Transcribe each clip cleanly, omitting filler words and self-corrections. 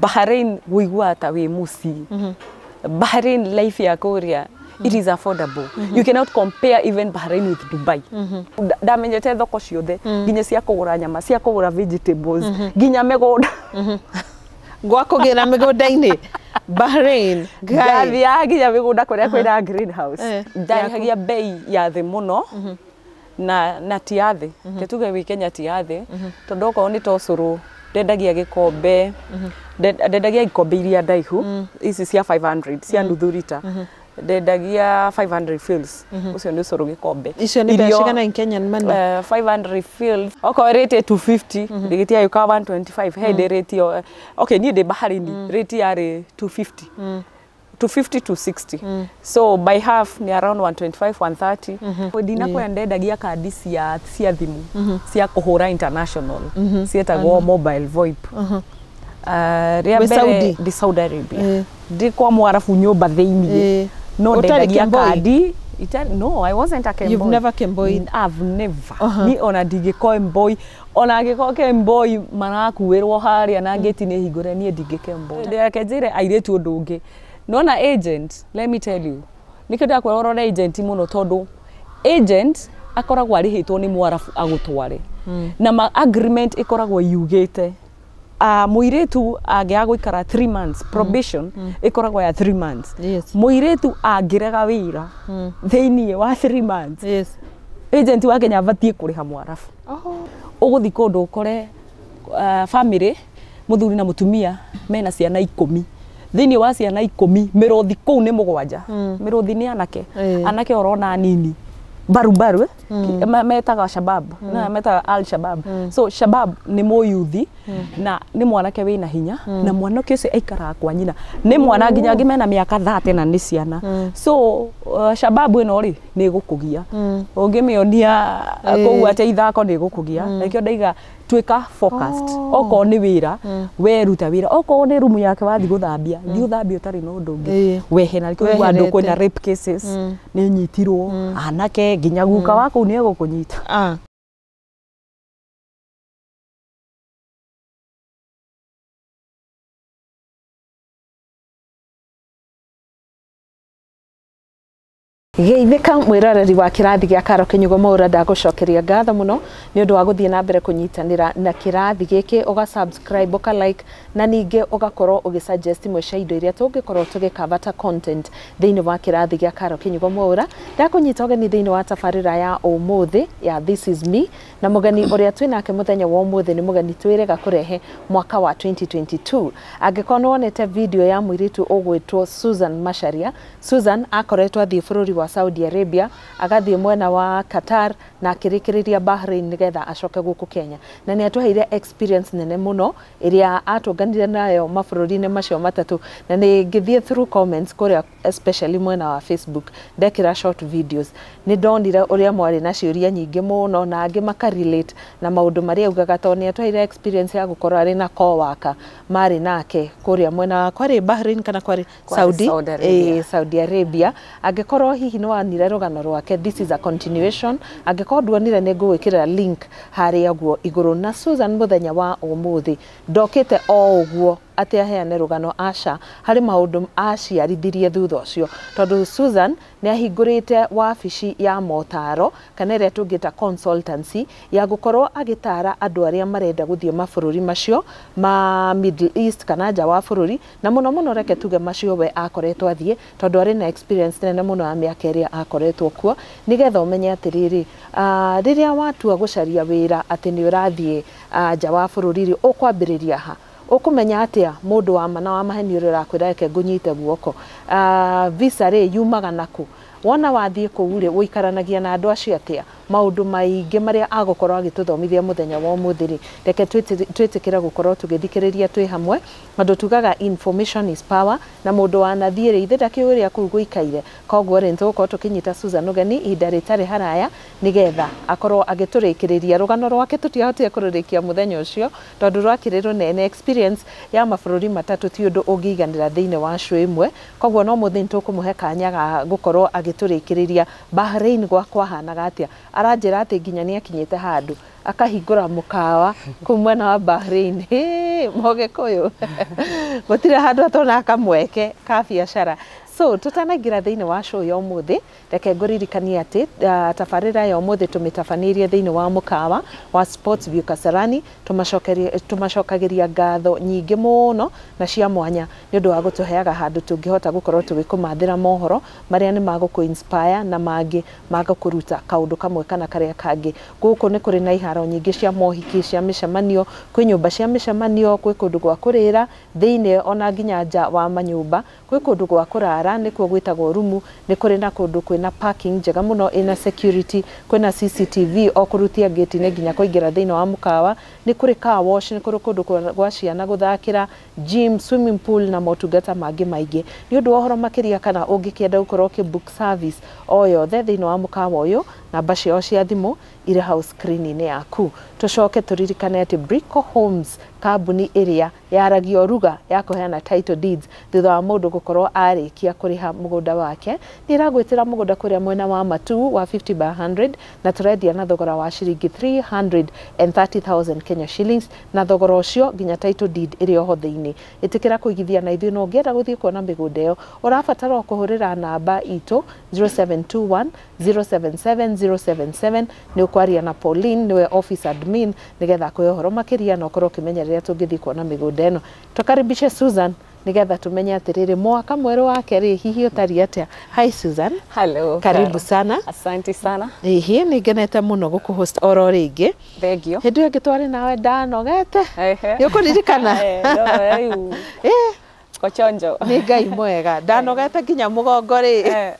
Bahrain wĩiguaga ta wĩ mũciĩ. Bahrain life ya kũrĩa, it is affordable. You cannot compare even Bahrain with Dubai. Ndamenyete thoko ciothe, nginya cia kũgũra nyama, cia kũgũra vegetables, nginya mĩgũnda. Gwa kũgĩra mĩgũnda-inĩ Bahrain? Ngai. Ndathiaga nginya mĩgũnda kũrĩa kwĩna greenhouse. Ndarĩhagia bei ya thĩ mũno, na ti ya thĩ, ke tuge wĩ Kenya ti ya thĩ, tondũ okorwo nĩ ta ũcũrũ ndendagia gĩkombe, ndendagia ikombe iria ndaihu ici cia 500, cia nuthu rita, ndendagia 500 fils. Ũcio nĩ ũcũrũ gĩkombe. Icio nĩ mbeca cigana in Kenyan money? 500 fils, okorwo rate 250, rĩgĩtia yũkaga 125. He ndĩ rate ĩyo, okay, niĩ ndĩ Bahrain rate yarĩ 250, 250 to 60, so by half ni around 125, 130. Ndinakwĩra ndendagia kandi cia thimũ cia kũhũra international, ciĩtagwo mobile VoIP. Rĩa Wĩ mbere Saudi? Ndĩ Saudi Arabia. Ndĩ kwa mwarabu nyũmba thĩiniĩ. No Ũtarĩ ndendagia Kemboi? kandi. No, I wasn't a Kemboi. You've never Kemboied? I've never. Ni ona ndingĩkemboi, ona angĩkorwo kemboi marakuĩrwo harĩa na ngĩti nĩ hingũre, niĩ ndingĩkemboi. Reke njĩre airĩtu ũndũ ũngĩ. Nona agent, let me tell you, nĩkĩo ndakwĩra ũrore agent mũno, tondũ agent akoragwo arĩhĩtwo nĩ mwarabu agũtware, na ma agreement ĩkoragwo yugĩte mũirĩtu angĩaga gũikara 3 months, probation ĩkoragwo ya 3 months. Mũirĩtu angĩrega wĩra thĩiniĩ wa 3 months, agent wa Kenya abatiĩ kũrĩha mwarabu. Ũgũthiĩ kũndũ ũkore family, mũthuri na mũtumia mena ciana 10. Thĩinĩ wa ciana 10, mĩrũthi kũu nĩ 7. Mĩrũthi nĩ anake. Anake ũrona nini barubaru, eh? Metaga shabab, na metaga al shabab. So shabab nĩ mũyuthi na nĩ mwanake wĩna hinya, na mwanake ũcio aikaraga kwa nyina, nĩ mwana nginya angĩ mena mĩaka 30 na nĩ ciana. So shababu ĩno rĩ, nĩ ĩgũkũgia ũngĩmĩonia kũu atĩ ithako, nĩ ĩgũkũgia. Nĩkĩo ndaiga tuĩka focused. Okorwo nĩ wĩra, we ruta wĩra. Okorwo nĩ rumu yake wathiĩ gũthambia, thiĩ ũthambie ũtarĩ na ũndũ ũngĩ. Wehe na nĩkĩo ũiguaga andũ Weherete. kwĩna rape cases, nĩ nyitirwo anake, nginya guka wa kũu nĩ egũkũnyita. Geithĩka mwĩroreri wa kĩrathi gĩa Karo Kĩnyugo Mwaura, ndagũcokeria ngatho mũno nĩ ũndũ wa gũthiĩ na mbere kũnyitanĩra na kĩrathi gĩkĩ, ũga subscribe, ũka like, na ningĩ ũgakorwo ũgĩ suggest imwe cia indo iria tũngĩkorwo tũgĩcover ta content thĩinĩ wa kĩrathi gĩa Karo Kĩnyugo Mwaura. Ndakũnyita ũgeni thĩinĩ wa tabarĩra ya ũmũthĩ ya This is Me, na mũgeni ũrĩa twĩnake mũthenya wa ũmũthĩ nĩ mũgeni twĩrĩga kũrehe mwaka wa 2022. Angĩkorwo nĩ wonete video ya mũirĩtu ũgwĩtwo Susan Macharia, Susan akoretwo athiĩ bũrũri wa Saudi Arabia, agathiĩ mwena wa Qatar, na akĩrĩkĩrĩria Bahrain nĩgetha acoke gũkũ Kenya, na nĩ atũheire experience nene mũno ĩrĩa atũnganire nayo mabũrũri-inĩ macio matatũ. Na nĩ ngĩthiĩ through comments kũrĩa, especially mwena wa Facebook, ndekĩra short videos, nĩ ndonire ũrĩa mwarĩ na ciũria nyingĩ mũno, na angĩ makarelate na maũndũ marĩa augaga, tondũ nĩ atũheire experience ya gũkorwo arĩ na coworker marĩ nake kũrĩa mwena wa kwarĩ Bahrain kana kwarĩ Kwarĩ Saudi, Saudi Arabia. Saudi Arabia. Angĩkorwo hihi nĩ wonire rũgano rwake, this is a continuation. Angĩkorwo nduonire, nĩ ngũgwĩkĩrĩra link harĩa ũguo igũrũ. Na Susan mũthenya wa ũmũthĩ ndokĩte o ũguo atĩ aheane rũgano, aca, harĩ maũndũ aciarithirie thutha ũcio, tondũ Susan nĩ ahingũrĩte wabici ya motaro, kana ĩrĩa tũngĩta consultancy, ya gũkorwo agĩtara andũ arĩa marenda gũthiĩ mabũrũri macio ma Middle East kana nja wa bũrũri, na mũno mũno reke tuge macio we akoretwo athiĩ, tondũ arĩ na experience nene mũno ya mĩaka ĩrĩa akoretwo kuo, nĩgetha ũmenye atĩrĩrĩ, rĩrĩa watua gũcaria wĩra atĩ nĩ ũrathiĩ nja wa bũrũri rĩ, ũkwambĩrĩria ha, ũkũmenya atĩa mũndũ wa ma na wa maheni ũrĩa ũrakwĩra reke ngũnyite guoko, visa rĩ yumaga nakũ, wona wathiĩ kũu rĩ, ũikaranagia na andũ acio atĩa, maũndũ maingĩ marĩa agũkorwo agĩtũthomithia mũthenya wa ũmũthĩ rĩ, reke twĩtĩkĩre gũkorwo tũgĩthikĩrĩria twĩ hamwe, tondũ tugaga information is power, na mũndũ wanathiĩ rĩ, ithe ndakĩũĩ ũrĩa kũu gũikaire. Koguo rĩ, nĩtũgũkorwo tũkĩnyita Susan ũgeni ihinda rĩtarĩ haraya, nĩgetha akorwo agĩtũrĩkĩrĩria rũgano rwake. Tũtiahotire kũrũrĩkia mũthenya ũcio tondũ rwakĩrĩ rũnene. Experience ya mabũrũri matatũ ti ũndũ ũngĩiganĩra thĩinĩ wa show ĩmwe, koguo no mũthĩ nĩtũkũmũhe kanya ga gũkorwo agĩtũrĩkĩrĩria Bahrain gwa kwahanaga atĩa. Aranjĩra atĩ nginya nĩ akinyĩte handũ Akahingũra mũkawa kũu mwena wa Bahrain. Hĩ, Mũgĩkũyũ gũtirĩ handũ atonaga kamweke ka biacara. So tutanaingĩra thĩinĩ wa show ya ũmũthĩ, reke ngũririkanie atĩ tabarĩra ya ũmũthĩ tũmĩtabanĩirie thĩinĩ wa mũkawa wa Sports View Kasarani. Tũmacokagĩria ngatho nyingĩ mũno na cia mwanya nĩ ũndũ wa gũtũheaga handũ tũngĩhota gũkorwo tũgĩkũmathĩra mohoro marĩa nĩ magũkũ inspire na mangĩ magũkũruta kaũndũ kamwe kana karĩa kangĩ. Gũkũ nĩ kũrĩ na iharo nyingĩ cia mohiki, cia mĩcemanio, kwĩ nyũmba cia mĩcemanio, kwĩ kũndũ gwa kũrĩra thĩinĩ ona nginya nja wa manyũmba, kwĩ kũndũ gwa kũrara nĩkuo gwĩtagwo rumu, nĩ kũrĩ na kũndũ kwĩna parking njega mũno ĩna security, kwĩna CCTV o kũrutia gate-inĩ nginya kũingĩra thĩinĩ wa mũkawa, nĩ kũrĩ car wash, nĩ kũrĩ kũndũ gwa ciana gũthakĩra, gym, swimming pool na motungata mangĩ maingĩ. Nĩ ũndũ wa ũhoro makĩria kana ũngĩkĩenda gũkorwo ũkĩ book service o yothe thĩinĩ wa mũkawa ũyũ, namba ciao cia thimũ irĩ hau screen-inĩ yaku. Tũcoke tũririkane atĩ Brico Homes, kambuni ĩrĩa yaragio ruga ya kũheana title deeds thutha wa mũndũ gũkorwo arĩkia kũrĩha mũgũnda wake, nĩ ĩragwĩtĩra mũgũnda kũrĩa mwena wa Matuu wa 50 by 100 na tũrendia na thogora wa ciringi 330,000 Kenya shillings, na thogora ũcio nginya title deed ĩrĩ oho thĩinĩ. Ĩtĩkĩra kũigithia na ithuĩ, na ũngĩenda gũthiĩ kuona mĩgũnda ĩyo ũrabatara o kũhũrĩra namba itũ 0721 077 077. Nĩ ũkwaria na Pauline, nĩwe office admin, nĩgetha akũhe ũhoro makĩria na ũkorwo ũkĩmenya rĩrĩa tũngĩthiĩ kuona mĩgũnda ĩno. Tũkaribishe Susan nĩgetha tumenye atĩrĩrĩ mwaka mwerũ wake rĩ hihi ũtariĩ atĩa. Hi Susan. Hello. Karibu Caro. Sana. Asante sana. Hihi nĩ ngenete mũno gũkũ-host oro rĩngĩ. Thank you. Hĩndĩ ĩyo ĩngĩ twarĩ nawe ndanogete. Ehe. Nĩ ũkũririkana? Eh, no, rĩu kochonjo. Nĩ Ngai mwega, ndanogete nginya mũgongo rĩ.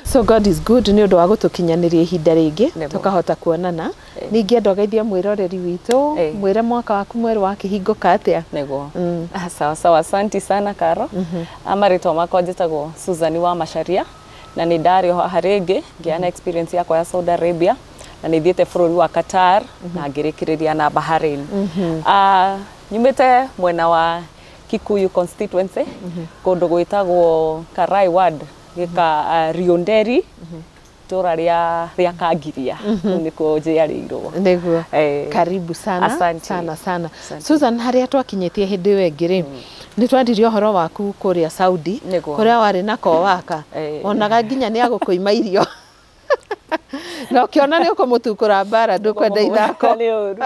So God is good nĩ ũndũ wa gũtũkinyanĩria ihinda rĩngĩ Nĩguo. tũkahota kuonana. Ningĩenda ũgeithie mwĩroreri witũ, mwĩre mwaka waku mwerũ wakĩhingũka atĩa. Nĩguo. Ah, sawa sawa, asante sana Karo. Marĩtwa makwa njĩtagwo Susan wa Macharia na nĩ ndarĩ o haha rĩngĩ ngĩana experience yakwa ya Saudi Arabia na nĩ thiĩte bũrũri wa Qatar na ngĩrĩkĩrĩria na Bahrain. Ah, nyumĩte mwena wa Kikuyu constituency, kũndũ gwĩtagwo Karai ward, gĩka Rionderi, itũra rĩa Kangiria. Kũu nĩkuo njiarĩirwo. Nĩguo. Eh. Karibu sana. Asante. Sana sana. Asante. Susan, harĩa twakinyĩtie hĩndĩ ĩyo ĩngĩ rĩ, nĩ twandirie ũhoro waku kũrĩa Saudi. Nĩguo. Kũrĩa warĩ na kowaka onaga nginya nĩ agũkũima irio na ũkĩona nĩ ũkũmũtukũra mbara, ndũkwenda ithako. Nĩ ũru.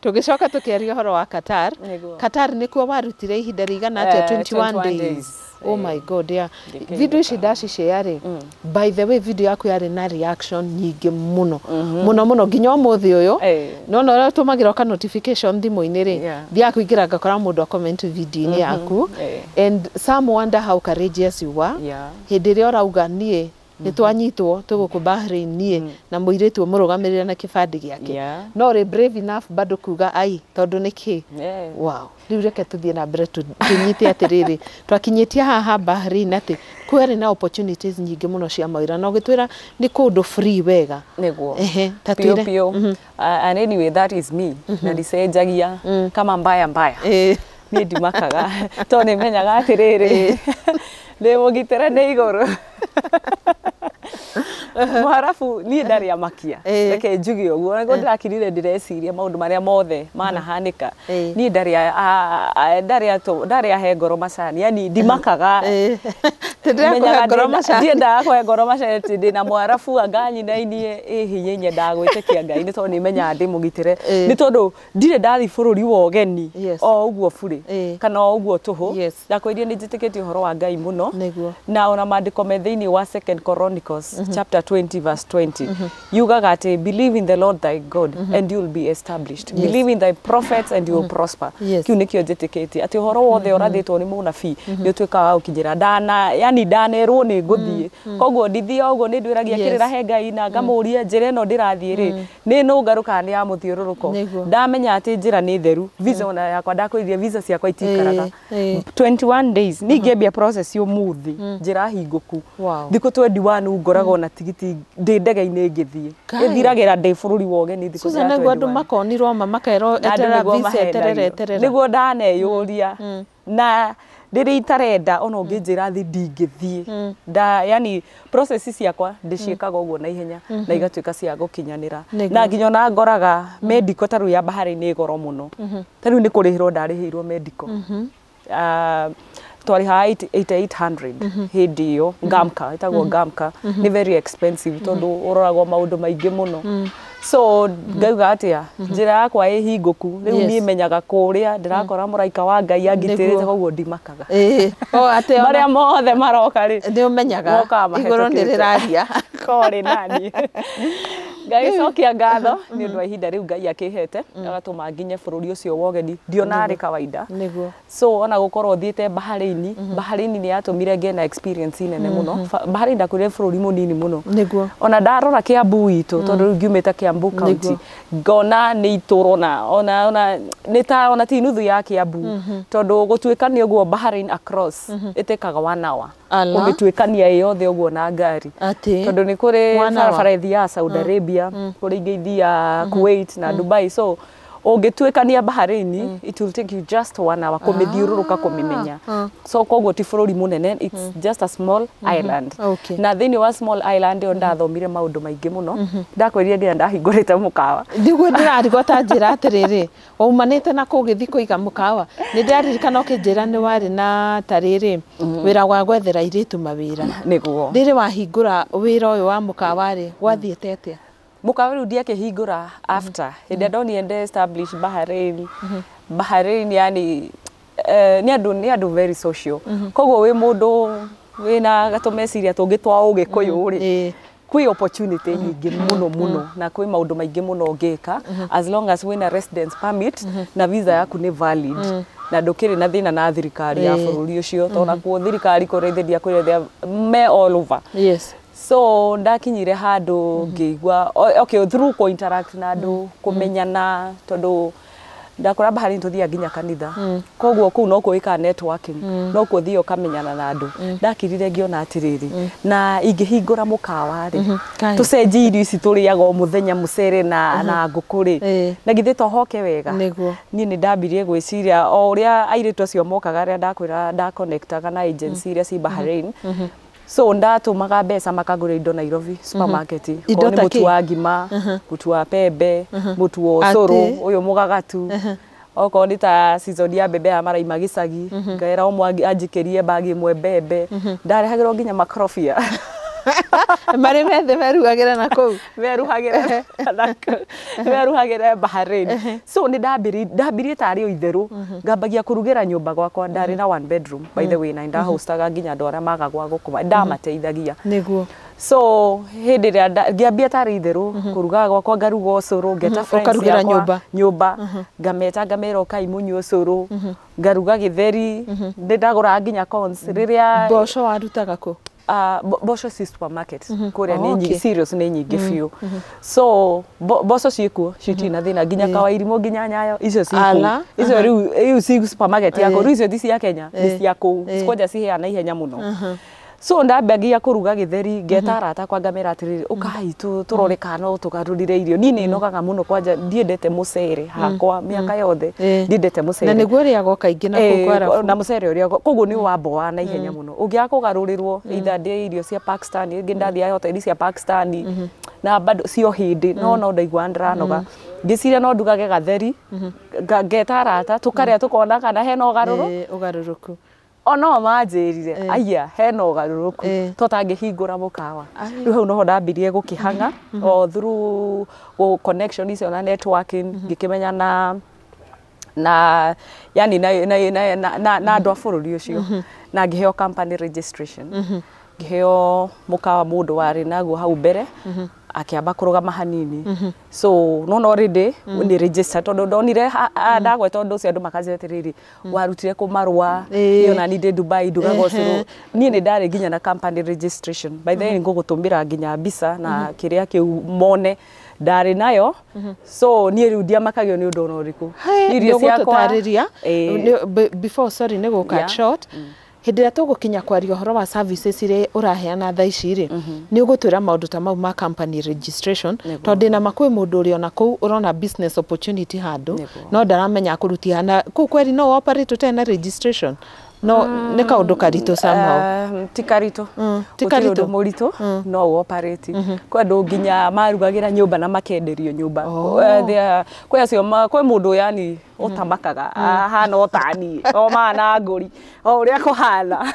Tũgĩcoka tũkĩaria ũhoro wa Qatar. Nĩguo. Qatar nĩkuo warutire ihinda rĩigana atĩa? 21 21 days. Days. Oh my God, yeah. Ngĩkĩinũka. Video ici ndacicare rĩ, by the way, video yaku yarĩ na reaction nyingĩ mũno mũno mũno nginya ũmũthĩ ũyũ. Nona ũrĩa ũtũmagĩra ka notification thimũ-inĩ rĩ, thiaga kũingĩra ngakora mũndũ a comment video-inĩ yaku, and some wonder how courageous you were hĩndĩ ĩrĩa ũrauga niĩ nĩ twanyitwo tũgũkũ Bahrain, niĩ na mũirĩtu ũmũrũgamĩrĩre na kĩbandĩ gĩake, no ũrĩ brave enough bado kuga ai tondũ nĩ kĩ. Wow. Rĩu reke tũthiĩ na mbere tũnyite atĩrĩrĩ, twakinyĩtie haha Bahrain atĩ kwarĩ na opportunities nyingĩ mũno cia mawĩra na ũgĩtwĩra nĩ kũndũ free wega. Nĩguo. Ehe, ta Pio twĩre. pio. And anyway, that is me na ndicenjagia kama mbaya mbaya. Niĩ ndimakaga tondũ nĩ menyaga atĩrĩrĩ, ndĩ mũgitĩre nĩ igũrũ mũharabu, niĩ ndarĩ amakia. Reke njuge ũguo nĩguo ndĩrakirire ndĩreciria maũndũ marĩa mothe manahanĩka. Niĩ ndarĩ ahe ngoro macani, yani ndimakaga. Tĩndĩrakũhe ngoro macani. Ndiendaga kũhe ngoro macani atĩ ndĩna mwarabu anganyinainie ĩ hinya, nyendaga gwĩtĩkia Ngai nĩ tondũ nĩ menyaga ndĩ mũgitĩre, nĩ tondũ ndirĩ ndathi bũrũri wa ũgeni o ũguo burĩ kana o ũguo tũhũ. Ndakwĩrire nĩ njĩtĩkĩtie ũhoro wa Ngai mũno. Na ona maandĩko me thĩinĩ wa Second Chronicles chapter 20 verse 20 yugaga atĩ believe in the Lord thy God and you will be established. Believe in thy prophets and you will prosper. Kiu nĩkĩo njĩtĩkĩtie atĩ ũhoro wothe ũrathĩtwo nĩ mũnabii nĩ ũtuĩkaga wa gũkinyĩra. Ndana yani ndanerwo nĩ ngũthiĩ, koguo ndithiaga ũguo, nĩ ndwĩragia kĩrĩra he Ngai na ngamũria njĩra ĩno ndĩrathiĩ rĩ, nĩ nũngarũ kana nĩ ya mũthiũrũrũko. Ndamenya atĩ njĩra nĩ theru, visa ona yakwa ndakwĩrire visa ciakwa itikaraga 21 days, ningĩambia process ũmũthĩ njĩra hingũku. Thikũ 21 ngoragwo na tigiti ndĩ ndege-inĩ ngĩthiĩ. Ngai. Ĩthiragĩra ndĩ bũrũri wa ũgeni thikũ Susan, cia nĩguo andũ 21. makonirwo ma makerwo Na andũ eterera nĩguo visa, eterera mahenagio. eterera. Nĩguo ndaneyũria na Rĩrĩa itarenda ona ũngĩnjĩra thi ndingĩthiĩ. Nda yani process ciakwa ndĩciĩkaga ũguo na ihenya na igatuĩka cia gũkinyanĩra. Na nginya ona ngoraga medical ta rĩu ya Bahrain nĩ goro mũno. Ta rĩu nĩ kũrĩhĩrwo ndarĩhĩirwo medical. Twarĩhaga 8800 hĩndĩ ĩyo. Gamka ĩtagwo Gamka, nĩ very expensive tondũ ũroragwo maũndũ maingĩ mũno. So ngauga atĩa, njĩra yakwa ĩ hingũku rĩu. Niĩ menyaga kũrĩa ndĩrakora mũraika wa Ngai angitĩrĩte, koguo ndimakaga. Marĩa mothe maroka rĩ, nĩ ũmenyaga mokaga igũrũ nĩ mahĩtũkĩte. Rĩraria. Korĩ nani Ngai cokia ngatho nĩ ũndũ wa ihinda rĩu Ngai akĩhete agatũma nginye bũrũri ũcio wa ũgeni ndiona arĩ kawaida. So ona gũkorwo thiĩte Bahrain, Bahrain nĩ yatũmire ngĩe na experience nene mũno. Bahrain ndakwĩrire bũrũri mũnini mũno. Ona ndarora Kiambu itũ, tondũ rĩu ngiumĩte Kiambu County, ngona nĩ itũra ona nĩ ta ona ti nuthu ya Kiambu, tondũ gũtuĩkania ũguo Bahrain across ĩtĩkaga 1 hour Ala. kũmĩtuĩkania ĩ yothe ũguo na ngari. Atĩ Tondũ nĩ kũrĩ 1 hour. Barabara ĩthiaga Saudi Arabia, kũrĩ ingĩ ithiaga Kuwait na Dubai. So ũngĩtuĩkania Bahrain, it will take you just 1 hour kũmĩthiũrũrũka, kũmĩmenya. So koguo ti bũrũri mũnene, it's just a small island. Na thĩinĩ wa small island ĩyo ndathomire maũndũ maingĩ mũno. Ndakwĩrire nginya ndahingũrĩte mũkawa. Nĩguo ndĩrarigwo, ta njĩra atĩrĩrĩ, waumanĩte na kũu gĩthiĩ kũiga mũkawa. Nĩ ndĩraririkana ũkĩnjĩra nĩ warĩ na tarĩrĩ wĩra wa gwethera airĩtu mawĩra. Nĩguo. Rĩrĩ wahingũra wĩra ũyũ wa mũkawa rĩ, gwathiĩte atĩa? Mũkawa rĩu ndiakĩhingũra after hĩndĩ ĩrĩa ndonire nde establish Bahrain. Bahrain yani nĩ andũ very social, koguo wĩ mũndũ wĩna gatũmeciria tũngĩ twa ũgĩkũyũ rĩ, kwĩ opportunity nyingĩ mũno mũno na kwĩ maũndũ maingĩ mũno ũngĩka as long as wĩna residence permit na visa yaku nĩ valid na ndũkĩrĩ na thĩna na thirikari ya bũrũri ũcio, tondũ nakuo thirikari kũrĩa ithe ndiakwĩra me all over. So ndakinyire handũ ngĩigua okay, through kũ interact na andũ, kũmenyana, tondũ ndakora Bahrain tũthiaga nginya kanitha, koguo kũu no kũĩkaga networking, no kuo ũthiaga ũkamenyana na andũ. Ndakirire ngĩona atĩrĩrĩ, na ingĩhingũra mũkawa rĩ, Kaĩ. tũcenjie irio ici tũrĩaga o mũthenya, mũcere na ngũkũ rĩ, na githĩ to hoke wega? Niĩ nĩ ndambirie gwĩciria o ũrĩa airĩtu acio mokaga, arĩa ndakwĩra ndaconnectaga na agency iria ci Bahrain. So ndatũmaga mbeca makagũra indo Nairobi supermarket. Indo Korwo nĩ ta mũtu kĩ? wa ngima, mũtu wa pembe, mũtu wa ũcũrũ Atĩ? ũyũ mũgagatu. Okorwo nĩ ta season ya mbembe ya maraima gĩcagi, ngaĩra ũmwe anjikĩrie bagi ĩmwe mbembe. Ndarehagĩrwo nginya makorobia. Marĩ methe merugagĩra na kũu. Meruhagĩre Bahrain. So nĩ ndambirie tarĩ o itherũ, ngambagia kũrugĩra nyũmba gwakwa. Ndarĩ na one bedroom, by the way, na ndahostaga nginya andũ arĩa maga gwa gũkoma, ndamateithagia. So hĩndĩ ĩrĩa ngĩambia tarĩ itherũ kũrugaga gwakwa, ngaruga ũcũrũ, ngeta friends Ũkarugĩra ciakwa nyũmba? Nyũmba, ngameta, ngamera ũkai mũnyue ũcũrũ, ngaruga gĩtheri, nĩ ndagũraga nginya corns rĩrĩa Mboco warutaga kũ? Mboco ci supermarket kũrĩa Oh, nĩ nyingĩ. Serious, nĩ nyingĩ biũ. So mboco ciĩkuo, citirĩ na thĩna, nginya kawairimũ, nginya nyayo, icio ciĩkuo. Ala. Icio rĩu ci supermarket ya kũu. Rĩu icio ti cia Kenya, nĩ cia kũu. Kwanja ciheana na ihenya mũno. So ndambagia kũruga gĩtheri, ngeta arata akwa, ngamera atĩrĩrĩ, ũkai tũrore kana no tũgarũrĩre irio. Niĩ nĩ nogaga mũno, kwanja ndiendete mũcere hakwa mĩaka yothe. Ndiendete mũcere. Na nĩguo ũrĩagwo kaingĩ na kũu kwarabu. Na mũcere ũrĩa koguo nĩ wamboa na ihenya mũno ũngĩaga kũgarũrĩrwo, either ndĩe irio cia Pakistan, rĩngĩ ndathiaga hoteli cia Pakistan na bado cio hĩndĩ no ndaigua ndĩranoga, ngĩciria no ndugage gatheri, ngeta arata, tũkarĩa, tũkona kana hena ũgarũrũ. Ũgarũrũku. O no manjĩrire aya hena ũgarũrũku, to tangĩhingũra mũkawa. Rĩu hau noho ndambirie gũkĩhang'a o through connection icio na networking, ngĩkĩmenya na yani na andũ a bũrũri ũcio, na ngĩheo company registration, ngĩheo mũkawa mũndũ warĩ naguo hau mbere akĩamba kũrũgama hanini. So no already nĩ register, tondũ ndonire ndagweta ũndũ ũcio andũ makanjĩra atĩrĩrĩ, warutire kũ marũa? Niĩ ona niĩ ndĩ Dubai ndugaga ũcũrũ. Niĩ nĩ ndarĩ nginya na company registration. By the way, ngũgũtũmĩra nginya mbica na kĩrĩa kĩu mone ndarĩ nayo. So niĩ rĩu ndiamakagio nĩ ũndũ ona ũrĩkũ. Niĩ irio ciakwa Nĩũgũtũtarĩria. Before, sorry, nĩ gũ cut short, hĩndĩ ĩrĩa tũgũkinya kwaria ũhoro wa services iria ũraheana thaa ici rĩ, nĩ ũgũtwĩra maũndũ ta mau ma company registration, tondũ ndĩna ma kwĩ mũndũ ũrĩ ona kũu ũrona business opportunity handũ no ndaramenya akũrutia na kũu kweri no operate ũtarĩ na registration. No nĩ kaũndũ karitũ somehow. Ti karitũ. Ti Gũtirĩ karitũ. ũndũ mũritũ no ũoperate. Kwĩ andũ nginya marugagĩra nyũmba na makenderio nyũmba. Kwĩ acio kwĩ mũndũ yani ũtamakaga ahana o tani o mana ngũri o ũrĩa kũhana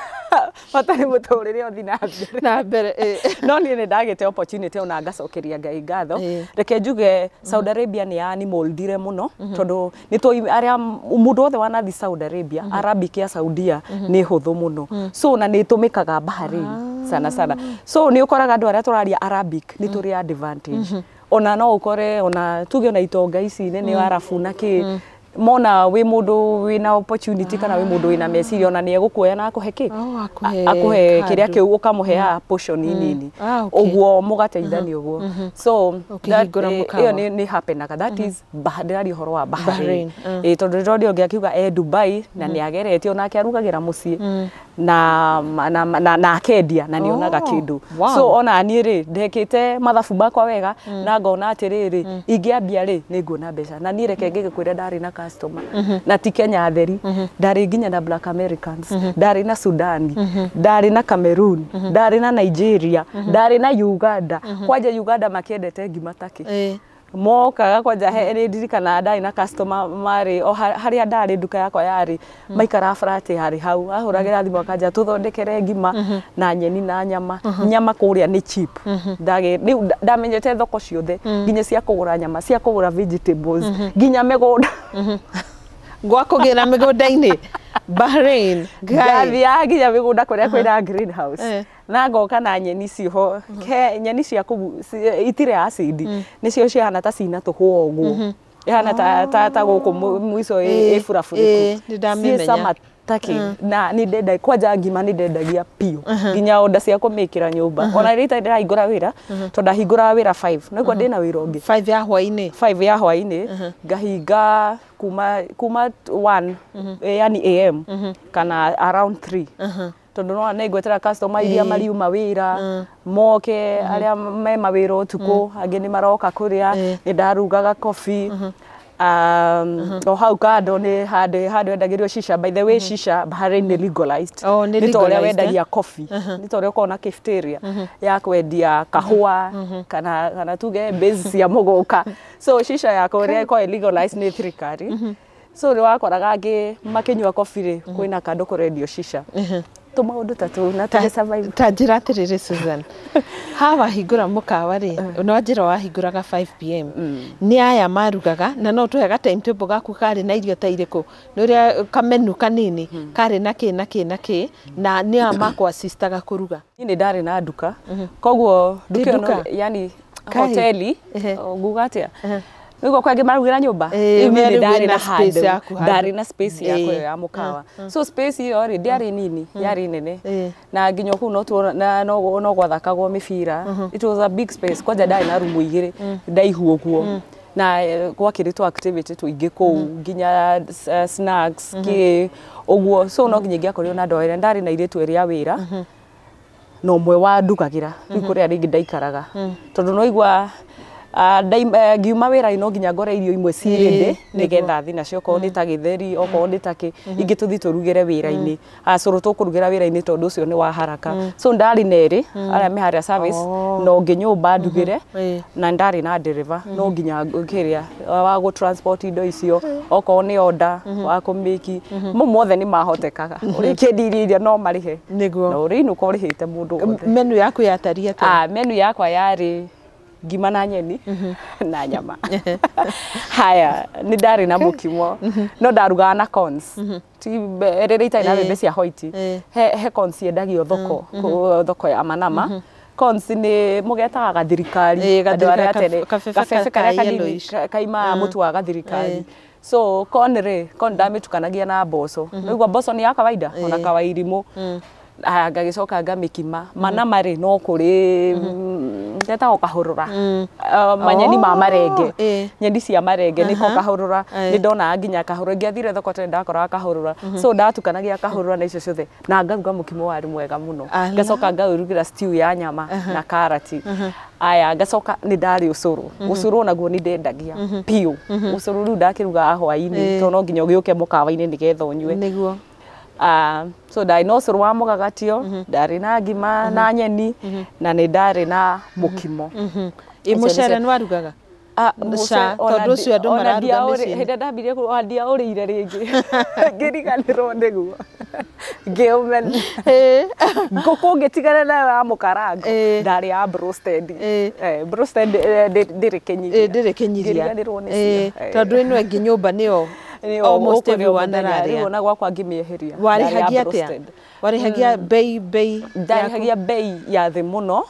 matarĩ mũtũrĩre ũthi na mbere. Na mbere. No niĩ nĩ ndagĩte opportunity ona ngacokeria Ngai ngatho. Reke njuge Saudi Arabia nĩ yanimoldire mũno tondũ nĩ tũi arĩa mũndũ wothe wanathi Saudi Arabia, Arabic ya Saudia nĩ hũthũ mũno, so na nĩ ĩtũmĩkaga Bahrain sana sana, so nĩ ũkoraga andũ arĩa tũraria Arabic nĩ tũrĩ advantage. Ona no ũkore ona tuge ona itonga ici nene Arabu na kĩ mona wĩ mũndũ wĩna opportunity kana wĩ mũndũ wĩna meciria, ona nĩ egũkuoya na akũhe kĩ, Oh, akũhe akũhe kĩrĩa handũ. kĩu ũkamũheaga portion nini, ũguo mũgateithania ũguo, so Ũkĩhingũra mũkawa. ĩyo nĩ happenaga. That is ndĩraria ũhoro wa Bahrain. Bahrain. Tondũ ndĩronire ũngĩ akiuga e Dubai na nĩ ageretie onake arugagĩra mũciĩ na akendia na nĩ onaga kĩndũ. So ona niĩ rĩ, ndekĩte mathabu makwa wega na ngona atĩrĩrĩ, ingĩambia rĩ, nĩ nguona mbeca. Na niĩ reke ngĩgĩkwĩra, ndarĩ na customer na ti Kenya theri, ndarĩ nginya na Black Americans, ndarĩ na Sudan, ndarĩ na Cameroon, ndarĩ na Nigeria, ndarĩ na Uganda. Kwanja Uganda makĩendete ngima takĩ mokaga kwanja he nĩ ndirikanaga ndarĩ na customer marĩ o harĩa ndarĩ nduka yakwa yarĩ maikaraga flat harĩ hau, ahũragĩra thimũ akanja tũthondekere ngima na nyeni na nyama. Nyama kũrĩa nĩ cheap. Rĩu ndamenyete thoko ciothe, nginya cia kũgũra nyama, cia kũgũra vegetables, nginya mĩgũnda. Gwa kũgĩra mĩgũnda-inĩ Bahrain? Ngai. Ngathiaga nginya mĩgũnda kũrĩa kwĩna greenhouse na ngoka na nyeni ciho. He nyeni cia kũu itirĩ acid, nĩcio cihana ta cina tũhũa ũguo, ihana ta gũkũ mũico ĩburabũrĩku. Nĩ ndamĩmenya. Ciĩ cama takĩ. Na nĩ ndenda kwanja ngima, nĩ ndendagia biũ, nginya onda cia kũmĩkĩra nyũmba. Ona rĩrĩa itarĩ ndĩrahingũra wĩra, tondũ ndahingũraga wĩra 5 no ndĩna wĩra ũngĩ. 5 ya hwainĩ? 5 ya hwainĩ, ngahinga kuma 1, yani am kana around 3, tondũ no nĩ ngwetera customer iria mariuma wĩra moke, arĩa me mawĩra ũtukũ, angĩ nĩ maroka kũrĩa. Nĩ ndarugaga coffee o hau kando nĩ handũ endagĩrio shisha. By the way, shisha Bahrain nĩ legalized. Oh, nĩ Nĩ ta ũrĩa legalized, eh? wendagia coffee, nĩ ta ũrĩa ũkoragwo na cafeteria ya kwendia kahũa kana tuge base cia mũgũka. So shisha ya kũrĩa ĩkoragwo ĩ legalized nĩ thirikari, so nĩ wakoraga angĩ makĩnyua coffee rĩ, kwĩna kandũ kũrendio shisha, tũmaũndũ ta tũu na tũgĩ survive. Ta njĩra atĩrĩrĩ, Susan, ha wahingũra mũkawa rĩ, no njĩra wahingũraga 5 p.m., nĩ aya marugaga na no tũhe ga timetable gaku karĩ na irio ta irĩkũ, nĩ ũrĩa kamenu kanini karĩ na kĩ na kĩ na kĩ, na nĩ aya makwacistaga kũruga? Niĩ nĩ ndarĩ na nduka, koguo nduka ĩyo nduka? Yani Kai. hoteli. Nguga atĩa, nĩguo kwangĩ marugĩra nyũmba. Rĩu niĩ we nĩ rĩu ndarĩ wĩna na space handũ yaku handũ. Ndarĩ na space yakwa ĩyo ya mũkawa. So space ĩyo rĩ, ndĩarĩ nini, yarĩ nene, na nginya kũu no tuona na no gwathakagwo mĩbira. It was a big space. Kwanja ndarĩ na rumu igĩrĩ ndaihu ũguo na gwakĩrĩtwo activity tũingĩ kũu, nginya snacks kĩ ũguo. So no nginya ingĩakorirwo na andũ a wĩra. Ndarĩ na airĩtu erĩ a wĩra na ũmwe wa ndugagĩra rĩu kũrĩa rĩngĩ ndaikaraga, tondũ no igua ngiuma wĩra no nginya ngore irio imwe ci ready nĩgetha thi nacio, okorwo nĩ ta gĩtheri, okorwo nĩ ta kĩ, ingĩ tũthi tũrugĩre wĩra-inĩ. Cũrũ tũkũrugĩra wĩra-inĩ tondũ ũcio nĩ wa haraka. So ndarĩ na erĩ arĩa me harĩa service na ũngĩ nyũmba ndugĩre, na ndarĩ na ndereba no nginya kĩrĩa wa gũ transport indo icio, okorwo nĩ order wa kũmĩki mo mothe nĩ mahotekaga. Ũrĩkĩendia irio iria no marĩhe na ũrĩinũka ũrĩhĩte mũndũ wothe. Menu yaku yatariĩ atĩa? Ah, menu yakwa yarĩ ngima na nyeni na nyama. Haya, nĩ ndarĩ na mũkimo, no ndarugaga na corns. Ti rĩrĩa itarĩ na mbembe cia white, he corns ciendagio thoko, thoko ya Manama. Corns nĩ mũgetaga gathirikari, andũ arĩa tene kabebe kabebe ka karĩa kanini yellowish. Kaimaga mũtu wa gathirikari. So corn rĩ, corn ndamĩtukanagia na mboco. Nĩguo mboco nĩ ya kawaida ona kawairimũ. Aya, ngagĩcoka ngamĩkima. Manama rĩ, no kũrĩ getagwo kahũrũra. Manyeni ma marenge, nyeni cia marenge nĩko kahũrũra. Nĩ ndonaga nginya kahũrũra, ingĩathire thoko tene ndakoraga kahũrũra. So ndatukanagia kahũrũra na icio ciothe na ngaruga mũkimo warĩ mwega mũno. Ala. Ngacoka ngaũrugĩra stew ya nyama na karati. Aya, ngacoka nĩ ndarĩ ũcũrũ. Ũcũrũ onaguo nĩ ndendagia biũ. Ũcũrũ rĩu ndakĩrugaga hwaĩ-inĩ, tondũ no nginya ũgĩũke mũkawa-inĩ nĩgetha ũnyue. So ndarĩ na ũcũrũ wa mũgagatio, ndarĩ na ngima na nyeni, na nĩ ndarĩ na mũkimo. Ĩ mũcere nĩ warugaga? Ah, Ca, tondũ ũcio andũ mararuga mĩciĩ-inĩ. Hĩndĩ ĩrĩa ndambirie kũruga ndiaũrĩire rĩngĩ, ngĩriganĩrwo nĩguo ngĩũmena. Ngũkũ ngĩtigana nayo ya mũkarango, ndarĩ ya broasted. Broasted ndĩrĩ kĩnyiria. Ndĩrĩ kĩnyiria. Ngĩriganĩrwo nĩcio. Tondũ ĩno ĩngĩ nyũmba nĩyo almost everyone ararĩa. Rĩu ona gwakwa ngĩmĩeheria. Ndarĩ ya Warĩhagia atĩa? broasted. Warĩhagia bei? Ndarĩhagia bei ya thĩ mũno,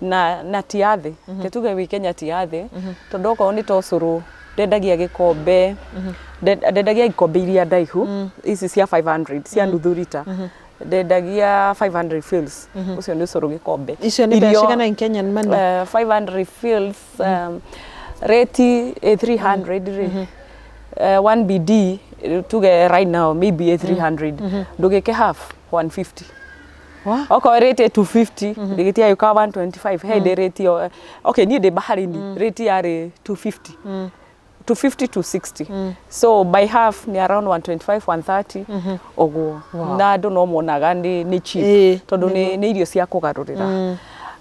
na ti ya thĩ, ke tuge wĩ Kenya ti ya thĩ, tondũ okorwo nĩ ta ũcũrũ ndendagia gĩkombe, ndendagia ikombe iria ndaihu ici cia 500 cia nuthu rita, ndendagia 500 fils. Ũcio nĩ ũcũrũ gĩkombe. Icio nĩ mbeca cigana in Kenyan money? 500 fils, rate 300 rĩ, 1 BD, tuge right now maybe 300, ndũgĩke half, 150. Okorwo rate 250, ndĩgĩtia yũka 125. He ndĩ rate ĩyo, okay, niĩ ndĩ Baharini rate yarĩ 250, 250 to 60, so by half ni around 125, 130 ũguo. Na andũ no monaga nĩ cheap, tondũ nĩ irio cia kũgarũrĩra.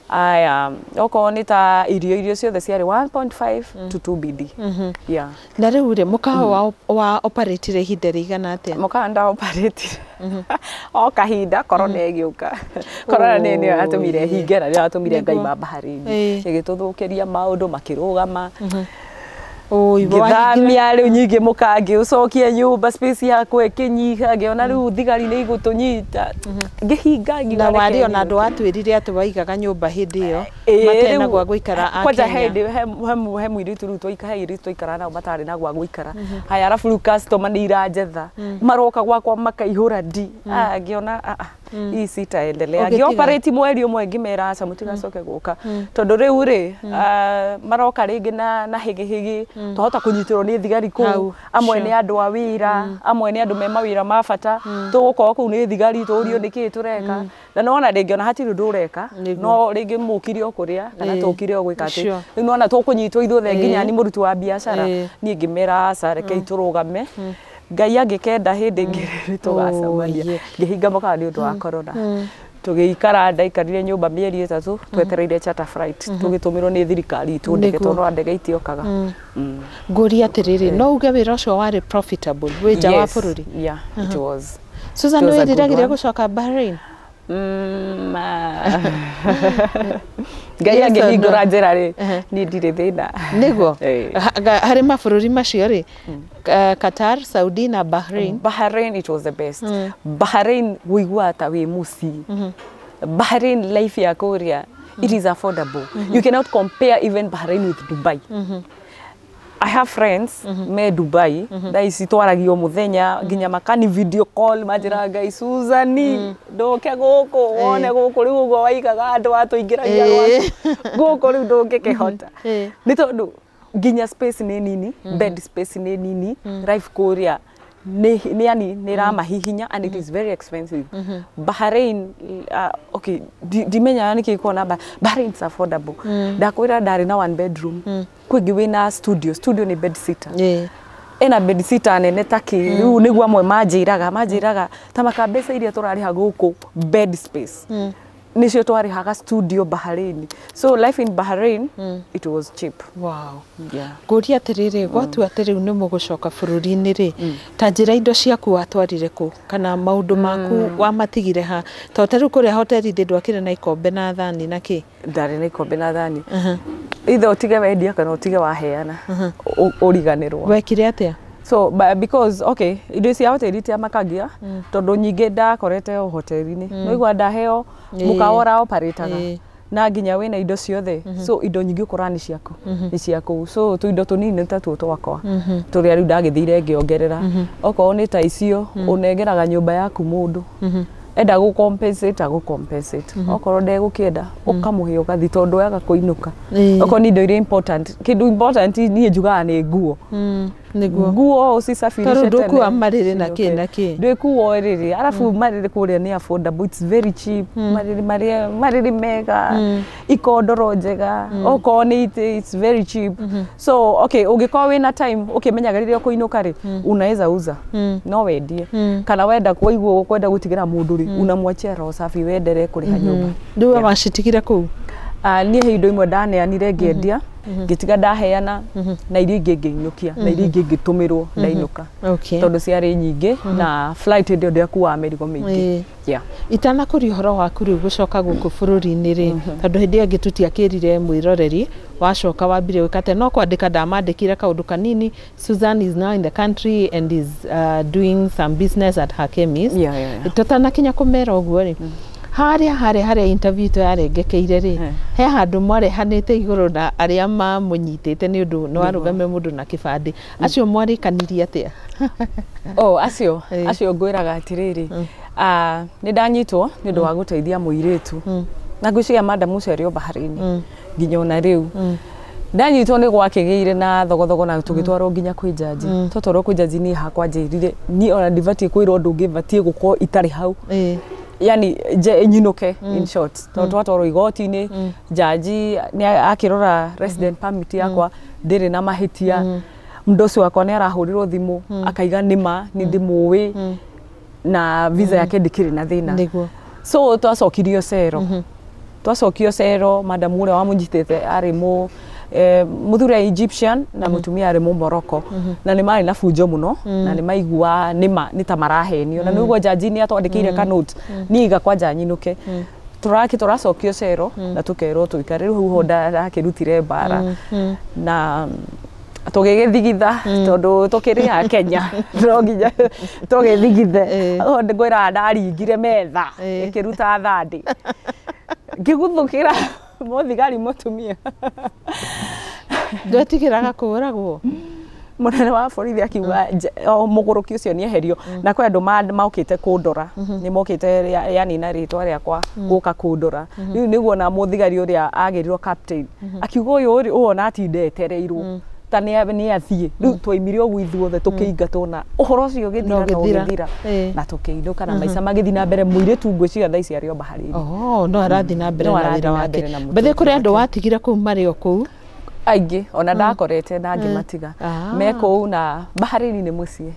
Aya, okorwo nĩ ta irio ciothe ciarĩ 1.5 to 2 BD, yeah. Na rĩu rĩ, mũkawa wa operatire ihinda rĩigana atĩa? Mũkawa ndaoperate o kahinda, corona ĩgĩũka. Corona nĩyo yatũmire hinge na nĩyo yatũmire ngaima Baharini, ĩgĩtũthũkĩria maũndũ makĩrũgama. Oi, ngĩthamia rĩu nyingĩ mũka ngĩũcokia nyũmba, space yakwa ĩkĩnyiha, ngĩona rĩu thigari nĩ igũtũnyita, ngĩhinga, ngiuga Na reke warĩ ona andũ nyinũke. Watwĩrire atĩ waigaga nyũmba hĩndĩ ĩyo matena Rĩu, gwa gũikara a kwanja Kenya. he he mũirĩtu rĩu twaika he airĩtu twaikaraga nao matarĩ na gwa gũikara. Haya, arabu rĩu customer nĩ iranjetha, maroka gwakwa makaihũra ndi. Ah, ngĩona ah, ah, hii sitaendelea. Ũgĩtiga? Ngĩoperate mweri ũmwe, ngĩmera aca, mũtigacoke gũka, tondũ rĩu rĩ, maroka rĩngĩ na hĩgĩhĩgĩ, twahota kũnyitĩrwo nĩ thigari kũu. Hau, Amwe sure. nĩ andũ a wĩra, amwe nĩ andũ me mawĩra ma bata, tũgũkorwo kũu nĩ thigari, tũrio nĩkĩĩ tũreka, na nona rĩngĩ ona hatirĩ ũndũ ũreka. No rĩngĩ mũkire o kũrĩa kana tũkire o gwĩka atĩ, rĩu nona tũkũnyitwo ithuothe, nginya ni mũruti wa biacara. Niĩ ngĩmera aca, rekei tũrũgame, Ngai angĩkenda hĩndĩ ĩngĩ nĩ tũgacemania. Ngĩhinga mũkawa nĩ ũndũ wa corona. Tũgĩikara, ndaikarire nyũmba mĩeri 3 twetereire charter flight, tũgĩtũmĩrwo nĩ thirikari itũ ndege, tondũ no ndege itiokaga. Ngũria atĩrĩrĩ, no uge wĩra ũcio warĩ profitable wĩ nja wa Yes. bũrũri? Yeah, it was. Susan, It was a good wĩriragĩria one. gũcoka Bahrain? Ngai Yes or no? angĩhingũra njĩra rĩ, niĩ ndirĩ thĩna. Nĩguo. Harĩ mabũrũri macio rĩ, Qatar, Saudi na Bahrain? Bahrain, it was the best. Bahrain wĩiguaga ta wĩ mũciĩ. Bahrain life ya kũrĩa, it is affordable. You cannot compare even Bahrain with Dubai. I have friends me Dubai thaa ici, twaragio mũthenya nginya makani video call, manjĩraga, "Ngai Susan, ndũke gũkũ wone gũkũ rĩu ũguo waigaga andũ atũingĩragia gwaku gũkũ rĩu ndũngĩkĩhota." Nĩ tondũ nginya space nĩ nini, bed space nĩ nini, life kũrĩa nĩ yani nĩ ramahihinya, and it is very expensive. Bahrain, okay, ndimenyaga nĩkĩ kuona Bahrain is affordable. Ndakwĩra ndarĩ na one bedroom, kwĩngĩ wĩna studio, studio nĩ bed sitter, ena bed sitter nene takĩ rĩu nĩguo amwe manjĩraga ta maka mbeca iria tũrarĩha gũkũ bed space nĩcio twarĩhaga studio Bahrain. So life in Bahrain, it was cheap. Yeah. Ngũria atĩrĩrĩ, gwatua atĩ rĩu nĩ mũgũcoka bũrũri-inĩ rĩ, ta njĩra indo ciaku watwarire kũ, kana maũndũ maku wamatigire ha? Tondũ ta rĩu kũrĩa hoteli thĩ ndwakĩrĩ na ikombe na thani na kĩ? Ndarĩ na ikombe na thani. Either ũtige wendia kana ũtige waheana, ũriganĩrwo. Wekire atĩa? So but because okay, indo cia hoteli itiamakagia, tondũ nyingĩ ndakorete o hoteli-inĩ, no igua ndaheo mũkawa ũra operataga na nginya wĩna indo ciothe, so indo nyingĩ ũkoraga nĩ ciaku, nĩ ciaku, so tũindo tũnini nĩ tatuo twakwa tũrĩa rĩu ndagĩthire ngĩongerera. Okorwo nĩ ta icio, ũnengeraga nyũmba yaku mũndũ enda gũ compensate, agũ compensate, okorwo ndegũkĩenda ũkamũhe ũgathi, tondũ yaga kũinũka. Okorwo nĩ indo iria important, kĩndũ important niĩ njugaga nĩ nguo. Nĩguo. Nguo ũcisafirishe. Tondũ Tene ndũkua marĩrĩ na kĩ ciinũke. na kĩ. Ndwĩkua rĩrĩ, arabu marĩrĩ kũrĩa nĩ affordable, it's very cheap. Marĩrĩ marĩa marĩrĩ mega, ikondoro njega, okorwo nĩ itĩ, it's very cheap. So okay, ũngĩkorwo wĩna time ũkĩmenyaga rĩrĩa ũkũinũka rĩ, unaweza uza, no wendie, kana wenda waigua ũkwenda gũtigĩra mũndũ rĩ, unamwachia roho safi, wendere kũrĩha nyũmba. Rĩu we wacitigire kũu? Ah, niĩ he indo imwe ndaneanire ngĩendia, ngĩtiga ndaheana, na iria ingĩ ngĩinũkia, na iria ingĩ ngĩtũmĩrwo ndainũka, tondũ ciarĩ nyingĩ na flight hĩndĩ ĩyo ndĩakuaga mĩrigo mĩingĩ. Yeah. Itanakũria ũhoro waku rĩu gũcoka gũkũ bũrũri-inĩ rĩ, tondũ hĩndĩ ĩyo ĩngĩ tũtiakĩrire mwĩroreri wacoka wambire gwĩka atĩa, no kwandĩka ndamandĩkire kaũndũ kanini, "Susan is now in the country and is doing some business at her chemist." Tũtanakinya kũmera ũguo rĩ, harĩa harĩa harĩa interview itũ yarengekeire rĩ, he handũ mwarehanĩte igũrũ na arĩa mamũnyitĩte nĩ ũndũ nĩ warũgamire mũndũ na kĩbandĩ, acio mwarĩkanirie atĩa? Oh, acio acio ngwĩraga atĩrĩrĩ, ah, nĩ ndanyitwo nĩ ũndũ wa gũteithia mũirĩtu, na ngwĩciria madam ũcio arĩ o bahari-inĩ nginya ona rĩu. Ndanyitwo nĩ gwakĩgĩire na thogothogo na tũgĩtwarwo nginya kwĩ jaji. Twatwarwo kwĩ jaji, niĩ hakwa njĩrire niĩ ona ndibatiĩ kwĩrwo ũndũ ũngĩ, batiĩ gũkorwo itarĩ hau, yani nje nyinũke in short, tondũ twatwarwo igoti-inĩ, jaji nĩ akĩrora resident permit yakwa, ndĩrĩ na mahĩtia. Mũndũ ũcio wakwa nĩ arahũrirwo thimũ akaiga nĩma nĩ ndĩmũĩ na visa yake ndĩkĩrĩ na thĩna. So twacokirio cero, twacokio cero, madam ũrĩa wamũnyitĩte arĩ mũ mũthuri arĩ Egyptian na mũtumia arĩ mũ Morocco, na nĩ marĩ na bunjo mũno na nĩ maigua nĩma nĩ ta marahenio, na nĩguo jaji nĩ atwandĩkĩire ka note, niĩ iga kwanja nyinũke. Tũraki tũracokio cero na tũkerwo tũikare. Rĩu hau ho ndakĩrutire mbara na tũgĩgĩthigitha, tondũ tũkĩrĩ a Kenya no nginya tũgĩthigithe. Ho ngwĩraga ndaringire metha ĩkĩruta thandĩ, ngĩguthũkĩra mũthigari mũtumia. Ndwetigĩraga kũũragwo? Mũnene wa borithi akiuga o mũgũrũki ũcio nĩ eherio, na kwĩ andũ mokĩte kũndora, nĩ mokĩte yani na rĩtwa rĩakwa gũka kũndora. Rĩu nĩguo na mũthigari ũrĩa agĩrirwo captain akiuga ũyũ rĩ, ũyũ ona atinda etereirwo ta nĩ athiĩ. Rĩu twaimire ũguo ithuothe tũkĩingatwo na ũhoro ũcio ũgĩthira na ũgĩthira. Ũgĩthira na tũkĩinũka na maica magĩthiĩ na mbere. Mũirĩtu ngwĩciria thaa ici arĩ o bahari-inĩ. Oh, no arathiĩ na mbere No na arathiĩ wĩra na wake. mbere na Bethe mũtũrĩre kũrĩ andũ wake. watigire kũu marĩ o kũu? Aingĩ ona ndakorete na ngĩmatiga me kũu, na bahari-inĩ nĩ mũciĩ,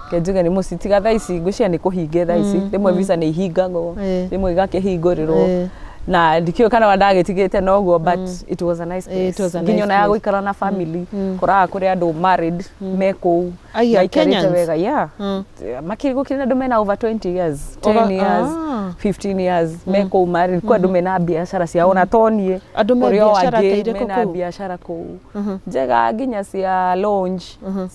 ke njuge nĩ mũciĩ, tiga thaa ici ngwĩciria nĩ kũhinge. Thaa ici rĩmwe visa nĩ ihingagwo, rĩmwe igakĩhingũrĩrwo, na ndikĩũĩ kana ndagĩtigĩte noguo, but it was a nice It place was a nginya nice ona ya place. gũikara na family. Koraga kũrĩ andũ married me kũu Aya, maikarĩte Kenyans? wega, yeah. Makĩrĩ gũkĩrĩ na andũ mena over 20 years, 10 years, 15 years me kũu married. Kwĩ andũ mena biacara ciao ona to niĩ. Andũ me Kũrĩ o biacara angĩ ta irĩkũ mena kũu? biacara kũu njega, nginya cia lounge,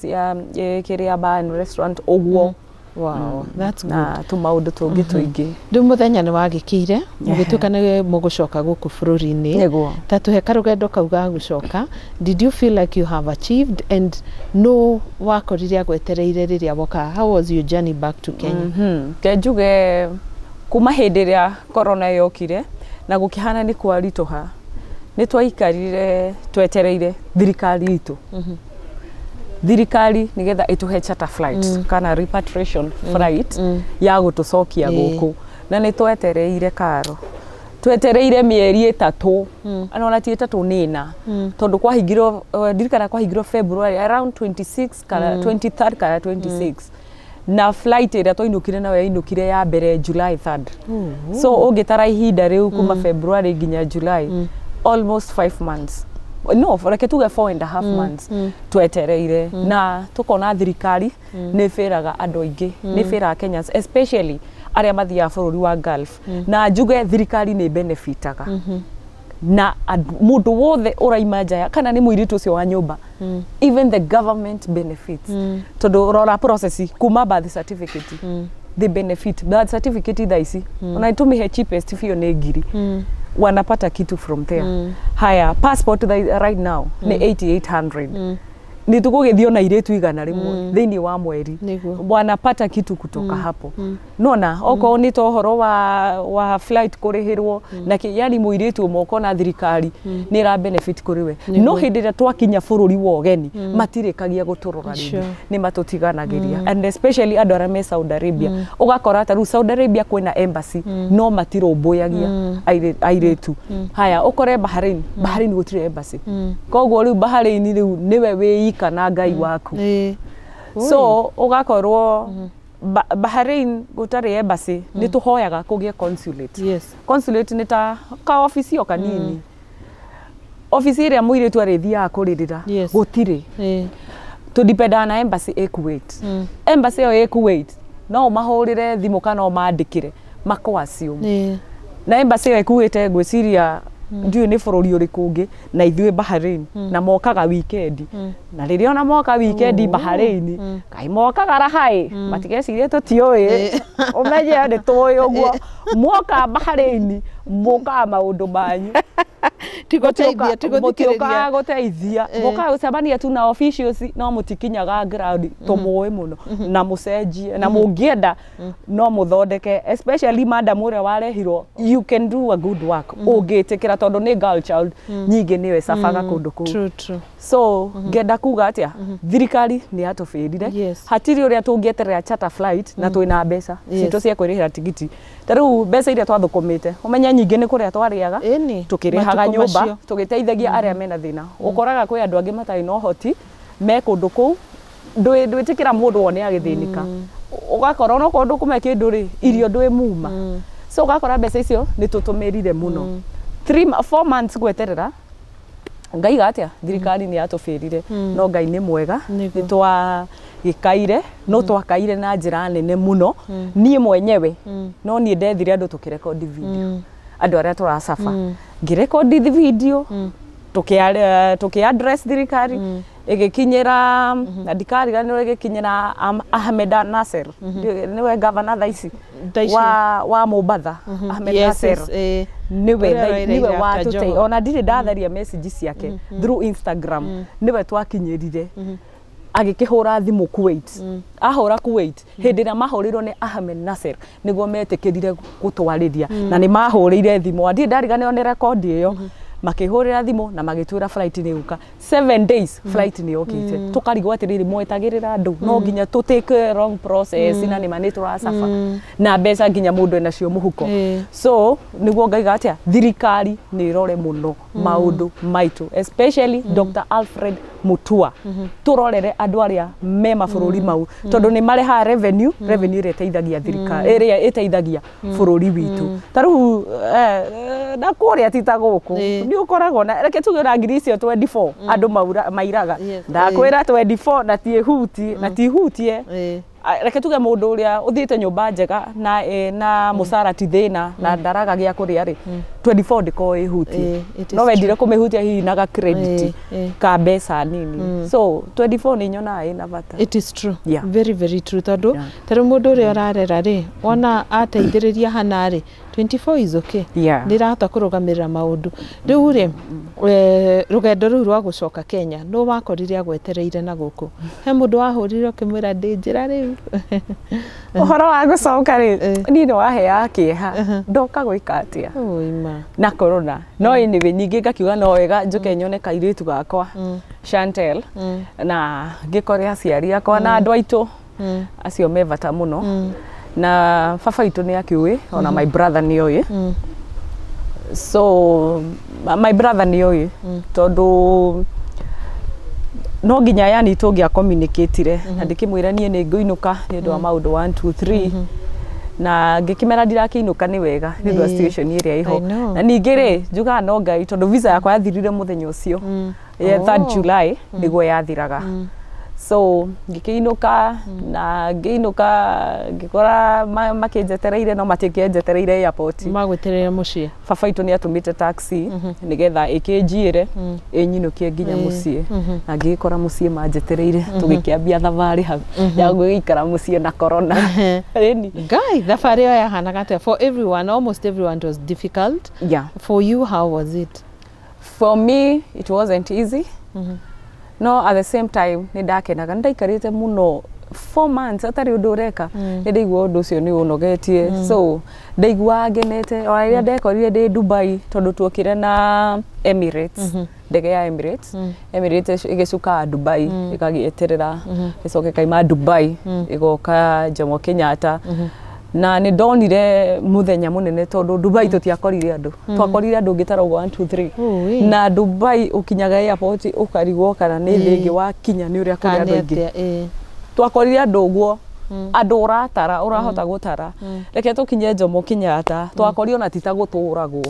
cia kĩrĩa bar and restaurant ũguo. Wow, that's good. Na tũmaũndũ tũngĩ tũingĩ. Rĩu mũthenya nĩ wagĩkĩire mũgĩtuĩka nĩ mũgũcoka gũkũ bũrũri-inĩ. Nĩguo. Ta tũhe karũgendo kau ga gũcoka. Did you feel like you have achieved, and no wakorire agwetereire rĩrĩa woka? How was your journey back to Kenya? Ke njuge kuma hĩndĩ ĩrĩa corona yokire na gũkĩhana nĩ kwaritũha, nĩ twaikarire twetereire thirikari itũ, thirikari nĩgetha ĩtũhe charter flight kana repatriation flight ya gũtũcokia gũkũ, na nĩ twetereire karo, twetereire mĩeri 3, ana ona ti 3, nĩ 4, tondũ kwahingirwo, ndirikana kwahingirwo February around 26 kana 23 kana 26, na flight ĩrĩa twainũkire nayo yainũkire ya mbere July 3rd. So ũngĩtara ihinda rĩu kuma February nginya July, almost 5 months, no reke tuge 4.5 months twetereire, na tukona thirikari nĩ ĩbĩraga andũ aingĩ, nĩ ĩbĩraga Kenyans, especially arĩa mathiaga bũrũri wa Gulf, na njuge thirikari nĩ benefitaga na mũndũ wothe ũraima nja kana nĩ mũirĩtu ũcio wa nyũmba, even the government benefits, tondũ rora process kuma birth certificate, they benefit. Birth certificate thaa ici ona tũmĩhe cheapest biũ nĩ ngiri, wanapata kitu from there. Haya, passport right now nĩ 8800. Nĩ tũgũgĩthiĩ ona airĩtu 100 thĩinĩ wa mweri. Nĩguo. Wanapata kitu kutoka hapo. Nona okorwo nĩ ta ũhoro wa flight kũrĩhĩrwo na kĩ, yani mũirĩtu ũmwe ũkona thirikari nĩ ĩra benefit kũrĩ we. No hĩndĩ ĩrĩa twakinya bũrũri wa ũgeni, matirĩkagia gũtũrora rĩngĩ. Nĩ matũtiganagĩria, and especially andũ arĩa me Saudi Arabia. Ũgakora ta rĩu Saudi Arabia kwĩna embassy, no matirũmbũyagia airĩtu. Haya, ũkore Bahrain, Bahrain gũtirĩ embassy, koguo rĩu Bahrain rĩu nĩwe wĩika na Ngai waku. So ũgakorwo Bahrain gũtarĩ embassy, nĩ tũhoyaga kũgĩe consulate. Consulate nĩ ta ka obici o kanini, obici ĩrĩa mũirĩtu arĩthiaga kũrĩrĩra. Gũtirĩ. Tũdipendaga na embassy ĩ Kuwait. Embassy ĩyo ĩ Kuwait, no ũmahũrĩre thimũ kana ũmandĩkĩre, makũ assume. Na embassy ĩyo ĩkuĩte, ngwĩciria ndiũĩ nĩ bũrũri ũrĩkũ ũngĩ na ithuĩ Bahrain, na mokaga weekend, na rĩrĩa ona moka weekend Bahrain, kaĩ mokaga rahaĩ, matigecirie tũtiũĩ. Ũmenye nĩ tũĩ ũguo mwoka Bahrain mũkaga maũndũ manyu. Tigũteithia, tigũthikĩrĩria. Mũtiũkaga gũteithia, mũkaga gũcemania tu na officials, no mũtikinyaga ground. Tũmũĩ mũno na mũcenjie, na mũngĩenda no mũthondeke, especially madam ũrĩa warehirwo, you can do a good work ũngĩtĩkĩra, tondũ nĩ girl child nyingĩ nĩyo ĩcabaga kũndũ kũu. True, true. So ngenda kuga atĩa, thirikari nĩ yatũbĩrire. Hatirĩ ũrĩa tũngĩeterera charter flight na twĩna mbeca citũ cia kwĩrĩhĩra tigiti. Ta rĩu mbeca iria twathũkũmĩte, ũmenye nyingĩ nĩ kũrĩa twarĩaga, Ĩni. tũkĩrĩhaga Matukũ nyũmba, macio. tũgĩteithagia arĩa mena thĩna. Ũkoraga kwĩ andũ angĩ matarĩ na ũhoti me kũndũ kũu, ndwĩtĩkĩra mũndũ wone agĩthĩnĩka, ũgakora onokorwo ndũkũme kĩndũ rĩ, irio ndwĩ muma. So ũgakora mbeca icio nĩ tũtũmĩrire mũno, 3 4 months gweterera. Ngaiga atĩa, thirikari nĩ yatũbĩrire, no Ngai nĩ mwega. Nĩguo. Nĩ twagĩkaire, no twakaire na njĩra nene mũno. Niĩ mwenyewe no niĩ ndethire andũ tũkĩrekondi video, andũ arĩa tũracaba, ngĩrekondi video, tũkĩ address thirikari, ĩgĩkinyĩra, na ndikariganĩrwo, ĩgĩkinyĩra Ahmed Nasser. Nĩwe governor thaa ici Thaa ici. wa Mombatha, Ahmed Nasser. Yes. Nĩwe Ũrĩa nĩwe ũrairaire after watũte Joho. ona ndirĩ ndatharia message ciake through Instagram, nĩwe twakinyĩrire. Agĩkĩhũra thimũ Kuwait, ahũra Kuwait, hĩndĩ ĩrĩa mahũrĩirwo nĩ Ahmed Nasser nĩguo metĩkĩrire gũtwarĩria, na nĩ mahũrĩire thimũ, ndirĩ ndariganĩrwo nĩ rekondi ĩyo. Makĩhũrĩra thimũ na magĩtwĩra flight nĩ ĩgũka 7 days, flight nĩ yokĩte. Tũkarigwo atĩrĩrĩ, mwetagĩrĩra andũ no nginya tũ take wrong process, na nĩma nĩ tũracaba na mbeca nginya mũndũ enacio mũhuko. So nĩguo ngaiga atĩa, thirikari nĩ ĩrore mũno maũndũ maitũ, especially Dr. Alfred Mutua, tũrorere andũ arĩa me mabũrũri mau, tondũ nĩ marehaga revenue, revenue ĩrĩa ĩteithagia thirikari, ĩrĩa ĩteithagia bũrũri witũ. Ta rĩu na kũrĩa ti ta gũkũ. Nĩ ũkoragwo na, reke tuge na ngiri icio 24 andũ mairaga. Ndakwĩra 24 na ti hutie na ti hutie. Reke tuge mũndũ ũrĩa ũthiĩte nyũmba njega na na mũcara ti thĩna na ndaraga gĩa kũrĩa rĩ, 24 ndĩkorwo ĩhutie. It is No wendire kũmĩhutia hihi na ga credit ka mbeca nini. So 24 nĩ nyonaga ĩna bata. It is true. Very, very true, tondũ tarĩu mũndũ ũrĩa ũrarera rĩ, wona ateithĩrĩria hana rĩ, 24 is okay. Nĩ ĩrahota kũrũgamĩrĩra maũndũ. Rĩu rĩ, rũgendo rũu rwa gũcoka Kenya, nũ wakorire agwetereire na gũkũ? He mũndũ wahũrire ũkĩmwĩra ndĩ njĩra rĩu? Ũhoro wa gũcoka rĩ, niĩ nĩ waheaga kĩeha, ndoka gwĩka atĩa Ũima. na corona. No anyway, ningĩ ngakiuga no wega njũke nyone kairĩtu gakwa Chantel, na ngĩkore aciari akwa na andũ aitũ acio me bata mũno, na baba witũ nĩ akĩũĩ, ona my brother nĩ oĩ. So my brother nĩ oĩ, tondũ no nginya yani tũngĩa communicatire na ndĩkĩmwĩra niĩ nĩ ngũinũka nĩ ũndũ wa maũndũ 1 2 3, na ngĩkĩmera ndirakĩinũka nĩ wega nĩ ũndũ wa situation ĩrĩa I ĩho. know. Na ningĩ rĩ, njugaga no Ngai, tondũ visa yakwa yathirire mũthenya ũcio ya 3rd July nĩguo yathiraga. So ngĩkĩinũka, na ngĩinũka ngĩkora makĩnjetereire, no matikĩnjetereire airport. Magwetereire mũciĩ. Baba witũ nĩ atũmĩte taxi nĩgetha ĩkĩnjiĩre ĩnyinũkie nginya mũciĩ, na ngĩgĩkora mũciĩ manjetereire, tũgĩkĩambia thabarĩ hau ya gũgĩikara mũciĩ na corona. Ĩni. Ngai, thabarĩ ĩyo yahanaga atĩa? For everyone, almost everyone, it was difficult. For you, how was it? For me it wasn't easy. No at the same time nĩ ndakenaga, nĩ ndaikarĩte mũno 4 months atarĩ ũndũ ũreka, nĩ ndaigua ũndũ ũcio nĩ ũnogetie. So ndaiguaga ngenete ona rĩrĩa ndekorire ndĩ Dubai, tondũ tuokire na Emirates, ndege ya Emirates. Emirates ĩgĩcuka Dubai, ĩgagĩeterera, ĩcoke ĩkaima Dubai ĩgoka Jomo Kenyatta. Na nĩ ndonire mũthenya mũnene, tondũ Dubai tũtiakorire andũ, twakorire andũ ngĩtara ũguo 1 2 3. Ui. Na Dubai ũkinyaga airport ũkarigwo kana nĩ thĩ ĩngĩ wakinya nĩ ũrĩa kũrĩ Kana andũ aingĩ. atĩa, ĩĩ. Twakorire andũ ũguo, andũ ũratara ũrahota gũtara. Reke tũkinye Jomo Kenyatta, twakorire ona ti ta gũtũragwo,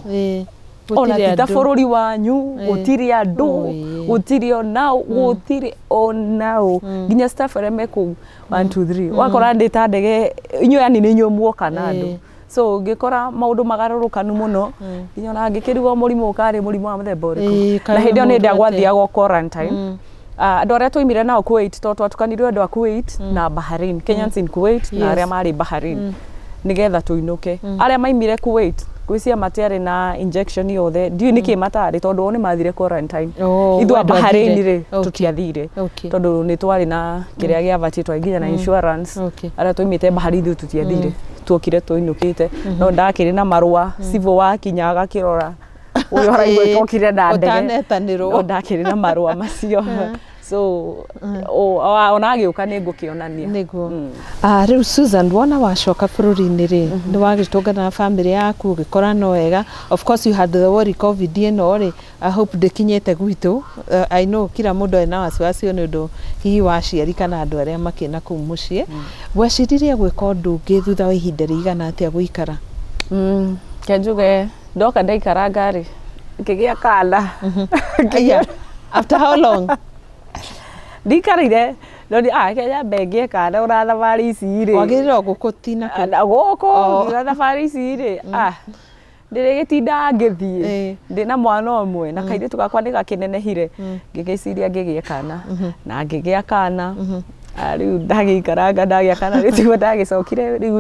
ona Gũtirĩ ti ta andũ. bũrũri wanyu, gũtirĩ andũ, Oi. gũtirĩ onao, gũtirĩ onao, nginya staff arĩa me kũu 1 2 3 wakora ndĩ ta ndege inyuĩ, yani nĩ inyuĩ muoka na andũ. So ngĩkora maũndũ magarũrũkanu mũno, nginya ona ngĩkĩrigwo mũrimũ ũkarĩ mũrimũ wa mũthemba ũrĩkũ. Kaĩ Na hĩndĩ ĩyo nĩ mũndũ hĩndĩ atĩa? gwathiagwo quarantine. Ah, andũ arĩa twaimire nao Kuwait, tondũ twatukanirwe andũ a Kuwait na Bahrain, Kenyans in Kuwait na arĩa marĩ Bahrain, nĩgetha tũinũke. Arĩa maimire Kuwait gwĩcia matiarĩ na injection yothe, ndiũĩ nĩkĩ matarĩ, tondũ o nĩ mathire quarantine. Oh, Ithuĩ a we Bahrain ndwathire. rĩ, tũtiathire, tondũ nĩ twarĩ na kĩrĩa gĩabatiĩ, twarĩ nginya na insurance. Arĩa twaimĩte Bahrain ithuĩ tũtiathire, tuokire tũinũkĩte, no ndakĩrĩ na marũa civil wakinya agakĩrora ũyũ araigua okire na ndege. Ũtanetanĩrwo. No ndakĩrĩ na marũa macio, so ona agĩũka nĩ ngũkĩonania. Nĩguo. Ah, rĩu Susan, wona wacoka bũrũri-inĩ rĩ, nĩ wagĩtũngana na bamĩrĩ yaku, ũgĩkora no wega. Of course you had the worry, COVID ĩno rĩ, I hope ndĩkinyĩte gwitũ. I know kila mũndũ ena wasiwasi nĩ ũndũ hihi wa aciari kana andũ arĩa makĩna kũu mũciĩ. Weciririe gwĩka ũndũ ũngĩ thutha wa ihinda rĩigana atĩa gũikara? Ke njuge ndoka ndaikaranga rĩ, ngĩgĩa kana. Aya, after how long? Ndikarire no ah, nyambe ngĩe kana ũra thabarĩ ici rĩ. Wagĩrĩire o gũkũ tina kũ? Na gũkũ. Oh. Ngiuga thabarĩ ici rĩ, ah, ndĩrĩgĩtinda ngĩthiĩ ndĩ na mwana ũmwe na kairĩtu gakwa nĩ gakĩnenehire. Ngĩgĩciria ngĩgĩe kana, na ngĩgĩa kana. Ah, rĩu ndagĩikaranga ndagĩa kana rĩu tiguo ndagĩcokire rĩu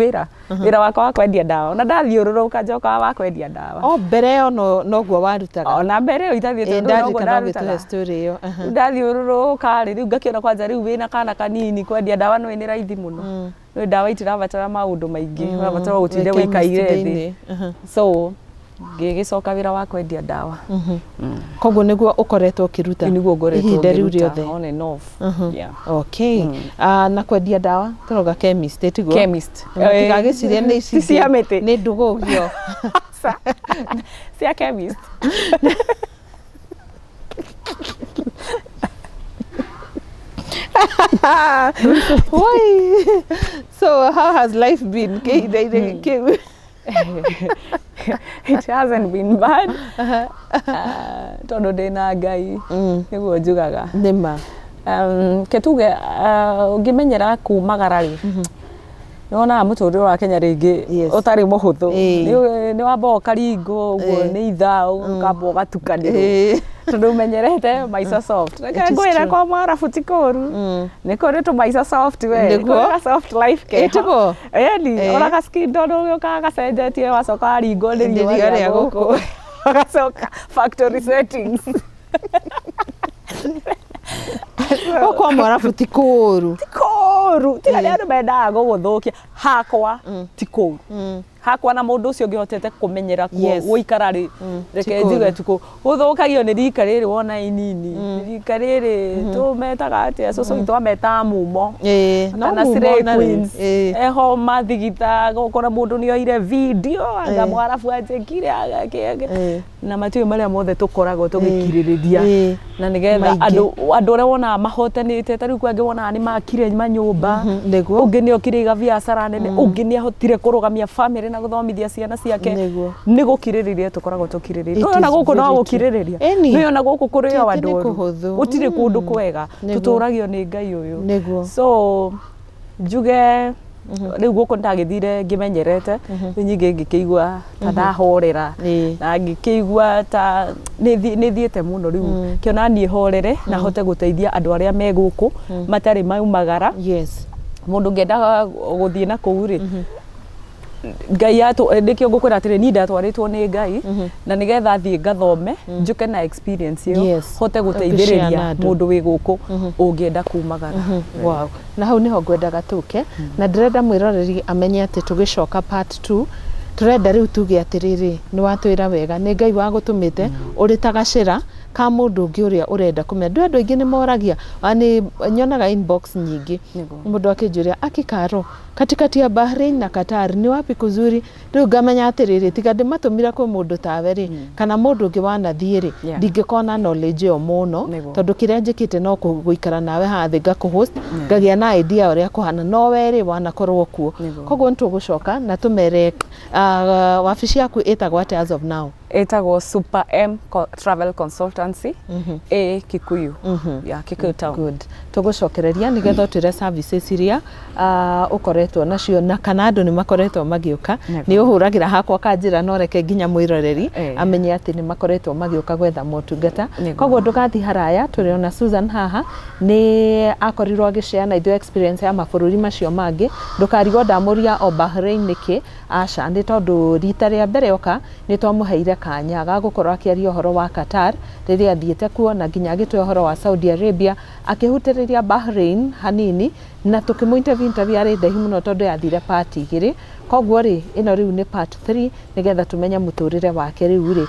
wĩra wakwa wa kwendia ndawa, ona ndathiũrũrũka njokaga wa kwendia ndawa. O mbere ĩyo noguo warutaga? Ona mbere ĩyo itathiĩte Ĩĩ, ũndũ noguo ndarikana ũgĩtũhe ndarutaga. story ĩyo. Aha. Rĩu ndathiũrũrũka rĩ, rĩu ngakĩona kwanja rĩu wĩna kana kanini kwendia ndawa nĩ nĩ raithi mũno, nĩ ndawa itirabatara maũndũ maingĩ, ũrabatara gũtinda Wĩ chemist wĩikaire thĩ. thĩinĩ. Aha. So ngĩgĩcoka wĩra wa kwendia ndawa. Koguo nĩguo ũkoretwo ũkĩruta Nĩguo ngoretwo ihinda rĩu ngĩruta rĩothe? on and off, yeah. Okay. Ah, na kwendia ndawa tũrauga chemist, tiguo? Chemist. Tigagĩcirie nĩ ici Ti cia mĩtĩ. Nĩ ndũgũgio. Cia chemist. Why? So how has life been kĩhinda-inĩ kĩu? It hasn't been bad. Ah, tondũ ndĩna Ngai, nĩguo njugaga. Nĩma. Ke tuge ũngĩmenyera kumagara rĩ, nĩwonaga mũtũrĩre wa Kenya rĩngĩ ũtarĩ mũhũthũ. Nĩ wamba ũkaringwo ũguo nĩ ithaa, ũkamba ũgatukanĩrwo, tondũ ũmenyerete maica soft. Reke It is ngwĩre, true. kwa mwarabu ti kũru, nĩ kũrĩ tũmaica soft we. Nĩguo. Nĩ kũrĩ ka soft life keho. Ĩ, tiguo? Ĩni ona ka skin tone ũgĩũkaga gacenjetie, wacoka waringwo nĩ Nĩ riũa riũa rĩa rĩa gũkũ, gũkũ. ũgacoka factory settings. Gũkũ kwa mwarabu ti kũũru? Ti kũũru, tiga nĩ andũ mendaga gũgũthũkia. Hakwa ti kũũru, hakwa na mũndũ ũcio ũngĩhotete kũmenyera kuo gũikara rĩ, reke Ti kũũru. njuge ti kũũru. Gũthũkagio nĩ rika rĩrĩ wona inini, rika rĩrĩ tũmetaga atĩa, cũcũ witũ ametaga mumo No kana mumo slay na rĩu. queens. Eho mathigita gũkora mũndũ nĩ oire video anga mwarabu anjĩkire na matiũĩ marĩa mothe tũkoragwo tũgĩkirĩrĩria na nĩgetha Maingĩ. andũ arĩa wonaga mahotanĩte, ta rĩu kwĩ angĩ wonaga nĩ makire manyũmba, ũngĩ nĩ okire iga biacara nene, ũngĩ nĩ ahotire kũrũgamia famĩlĩ na gũthomithia ciana ciake. Nĩ gũkirĩrĩria tũkoragwo tũkirĩrĩria. It Nĩũĩ ona is gũkũ no very true. gũkirĩrĩria. Ĩni. Nĩũĩ ona gũkũ kũrĩ o Ti atĩ andũ nĩ oru. kũhũthũ. Gũtirĩ kũndũ kwega. Tũtũragio nĩ Ngai ũyũ. So njuge rĩu gũkũ ndagĩthire ngĩmenyerete, rĩu nyingĩ ngĩkĩigua ta ndahorera na ngĩkĩigua ta nĩ thiĩte mũno. Rĩu kĩona niĩ horere na hote gũteithia andũ arĩa me gũkũ matarĩ maumagara. Mũndũ ũngĩenda gũthiĩ na kũu rĩ, Ngai atũ nĩkĩo ngũkwĩra atĩrĩ niĩ ndatwarĩtwo nĩ Ngai na nĩgetha thiĩ ngathome njũke na experience ĩyo hote gũteithĩrĩria mũndũ wĩ gũkũ ũngĩenda kumagara. Wow. Na hau niho ngwendaga tũke na ndĩrenda mwĩroreri amenye atĩ tũgĩcoka part 2 tũrenda rĩu tuge atĩrĩrĩ nĩ watwĩra wega nĩ Ngai wagũtũmĩte ũrĩ ta gacĩra ka mũndũ ũngĩ ũrĩa ũrenda kũmenya. Ndũ andũ aingĩ nĩ moragia nĩ nyonaga inbox nyingĩ mũndũ akĩnjũria akikaro katikati ya Bahrain na Qatar ni wapi kuzuri? Rĩu ngamenya atĩrĩrĩ tiga ndĩmatũmire kwĩ mũndũ tawe rĩ kana mũndũ ũngĩ wanathiĩ rĩ ndingĩkona knowledge ĩyo mũno tondũ kĩrĩa njĩkĩte no gũikara nawe haha thĩ ngakũhost ngagĩa na idea ũrĩa kũhana no we rĩ wanakorwo kuo. Koguo nĩ tũgũcoka na tũmere wabici yaku ĩtagwo atĩa as of now? Ĩtagwo Super M Travel Consultancy ĩ Kikuyu ya Kikuyu town. Good. Tũgũcokereria nĩgetha ũtwĩre services iria ũkoretwo nacio na kana andũ nĩ makoretwo magĩũka. Nĩ ũhũragĩra hakwa kanjĩra no reke nginya mwĩroreri amenye atĩ nĩ makoretwo magĩũka gwetha motungata. Koguo ndũgathiĩ haraya, tũrĩ ona Susan haha nĩ akorirwo agĩshare na ithuĩ experience ya mabũrũri macio mangĩ. Ndũkarigwo ndamũria o Bahrain nĩkĩ, aca nĩ tondũ rita rĩa mbere oka nĩ twamũheire kanya ga gũkorwo akĩaria ũhoro wa Qatar rĩrĩa athiĩte kuo na nginya agĩtũhe ũhoro wa Saudi Arabia akĩhutĩrĩria Bahrain hanini na tũkĩmũ interview yarĩ ndaihu mũno tondũ yathire part 2. Koguo rĩ ĩno rĩu nĩ part 3 nĩgetha tũmenye mũtũrĩre wake rĩu rĩ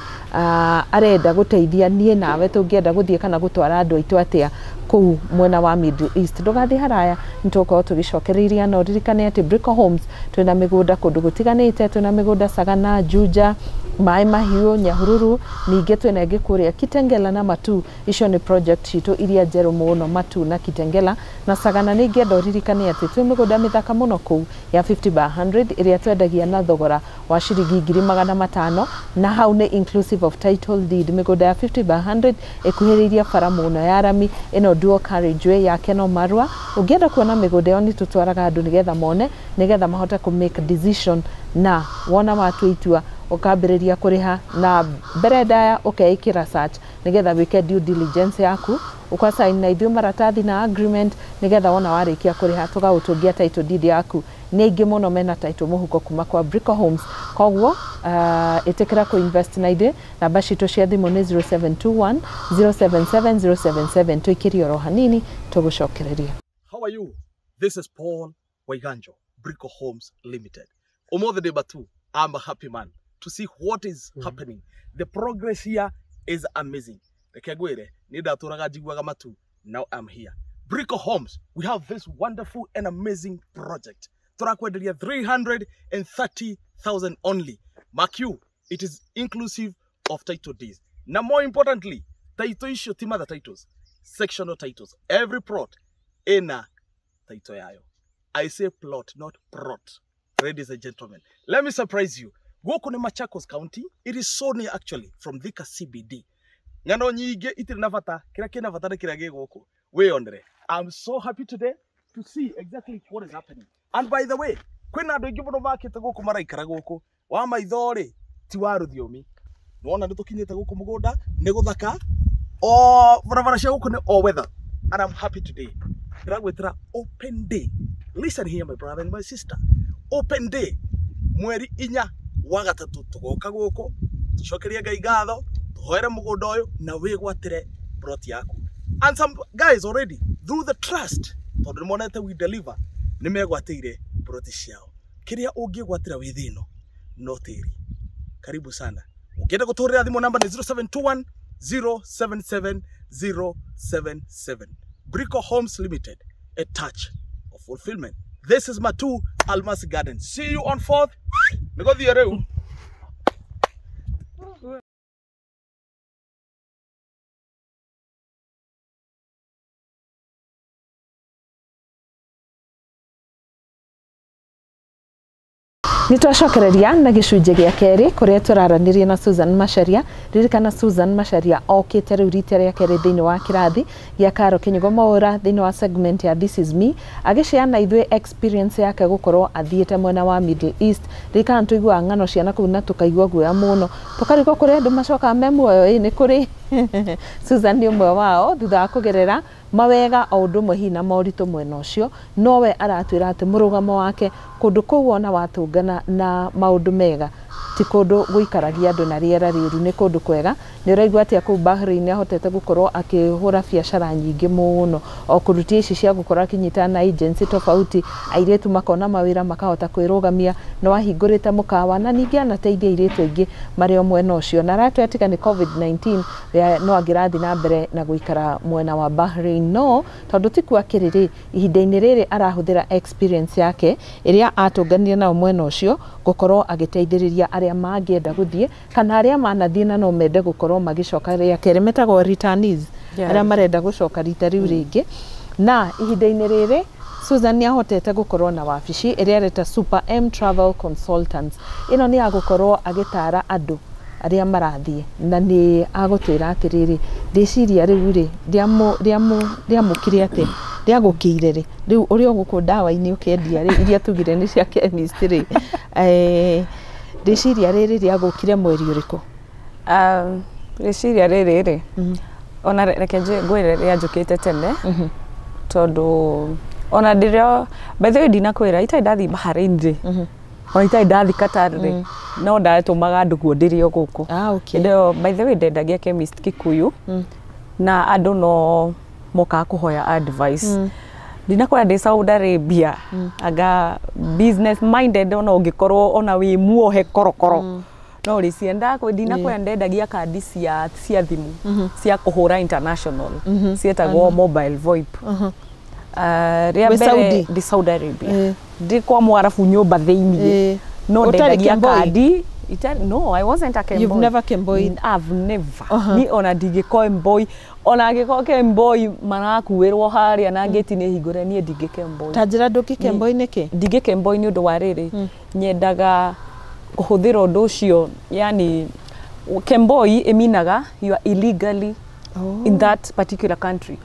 arenda gũteithia niĩ nawe tũngĩenda gũthiĩ kana gũtwara andũ aitũ atĩa kũu mwena wa Middle East. Ndũgathiĩ haraya nĩ tũgũkorwo tũgĩcokereiria na ũririkane atĩ Brico Homes twĩna mĩgũnda kũndũ gũtiganĩte, twĩna mĩgũnda Sagana, Juja, Maĩ Mahiũ, Nyahururu, ningĩ twĩna ĩngĩ kũrĩa Kitengela na Matu. Icio nĩ project citũ iria njerũ mũno, Matu na Kitengela na Sagana. Nĩ ingĩenda ũririkane atĩ twĩ mĩgũnda mĩthaka mũno kũu ya 50 by 100 ĩrĩa twendagia na thogora wa ciringi 500,000 na hau nĩ inclusive of title deed. Mĩgũnda ya 50 by 100 ĩkuhĩrĩirie bara mũno ya rami ĩno dual carriageway ya Keno Marua. Ũngĩenda kuona mĩgũnda ĩyo nĩ tũtwaraga andũ nĩgetha mone, nĩgetha mahote kũ make decision na wona watua itua ũkambĩrĩria kũrĩha na mbere ndaya ũkeĩkĩra search nĩgetha wĩke due diligence yaku ũka sign na ithuĩ maratathi na agreement nĩgetha wona warĩkia kũrĩha tũgagũtũngia title deed yaku. Nĩ aingĩ mũno mena title mũhuko kuma kwa Brico Homes. Koguo ĩtĩkĩra kũ invest na ithuĩ. Namba citũ cia thimũ nĩ 0721 077 077. Tũikĩrie oro hanini tũgũcokereria. How are you? This is Paul Waiganjo, Brico Homes Limited. Ũmũthĩ ndĩ Matu. I'm a happy man to see what is happening. The progress here is amazing. Reke ngwĩre, niĩ ndatũraga njiguaga Matu. Now I'm here. Brico Homes, we have this wonderful and amazing project. Tũrakwenderia 330,000 only. Mark you, it is inclusive of title deeds. Now more importantly, title icio ti mother titles, sectional titles. Every plot ina title yayo. I say plot, not prot. Ladies and gentlemen, let me surprise you. Gũkũ nĩ Machakos County. It is so near actually from Thika CBD. Ng'ano nyingĩ itirĩ na bata, kĩrĩa kĩna bata nĩ kĩrĩa gĩ gũkũ. Wĩyonere. I'm so happy today to see exactly what is happening. And by the way, kwĩna andũ aingĩ mũno makĩte gũkũ maraikara gũkũ. Wa maitho rĩ, ti wa rũthiomi. Nĩwona nĩ tũkinyĩte gũkũ mũgũnda, nĩ gũthaka. O barabara cia gũkũ nĩ all weather. And I'm happy today. Ndĩragwĩtĩra open day. Listen here my brother and my sister. Open day. Mweri 4 wa gatatũ tũgoka gũkũ, tũcokerie Ngai ngatho, tũhoere mũgũnda ũyũ na wĩgwatĩre plot yaku. And some guys already through the trust, tondũ nĩmonete we deliver, nĩmegwatĩire plot ciao. Kĩrĩa ũngĩgwatĩra wĩ thĩ ĩno no tĩri. Karibu sana. Ũngĩenda gũtũhũrĩra thimũ namba nĩ 0721 077 077. Brico Homes Limited, a touch of fulfillment. This is Matu Almasi Garden. See you on 4th. Nĩgũthiĩ rĩu. Nĩ twacokereria na gĩcunjĩ gĩa kerĩ kũrĩa tũraranĩria na Susan Macharia. Ririkana Susan Macharia okĩte rĩu rita rĩa kerĩ thĩinĩ wa kĩrathi gĩa Karo Kĩnyugo Mwaũra thĩinĩ wa segment ya This is Me, agĩceana ithuĩ experience yake gũkorwo athiĩte mwena wa Middle East. Ririkana tũiguaga ng'ano cia nakũu na tũkaigua guoya mũno, tũkarigwo kũrĩa andũ macokaga me muoyo, ĩ nĩ kũrĩ Susan nĩ ũmwe wao thutha wa kũgerera mawega o ũndũ ũmwe hihi na moritũ mwena ũcio, nowe aratwĩra atĩ mũrũgamo wake kũndũ kũu ona watũngana na maũndũ mega ti kũndũ gũikaragia andũ na rĩera rĩũru, nĩ kũndũ kwega. Nĩ ũraigua atĩa kũu Bahrain ahotete gũkorwo akĩhũra biacara nyingĩ mũno, o kũrutia ici cia gũkorwo akĩnyitana na agency tofauti, airĩtu makona mawĩra makahota kwĩrũgamia, no ahingũrĩte mũkawa na ningĩ anateithia airĩtu aingĩ marĩ o mwena ũcio. Na aratwĩra tiga nĩ COVID-19 no angĩrathiĩ na mbere na gũikara mwena wa Bahrain, no tondũ ti kuo akĩrĩ rĩ, ihinda-inĩ rĩrĩ arahũthĩra experience yake ĩrĩa atũnganire nayo mwena ũcio gũkorwo agĩteithĩrĩria arĩa mangĩenda gũthiĩ kana arĩa manathiĩ na no mende gũkorwo magĩcoka rĩa kerĩ, metagwo returnees, arĩa marenda gũcoka rita rĩu rĩngĩ. Na ihinda-inĩ rĩrĩ Susan nĩ ahotete gũkorwo na wabici ĩrĩa areta Super M Travel Consultants. Ĩno nĩ ya gũkorwo agĩtara andũ arĩa marathiĩ, na nĩ agũtwĩra atĩrĩrĩ, ndĩciria rĩu rĩ rĩamũkire atĩa, rĩagũkĩire rĩ, rĩu ũrĩa ũgũkũ ndawa-inĩ ũkĩendia rĩ, iria tugire nĩ cia chemist rĩ, ndĩciria rĩrĩ rĩagũkire mweri ũrĩkũ? Rĩciria rĩrĩ rĩ, ona reke ngwĩre rĩanjũkĩte tene, tondũ ona ndĩrĩa, by the way ndinakwĩra itarĩ ndathiĩ Bahrain rĩ, ona itarĩ ndathiĩ Qatar rĩ, no ndatũmaga andũ kuo ndĩrĩ o gũkũ. Okay. Hĩndĩ ĩyo, by the way, ndendagia chemist Kikuyu, na andũ no mokaga kũhoya advice. Ndinakwĩra ndĩ Saudi Arabia, anga business minded, ona ũngĩkorwo ona wĩ muohe korokoro no ũrĩcienda. Ndinakwĩra ndendagia kandi cia thimũ cia kũhũra international, ciĩtagwo mobile VoIP. Rĩa Wĩ mbere Saudi? Ndĩ Saudi Arabia, ndĩ kwa mwarabu nyũmba thĩiniĩ, no Ũtarĩ ndendagia Kemboi? kandi. No, I wasn't a Kemboi. You've never Kemboied? I've never. Ni ona ndingĩkemboi, ona angĩkorwo Kemboi marakuĩrwo harĩa na ngĩti nĩ hingũre, niĩ ndingĩkemboi. Ta njĩra ndũngĩkemboi nĩkĩ? Ndingĩkemboi nĩ ũndũ wa rĩrĩ, nyendaga kũhũthĩra ũndũ ũcio, yani kemboi ĩminaga you are illegally in that particular country,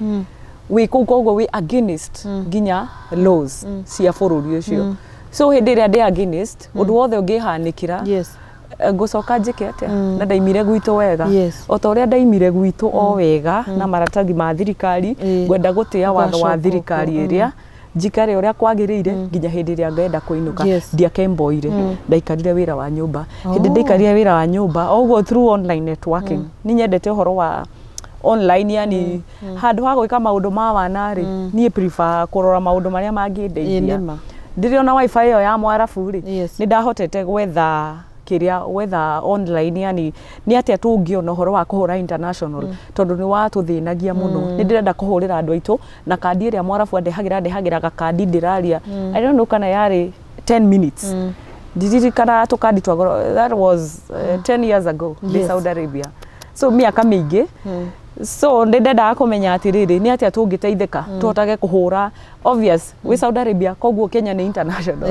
wĩ kũu, koguo wĩ against nginya laws cia bũrũri ũcio. So hĩndĩ ĩrĩa ndĩ against ũndũ wothe ũngĩhanĩkĩra, ngũcoka njĩke atĩa? Na ndaimire gwitũ wega, o ta ũrĩa ndaimire gwitũ o wega na maratathi ma thirikari, ngwenda gũtĩa watho wa Ũgacoka thirikari ũguo, ĩrĩa njikare ũrĩa kwagĩrĩire nginya hĩndĩ ĩrĩa ngenda kũinũka. Ndiakemboire, ndaikarire wĩra wa nyũmba. Hĩndĩ ndaikarire wĩra wa nyũmba o ũguo through online networking, nĩ nyendete ũhoro wa online, yani handũ ha gwĩka maũndũ ma wana rĩ, niĩ prefer kũrora maũndũ marĩa mangĩndeithia. Nĩma. Ndĩrĩ ona wifi ĩyo ya mwarabu rĩ, nĩ ndahotete gwetha kĩrĩa gwetha online, yani nĩ atĩa tũngĩona ũhoro wa kũhũra international, tondũ nĩ watũthĩnagia mũno. Nĩ ndĩrenda kũhũrĩra andũ aitũ na kandi ĩrĩa mwarabu andehagĩra, ndehagĩra gakandi ndĩraria, I don't know kana yarĩ 10 minutes, ndiririkana tũkandi twa goro. That was 10 years ago ndĩ Saudi Arabia, so mĩaka mĩingĩ. So nĩ ndendaga kũmenya atĩrĩrĩ, nĩ atĩa tũngĩteithĩka tũhotage kũhũra. Obvious wĩ Saudi Arabia, koguo Kenya nĩ international.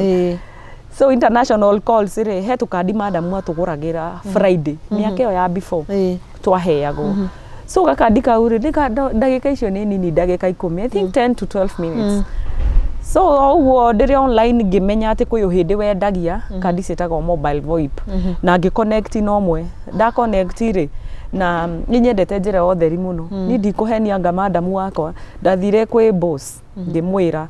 So international calls rĩ, he tũkandi madamu atũgũragĩra Friday mĩaka ĩyo ya before, twaheagwo. So gakandi kau rĩ, ndagĩka icio nĩ nini, ndagĩka 10, I think 10 to 12 minutes. So o ũguo ndĩrĩ online ngĩmenya atĩ kwĩ hĩndĩ wendagia kandi ciĩtagwo mobile VoIP, na ngĩ-connect na ũmwe. Nda connect rĩ, na nĩ nyendete njĩra ya ũtheri mũno, niĩ ndikũhenia anga madamu wakwa. Ndathire kwĩ boss ngĩmwĩra,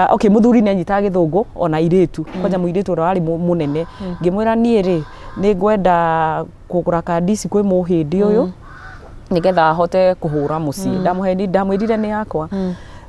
okay, mũthuri nĩ anyitaga gĩthũngũ ona airĩtu, kwanja mũirĩtu ũrĩa warĩ mũnene. Ngĩmwĩra niĩ rĩ, nĩ ngwenda kũgũra kandi ici kwĩ mũhĩndĩ ũyũ nĩgetha ahote kũhũra mũciĩ. Ndamũhe, ndamwĩrire nĩ yakwa.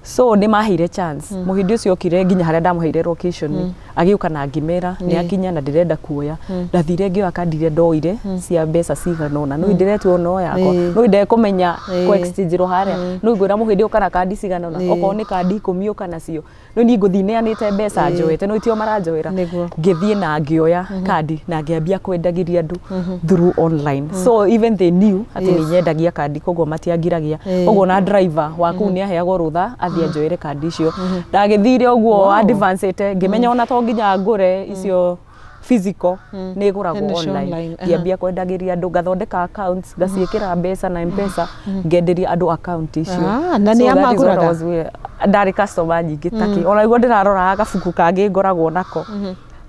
So nĩ maheire chance. Mũhĩndĩ ũcio okire nginya harĩa ndamũheire location, agĩũka na ngĩmera nĩ akinya na ndĩrenda kuoya. Ndathire ngĩoya kandi iria ndoire cia mbeca cigana ũna, no ndĩretuo no yakwa, no ndekũmenya kũ exchange ro harĩa, no ngwĩra mũhĩndĩ ũka na kandi cigana ũna, okorwo nĩ kandi 10 ũka nacio, no niĩ ngũthiĩ neanĩte mbeca njoete, no itio maranjoera. Ngĩthiĩ na ngĩoya kandi na ngĩambia kwendagĩria andũ through online. So even they knew atĩ nĩ nyendagia kandi, koguo matiangiragia. Koguo na driver wa kũu nĩ aheagwo rũtha athiĩ anjoere kandi icio. Ndagĩthire ũguo advance-ĩte, ngĩmenya ona to nginya ngũre icio physical, nĩ ĩgũragwo Nĩ cio online. Online, aha. Ngĩambia kwendagĩria andũ, ngathondeka accounts, ngaciĩkĩra mbeca na M-Pesa, ngenderia andũ account icio. Ah, na nĩ So that is what I amagũraga? was with. Ndarĩ customer nyingĩ takĩ ona niguo ndĩraroraga gabuku kangĩ ngoragwo nako,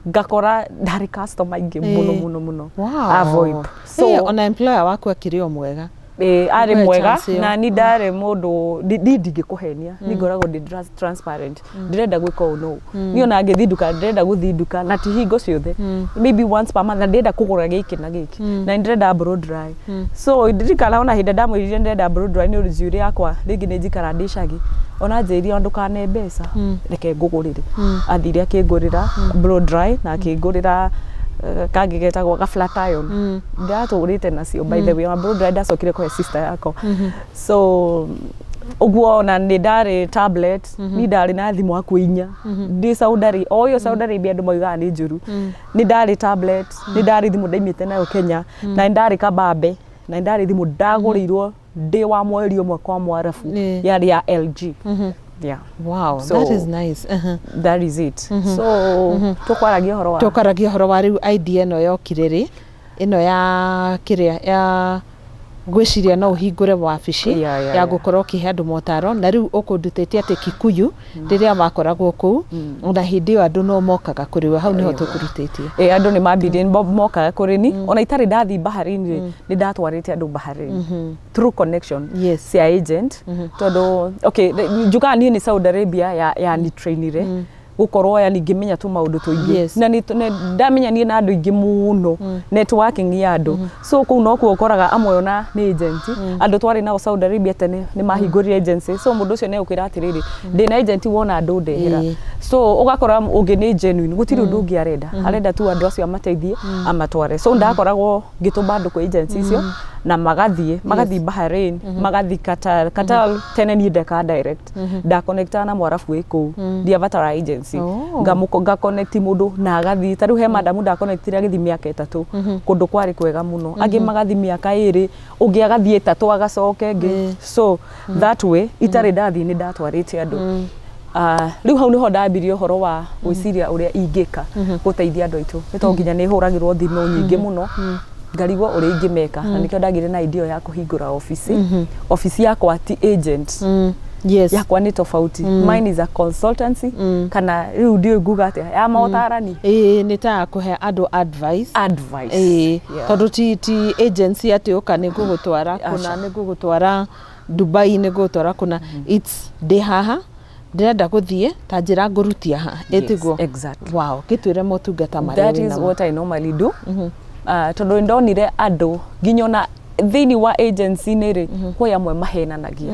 ngakora ndarĩ customer aingĩ mũno mũno mũno a VoIP. So, ona employer waku akĩrĩ o mwega. Arĩ Ngũhe mwega chance ĩyo. na ni ndarĩ mũndũ ndingĩkũhenia, ni ngoragwo ndĩ transparent. Ndĩrenda gwĩka ũũ no niĩ ona ngĩthiĩ nduka, ndĩrenda gũthiĩ nduka na ti hingo ciothe, maybe once per month, na ndĩrenda kũgũra gĩkĩ na gĩkĩ na ndĩrenda blow dry. So ndirikana ona hĩndĩ ndamwĩrire ndĩrenda blow dry nĩ ũndũ njuĩrĩ yakwa rĩngĩ nĩ njikara ndĩ cagi, ona njĩrire ndũkane mbeca, reke ngũgũrĩre. Athire akĩngũrĩra blow dry na akĩngũrĩra kangĩ getagwo ga flat iron ndatũrĩte nacio. By the way, ona blow dry ndacokire kũhe sister yakwa. So ũguo ona nĩ ndarĩ tablet, ni ndarĩ na thimũ hakuhĩ 4 ndĩ Saudi Arabia, o ĩyo Saudi Arabia andũ moigaga nĩ njũru. Nĩ ndarĩ tablet, nĩ ndarĩ thimũ ndaimĩte nayo Kenya, na nĩ ndarĩ kabambe, na nĩ ndarĩ thimũ ndagũrĩirwo ndĩ wa mweri ũmwe kwa Mwarabu, yarĩ ya LG, yeah. Wow, So- that is nice. That is it. So tũkwaragia ũhoro wa Tũkwaragia ũhoro wa rĩu idea ĩno yokire rĩ, ĩno ya kĩrĩa ya ngwĩciria no ũhingũre wabici ya gũkorwo ũkĩhe andũ motaro, na rĩu ũkũndutĩtie atĩ Kikuyu rĩrĩa wakoragwo kũu, ona hĩndĩ ĩyo andũ no mokaga kũrĩ we, hau nĩho tũkũrutĩtie. Ĩ, andũ nĩ mambirie mokaga kũrĩ ni ona itarĩ ndathiĩ Bahrain rĩ, nĩ ndatwarĩte andũ Bahrain through connection cia agent, tondũ okay, njugaga niĩ nĩ Saudi Arabia ya ni trainire gũkorwo yani ngĩmenya tũmaũndũ tũingĩ. Na ndamenya niĩ na andũ aingĩ mũno, networking ya andũ. So kũu nokuo ũkoraga amwe ona nĩ agent, andũ twarĩ nao Saudi Arabia tene nĩ mahingũrire agency. So mũndũ ũcio nĩ egũkwĩra atĩrĩrĩ, ndĩna agent, wona andũ ndehera. So ũgakora ũngĩ nĩ genuine, gũtirĩ ũndũ ũngĩ arenda, arenda tu andũ acio amateithie amatware. So ndakoragwo ngĩtũma andũ kwĩ agency icio na magathiĩ Bahrain, magathiĩ Qatar. Qatar tene niĩ ndekaga direct, ndakonektaga na Mwarabu wĩ kũu, ndiabatara agency. Ngaconnect mũndũ na agathiĩ. Ta rĩu he madamu ndakonectire agĩthiĩ mĩaka 3 kũndũ kwarĩ kwega mũno, angĩ magathiĩ mĩaka 2, ũngĩ agathiĩ 3 agacoka ĩngĩ. So that way itarĩ ndathiĩ nĩ ndatwarĩte andũ. Rĩu hau nĩho ndambirie ũhoro wa gwĩciria ũrĩa ingĩka gũteithia andũ aitũ, nĩ tondũ nginya nĩ hũragĩrwo thimũ nyingĩ mũno ngarigwo ũrĩa ingĩmeka, na nĩkĩo ndagĩire na idea ya kũhingũra obici. Obici yakwa ti agent. Yakwa nĩ tofauti. Mine is a consultancy, kana rĩu ndiũĩ nguga atĩa, ya motarani. Ĩĩ, nĩ ta ya kũhe andũ advice. Advice. Ĩĩ, tondũ ti agency atĩ ũka nĩ ngũgũtwara kũna, Aca. nĩ ngũgũtwara Dubai, nĩ ngũgũtwara kũna. It's ndĩ haha ndĩrenda gũthiĩ, ta njĩra ngũrutia ha. Ĩtiguo? Exactly. Wow, gĩtwĩre motungata marĩa That is wĩnamo. what I normally do. Tondũ nĩndonire andũ nginya ona thĩinĩ wa agency-inĩ rĩ, kwĩ amwe mahenanagia,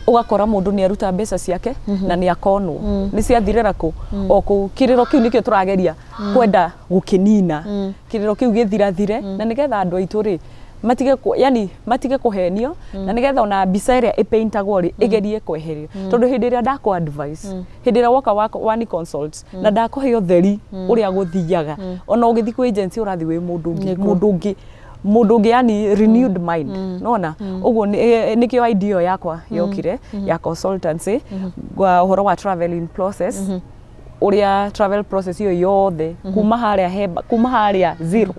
ũgakora mũndũ nĩ aruta mbeca ciake na nĩ akonwo nĩ ciathirĩra kũ o kũu. Kĩrĩro kĩu nĩkĩo tũrageria kwenda gũkĩnina, kĩrĩro kĩu gĩthirathire, na nĩgetha andũ aitũ rĩ matige yani matige kũhenio, na nĩgetha ona mbica ĩrĩa ĩpaintagwo rĩ ĩgerie kweherio, tondũ hĩndĩ ĩrĩa ndakũ advice, hĩndĩ ĩrĩa woka wani consult na ndakũhe ũtheri ũrĩa gũthiaga, ona ũgĩthiĩ kwĩ agency ũrathiĩ wĩ mũndũ ũngĩ, mũndũ ũngĩ, yani renewed mind, nona ũguo nĩkĩo idea ĩyo yakwa yokire ya consultancy gwa ũhoro wa traveling process, ũrĩa travel process ĩyo yothe kuma harĩa he kuma harĩa zero,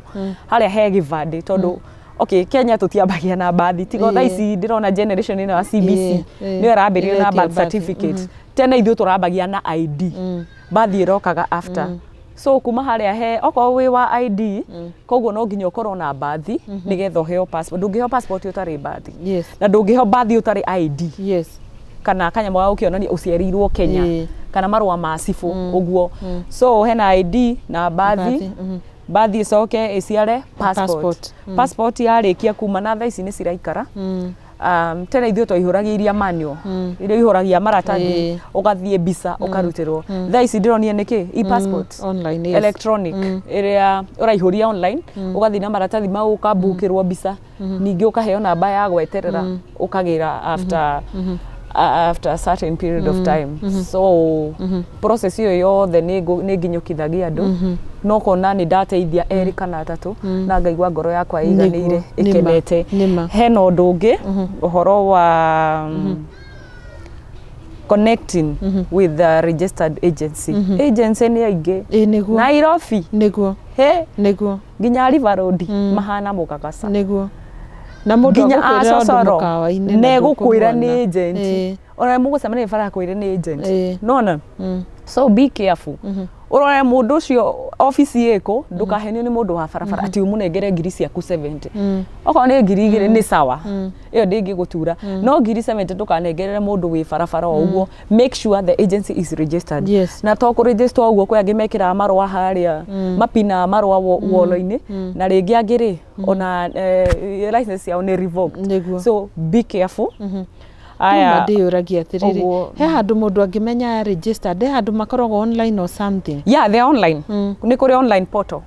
harĩa he gĩbandĩ, tondũ okay, Kenya tũtiambagia na bathi tigo thaa ici ndĩrona generation ĩno ya CBC nĩyo ĩrambĩrĩria na Ĩretia birth birth. certificate. Tene ithuĩ tũrambagia na ID, bathi ĩrokaga after. So kuma harĩa he okorwo wĩ wa ID, koguo no nginya ũkorwo na bathi nĩgetha ũheo passport. Ndũngĩheo passport ũtarĩ bathi, na ndũngĩheo bathi ũtarĩ ID kana kanyamũ ga gũkĩonania ũciarĩirwo Kenya, kana marũa ma cibũ ũguo. So hena ID na bathi. Bathi, Bathi ĩcoke ĩciare passport. Passport, Passport yarĩkia kuma na thaa ici nĩ ciraikara. Tene ithuĩ twaihũragia iria manual, iria ihũragia maratathi, ũgathiĩ mbica ũkarutĩrwo. Thaa ici ndĩronire nĩkĩ e-passport, Online, yes. electronic, ĩrĩa ũraihũria online, ũgathiĩ na maratathi mau ũkambukĩrwo mbica, ningĩ ũkaheo namba ya gweterera ũkagĩra after a certain period of time. So process ĩyo yothe nĩ nginyũkithagia andũ, no kona nĩ ndateithia erĩ kana atatũ na ngaigua ngoro yakwa ĩiganĩire, Nĩguo, nĩma, ĩkenete. Nĩma. Hena ũndũ ũngĩ, ũhoro wa connecting with the registered agency. Agency nĩ aingĩ Ĩĩ, nĩguo. Nairobi. He nginya River Road mahana mũkakasa. Nĩguo, na mũndũ Nginya agũkwĩra ũndũ acocoro mũkawa-inĩ na negũkwĩra ndũkũmuona. nĩ agent, ona mũgũcemania bara akwĩre nĩ agent. Nona so be careful. Ũrore mũndũ ũcio obici ĩkũ, ndũkahenio nĩ mũndũ wa barabara atĩ ũmũnengere ngiri ciaku 70. Okorwo nĩ 2000 nĩ sawa, ĩyo ndĩngĩgũtura, no ngiri 70 ndũkanengerere mũndũ wĩ barabara o ũguo. Make sure the agency is registered. Na to kũ register ũguo, kwĩ angĩ mekĩraga marũa harĩa, mapinaga marũa wall-inĩ, na rĩngĩ angĩ rĩ ona license yao nĩ revoked. So be careful. Aya, ndĩyũragia atĩrĩrĩ, Ũguo. he handũ mũndũ angĩmenya registered? He handũ makoragwo online or something? Yeah, they're online. Nĩ kũrĩ online portal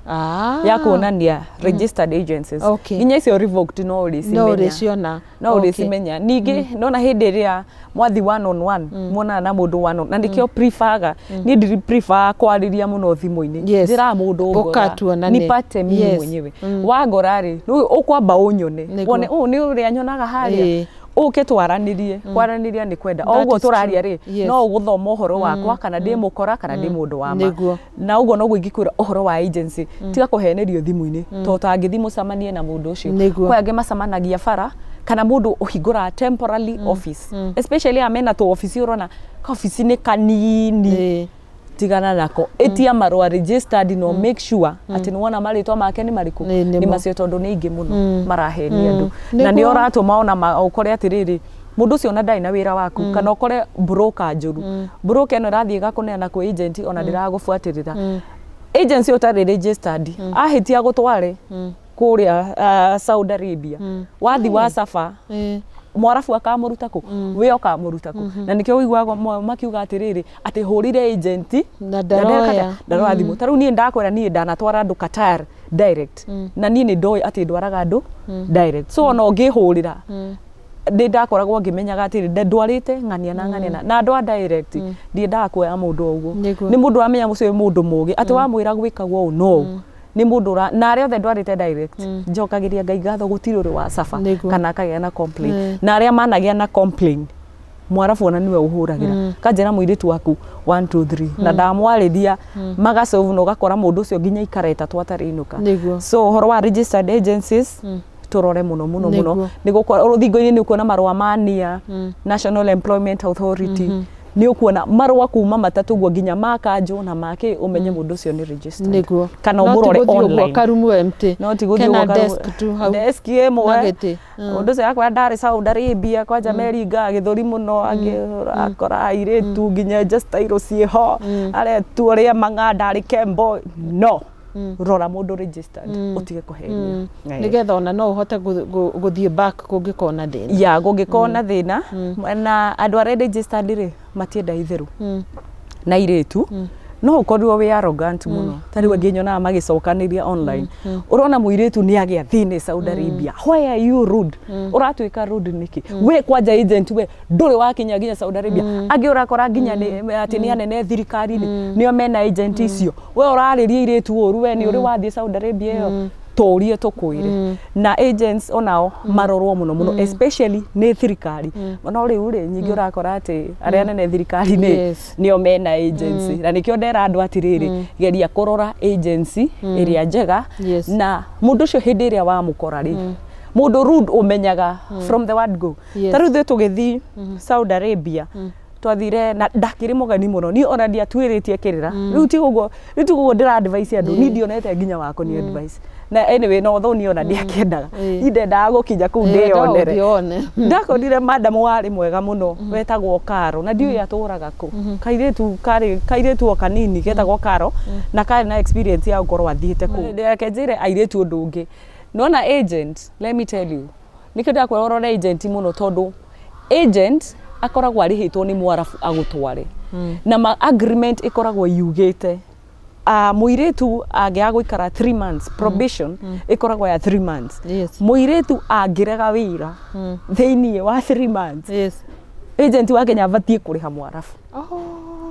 ya kuonania registered agencies. Nginya icio revoked no ũrĩcimenya. No ũrĩciona. No ũrĩcimenya. Ningĩ nona hĩndĩ ĩrĩa mwathi one on one, muonana na mũndũ one on, na nĩkĩo preferga, niĩ ndiri prefer kwarĩria mũno thimũ-inĩ. Njĩraga mũndũ ngora, Ũka tuonane. nipate mimi mwenyewe. Wangora rĩ, rĩu ũkwamba ũnyone, wone ũũ nĩ ũrĩa nyonaga harĩa, ũke twaranĩrie. Kwaranĩria nĩ kwenda o That ũguo is true. tũraria rĩ, no ũgũthoma ũhoro wakwa kana ndĩ mũkora kana ndĩ mũndũ wa ma. Na ũguo noguo ingĩkwĩra ũhoro wa agency, tiga kũhenerio thimũ-inĩ, to ũtangĩthiĩ mũcemanie na mũndũ ũcio. Kwĩ angĩ macemanagia bara, kana mũndũ ũhingũraga temporary office, especially aya mena tũ ofici, ũrona kaofici nĩ kanini, tigana nako. Ĩtia marũa registered, no make sure atĩ nĩ wona marĩtwa make nĩ marĩkũ, Nĩ nĩ nĩmo. macio, tondũ nĩ aingĩ mũno marahenia andũ, na nĩ ũratũma ona ũkore atĩrĩrĩ, mũndũ ũcio ona ndarĩ na wĩra waku, kana ũkore broker njũru, broker ĩno ĩrathiĩ ĩgakũneana kwĩ agent, ona ndĩragũbuatĩrĩra. Agency ũtarĩ registered ahĩtia gũtware kũrĩa Saudi Arabia, wathi wa Safa, Mwarabu akamũruta kũ, we ũkamũruta kũ? Na nĩkĩo ũiguaga makiuga atĩrĩrĩ, atĩ hũrire agent Na ndaroya. Ndaroya thimũ. Ta rĩu niĩ ndakwĩra, niĩ ndanatwara andũ Qatar direct, na niĩ nĩ ndoĩ atĩ ndwaraga andũ direct, so ona ũngĩhũrĩra nĩ ndakoragwo ngĩmenyaga atĩrĩ, ndwarĩte ng'ania na ng'ania na andũ a direct. Ndiendaga kuoya mũndũ o ũguo. Nĩ mũndũ wamenya mũcio nĩ mũndũ mũgĩ, atĩ wamwĩra gwĩkagwo ũũ no ũũ nĩ mũndũ ũra, na arĩa othe ndwarĩte direct, njokagĩria Ngai ngatho, gũtirĩ ũrĩ wa suffer kana akagĩa na complain. Na arĩa managĩa na complain, Mwarabu ona nĩwe ũhũragĩra kanjĩra mũirĩtu waku 1 2 3, na ndamwarĩria magasolve, na ũgakora mũndũ ũcio nginya ikara ĩtatũ atarĩ inũka. So ũhoro wa registered agencies, tũrore mũno mũno mũno. Nĩ gũkorwo rũthingo-inĩ nĩ ũkuona marũa ma NIA, National Employment Authority, nĩ ũkuona marũa kuma matatũ ũguo, nginya ma kanjũ na makĩ, ũmenye mũndũ ũcio nĩ registered. Kana No ti ũmũrore gũthiĩ ũguo online. karumu empty. No ti gũthiĩ Kena ũguo desk tu hau. Desk ĩmwe. Na gĩtĩ. Mũndũ ũcio akwa ndarĩ Saudi Arabia kwanja, meringaga gĩthũri mũno, akora airĩtu nginya nja style ciĩho, aretu ũrĩa mang'a ndarĩ kembo. No rora mũndũ registered, ũtige kũhenio. Nĩgetha ona no ũhote gũthiĩ back kũngĩkorwo na thĩna. Ya, kũngĩkorwo na thĩna. Na andũ arĩa registered rĩ, matienda itherũ na airĩtu. No ũkorirwo wĩ arrogant mũno. Ta rĩu angĩ nyonaga magĩcokanĩria online, ũrona mũirĩtu nĩ agĩa thĩinĩ Saudi Arabia, why are you rude? Ũratuĩka rude nĩkĩ? We kwanja agent, we ndũrĩ wakinya nginya Saudi Arabia. Angĩ ũrakora nginya nĩ atĩ nĩ anene thirikari-inĩ nĩo mena agent icio. We ũrarĩria airĩtu ũru, we nĩ ũrĩ wathiĩ Saudi Arabia ĩyo? Tũrie tũkwĩre. Na agents onao marorwo mũno mũno, especially nĩ thirikari. No rĩu rĩ, nyingĩ ũrakora atĩ arĩa anene thirikari-inĩ nĩo mena agency, na nĩkĩo ndera andũ atĩrĩrĩ, geria kũrora agency ĩrĩa njega. Na mũndũ ũcio hĩndĩ ĩrĩa wamũkora rĩ, mũndũ rude ũmenyaga from the word go. Ta rĩu ithuĩ tũgĩthiĩ Saudi Arabia, twathire na ndakĩrĩ mũgeni mũno, niĩ ona ndiatuĩrĩtie kĩrĩra. Rĩu ti ũguo, rĩu ti ũguo ndĩra advice andũ. Niĩ ndionete nginya wako ni advice na anyway, no though niĩ ona ndiakĩendaga, niĩ ndendaga gũkinya kũu ndĩyonere. Ũthiĩ wone. Ndakorire madam warĩ mwega mũno wetagwo Karo, na ndiũĩ atũraga kũ. Kairĩtu karĩ kairĩtu o kanini getagwo Karo, na karĩ na experience ya gũkorwo athiĩte kũu. Reke njĩre airĩtu ũndũ ũngĩ. Nona agent, let me tell you, nĩkĩo ndakwĩra ũrore agent mũno, tondũ agent akoragwo arĩhĩtwo nĩ Mwarabu agũtware, na ma agreement ĩkoragwo yugĩte mũirĩtu angĩaga gũikara 3 months, probation ĩkoragwo ya 3 months, mũirĩtu angĩrega wĩra thĩiniĩ wa 3 months, agent wa Kenya abatiĩ kũrĩha Mwarabu.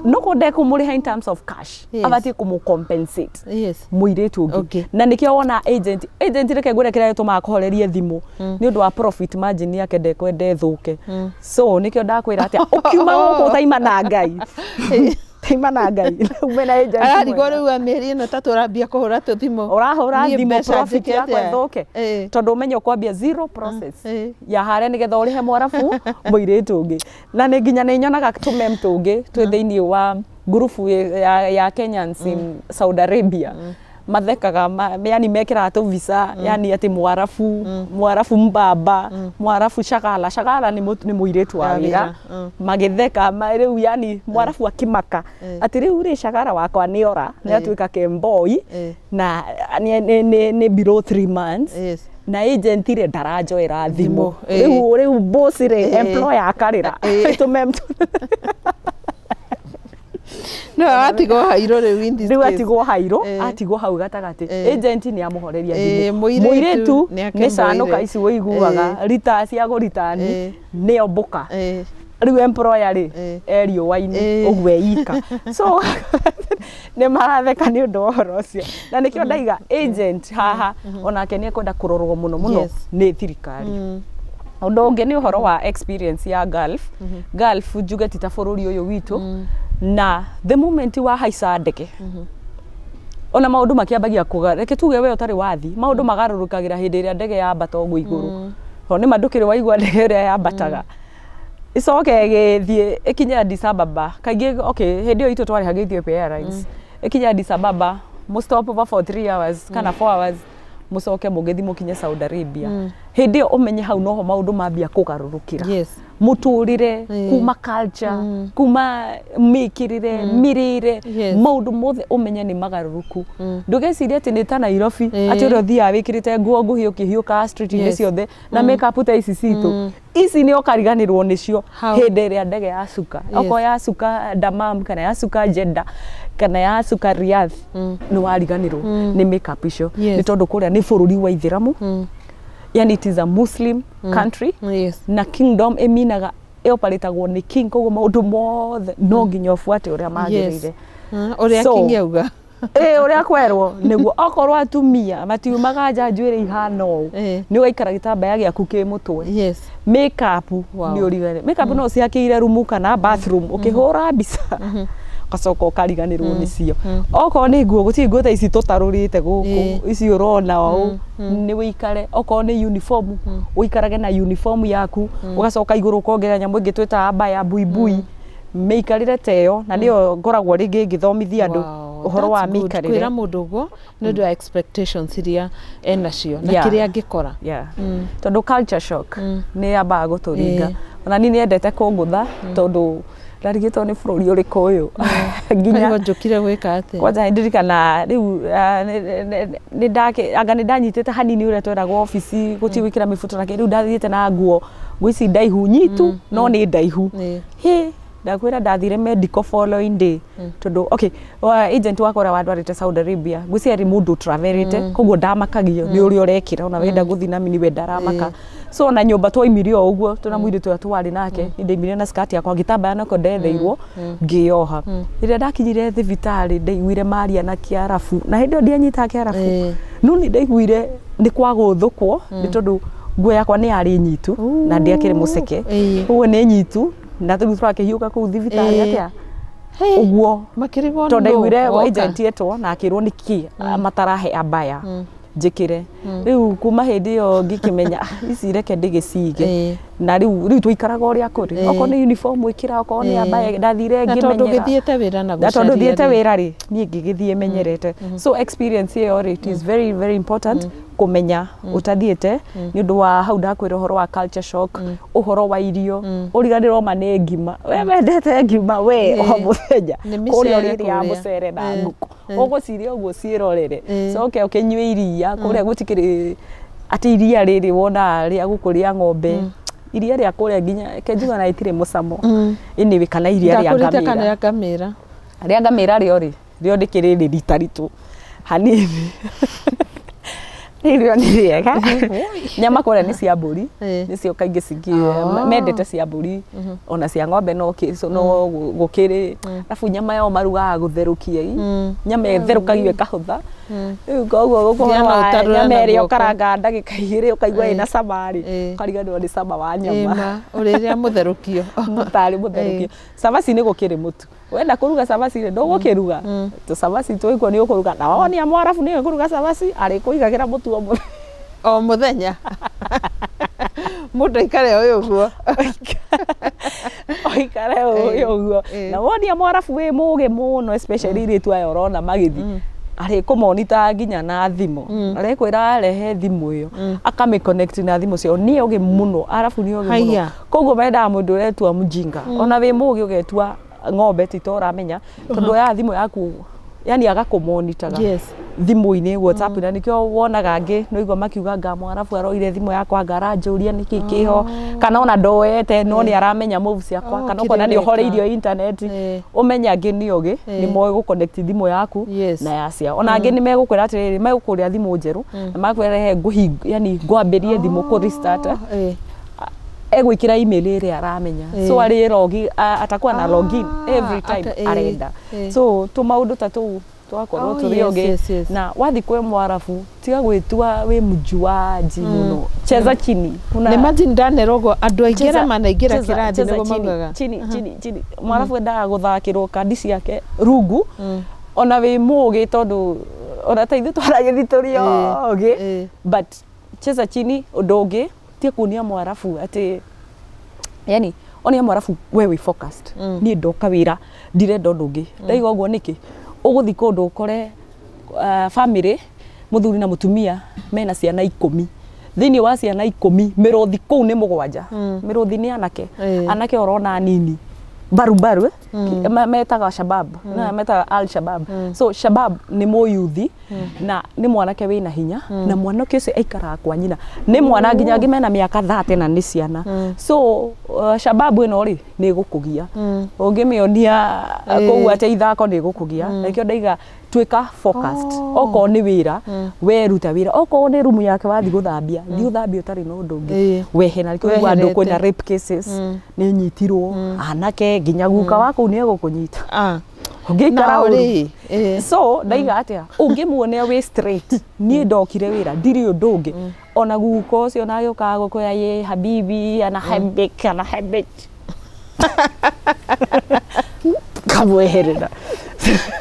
No ko ndekũmũrĩha in terms of cash, abatiĩ kũmũ-compensate mũirĩtu ũngĩ. Na nĩkĩo wona agent, reke ngwĩre kĩrĩa gĩtũmaga kũhorerie thimũ, nĩ ũndũ wa profit margin yake, ndekwenda ĩthũke. So nĩkĩo ndakwĩra atĩa, ũkiuma gũkũ ũtaima na Ngai. Taima na Ngai ume na agent. Ararigwo rĩu a mĩeri ĩno ta tũrambia kũhũra tũthimũ. Ũrahũra Niĩ thimũ mbeca profit njĩke yakwa atĩa? ĩthũke, tondũ ũmenye ũkwambia zero process ya harĩa nĩgetha ũrĩhe mwarabu mũirĩtu ũngĩ. Na nĩ nginya nĩ nyonaga tũmem tũngĩ twĩ thĩinĩ wa ngurubu ya Kenyans in Saudi Arabia, mathekaga yani mekĩraga tũvica, yani atĩ mwarabu, mwarabu mbaba, mwarabu shagala shagala, nĩ mũirĩtu wa Wa wĩra. wĩra, Magĩtheka rĩu yani mwarabu akĩmaka atĩ rĩu rĩ shagara wakwa nĩ ora, nĩ atuĩka kemboi na nĩ below 3 months na agent rĩ ndaranjoera thimũ. Thimũ, Rĩu boss rĩ, employer akarĩra. Tũmem No atigwo hairũ rĩu in this rĩu case. Atigwo hairũ, atigwo hau gatagatĩ. Agent nĩ amũhoreria thimũ, mũirĩtu mũirĩtu nĩ nĩ canũka akĩmũire. ici wĩiguaga rita cia gũritani nĩyo mbũka. Rĩu employer rĩ e riũa-inĩ ũguo eika, so nĩ maratheka nĩ ũndũ wa ũhoro ũcio. Na nĩkĩo ndaiga agent haha onake nĩ ekwenda kũrorwo mũno mũno nĩ thirikari. Ũndũ ũngĩ nĩ ũhoro wa experience ya Gulf. Gulf njuge ti ta bũrũri ũyũ witũ, na the moment wahaica ndege ona maũndũ makĩambagia kũga, reke tuge we ũtarĩ wathi, maũndũ magarũrũkagĩra hĩndĩ ĩrĩa ndege yambata ũguo igũrũ. Tondũ nĩ ma ndũkĩrĩ waigua ndege ĩrĩa yambataga ĩcoke ĩgĩthiĩ ĩkinye Addis Ababa kaingĩ. Okay, hĩndĩ ĩyo itũ twarĩhaga Ethiopia Airlines, ĩkinye Addis Ababa, mũ stop over for 3 hours kana 4 hours, mũcoke mũgĩthiĩ mũkinye Saudi Arabia. Hĩndĩ ĩyo ũmenye hau noho maũndũ mambia kũgarũrũkĩra mũtũrĩre, kuma culture, kuma mĩkĩrĩre, mĩrĩre, maũndũ mothe ũmenye nĩ magarũrũku. Ndũgecirie atĩ nĩ ta Nairobi, atĩ ũrĩa ũthiaga wĩkĩrĩte nguo nguhĩ ũkĩhiũka street-inĩ ciothe na makeup ta ici citũ, ici nĩ ũkariganĩrwo nĩcio hĩndĩ ĩrĩa ndege yacuka. Okorwo yacuka Dammam kana yacuka Jeddah kana yacuka Riyadh, nĩ wariganĩrwo nĩ makeup icio, nĩ tondũ kũrĩa nĩ bũrũri wa Ithĩramu, yani it is a Muslim country na kingdom ĩminaga ĩoparatagwo nĩ king, koguo maũndũ mothe no nginya ũbuate ũrĩa magĩrĩire. Ũrĩa king auga. Ĩ, ũrĩa kwerwo nĩguo. Okorwo atumia matiumaga nja njuĩrĩ ihana ũũ, nĩ ũgaikara gĩtambaya gĩaku kĩ mũtwe. Makeup nĩ ũrigane makeup no ũcihakĩire rumu kana bathroom ũkĩhũra mbica, ũgacoka ũkariganĩrwo nĩcio. Okorwo nĩ nguo, gũtirĩ nguo ta ici tũtarũrĩte gũkũ, ici ũrona ũũ, nĩ wĩikare. Okorwo nĩ uniform, ũikarage na uniform yaku, ũgacoka igũrũ ũkongerera nyamũ ĩngĩ twĩtaga mbaya buibui. Mĩikarĩre ta ĩyo na nĩyo ngoragwo rĩngĩ ngĩthomithia andũ ũhoro wa That's good. mĩikarĩre. Kwĩra mũndũ ũguo nĩ ũndũ wa expectations iria enacio na kĩrĩa angĩkora. Yeah. Tondũ culture shock nĩ yambaga gũtũringa. Ona niĩ nĩendete kũngũtha tondũ ndarigĩtwo nĩ bũrũri ũrĩkũ ũyũ nginya Karigwo njũkire gwĩka atĩa. Kwanja ndirikana rĩu nĩ ndake anga nĩ ndanyitĩte hanini ũrĩa tweragwo obici gũtirĩ gwĩkĩra mĩbuto na kĩ. Rĩu ndathiĩte na nguo nguo ici ndaihu nyitu, no nĩ ndaihu. Hĩ, ndakwĩra ndathire medical following day, tondũ okay, wa agent wakwa ũrĩa wandwarĩte Saudi Arabia ngwĩciria arĩ mũndũ travelete, koguo ndamakagio nĩ ũrĩa ũrekĩra, ona wenda gũthiĩ na mini we ndaramaka. So ona nyũmba twaimire o ũguo twĩna mũirĩtu ũrĩa twarĩ nake, niĩ ndaimire na skirt yakwa, gĩtambaya nako ndetheirwo ngĩyoha. Rĩrĩa ndakinyire thibitarĩ ndaiguire maria na kĩarabu, na hĩndĩ ĩyo ndianyitaga kĩarabu, no nĩ ndaiguire nĩ kwagũthũkwo, nĩ tondũ nguo yakwa nĩ yarĩ nyitu na ndiakĩrĩ mũceke. Ũguo nĩ nyitu na rĩu tũrakĩhiũka kũu thibitarĩ atĩa ũguo, Makĩrigwo tondũ nũ ndaiguire woka. agent etwo na akĩrwo nĩkĩ matarahe abaya njĩkĩre. Rĩu kuma hĩndĩ ĩyo ngĩkĩmenya, "Ah, ici reke ndĩgĩcige." Na rĩu tũikaraga ũrĩa kũrĩ. Okorwo nĩ uniform ĩkĩra, okorwo nĩ abaya, ndathire Na tondũ ngĩmenyera. ũgĩthiĩte wĩra na Na tondũ gũcaria thiĩte rĩ. wĩra rĩ, niĩ ngĩgĩthiĩ menyerete. So experience ĩyo rĩ, it is very very important kũmenya ũtathiĩte, nĩ ũndũ wa hau ndakwĩra ũhoro wa culture shock, ũhoro wa irio, ũriganĩrwo ma nĩ ngima. We wendete ngima we o mũthenya, Nĩ kũrĩa mĩcere ũrĩrĩa kũrĩa. mũcere na ngũkũ, ũgũciria ũguo ciĩrorere, coke ũkĩnyue iria. Kũrĩa gũtikĩrĩ atĩ iria rĩrĩ wonaga rĩa gũkũ rĩa ng'ombe, iria rĩa kũrĩa nginya kenjuga na itirĩ mũcamo. Anyway, kana iria rĩa Ndakũrĩte kana ngamĩra. rĩa ngamĩra. Rĩa ngamĩra rĩo rĩ, rĩo rĩkĩrĩ rĩrita ritũ hanini, rĩrĩo nĩ rĩega. Nyama kũrĩa nĩ cia mbũri, nĩcio kaingĩ cingi mendete cia mbũri, ona cia ng'ombe no no gũkĩrĩ. Arabu nyama yao marugaga gũtherũkia i nyama ĩtherũkagio ĩkahũtha. Rĩu koguo Nginya gũkorwo no ũtarũre nyama na ĩrĩa guoko. ũkaranga ndagĩka 2 ũkaigua ĩna cama rĩ, ũkariganĩrwo nĩ cama wa nyama. Ĩma ũrĩrĩa mũtherũkio. Tarĩ mũtherũkio. Cabaci nĩ gũkĩrĩ mũtu. Wenda kũruga cabaci rĩ, ndũgũkĩruga tũcabaci twĩkuo nĩ ũkũruga, na wonia mwarabu nĩwe kũruga cabaci arĩkũigagĩra mũtu o mũthenya. O mũthenya mũndũ aikare ũyũ ũguo. Oikare ũyũ ũguo. Na wonia mwarabu wĩ mũgĩ mũno, especially airĩtu aya ũrona magĩthiĩ, arĩkũmonita nginya na thimũ, arĩkwĩra arehe thimũ ĩyo, akamĩ connect na thimũ ciao. Nĩ ogĩ mũno, arabu nĩ ogĩ mũno. Haiya. Koguo mendaga mũndũ ũretua mjinga, ona wĩ mũgĩ ũgetua ng'ombe ti ta ũramenya, tondũ oyaga thimũ yaku, yani agakũmonitaga thimũ-inĩ, WhatsApp. Na nĩkĩo wonaga angĩ nĩũigua makiuga nga mwarabu aroire thimũ yakwa, anga aranjũria nĩkĩ kĩho, kana ona ndoete no nĩ aramenya moves ciakwa, Oh, kana ũkona nĩ kĩrĩa ũreka. ũhoreirio internet. Ũmenye angĩ nĩ ogĩ, nĩ moĩ gũconnect thimũ yaku na ya ciao. Ona angĩ nĩ megũkwĩra atĩrĩrĩ, megũkũrĩa thimũ njerũ na makwĩra he ngũhing, yani ngwambĩrie thimũ kũ restart, egwĩkĩra email ĩrĩa aramenya, so arĩ logi atakuwa na login every time arenda. So tũmaũndũ ta tũu twakorwo tũrĩ ogĩ. Na wathi kwĩ mwarabu, tiga gwĩtua wĩ mjuaji mũno, cheza chini. Na imagine ndanera ũguo andũ aingĩ arĩa manaingĩra kĩrathi cheza nĩguo chini, maugaga. Chini chini chini. Mwarabu endaga gũthakĩrwo kandi ciake rungu, ona wĩ mũgĩ, tondũ ona ta ithuĩ twaragĩthi tũrĩ ogĩ, but cheza chini. Ũndũ ũngĩ, tie kuonia mwarabu atĩ, yani onia mwarabu we wĩ focused, niĩ ndoka wĩra, ndirenda ũndũ ũngĩ. Ndaiga ũguo nĩkĩ? Ũgũthiĩ kũndũ ũkore family, mũthuri na mũtumia mena ciana 10. Thĩinĩ wa ciana 10, mĩrũthi kũu nĩ 7. Mĩrũthi nĩ anake. Anake ũrona nini barubaru, metaga shabab, na metaga al shabab. So shabab nĩ mũyuthi na nĩ mwanake wĩna hinya, na mwanake ũcio aikaraga kwa nyina, nĩ mwana nginya angĩ mena mĩaka 30 na nĩ ciana. So shababu ĩno rĩ, nĩ ĩgũkũgia ũngĩmĩonia kũu atĩ ithako nĩ ĩgũkũgia. Nakĩo ndaiga tuĩka focused. Okorwo nĩ wĩra, we ruta wĩra. Okorwo nĩ rumu yake wathiĩ gũthambia, thiĩ ũthambie ũtarĩ na ũndũ ũngĩ wehe. Na nĩkĩo ũiguaga andũ Weherete. kwĩna rape cases, nĩ nyitirwo anake, nginya guka wa kũu nĩ egũkũnyita ũngĩikara Nao ũru. rĩ, So ndaiga atĩa, ũngĩmuonia wĩ straight, niĩ ndokire wĩra, ndirĩ ũndũ ũngĩ, ona guka ũcio na agĩũkaga gũkwĩra ye habibi ana habik ana habik, kamweherera.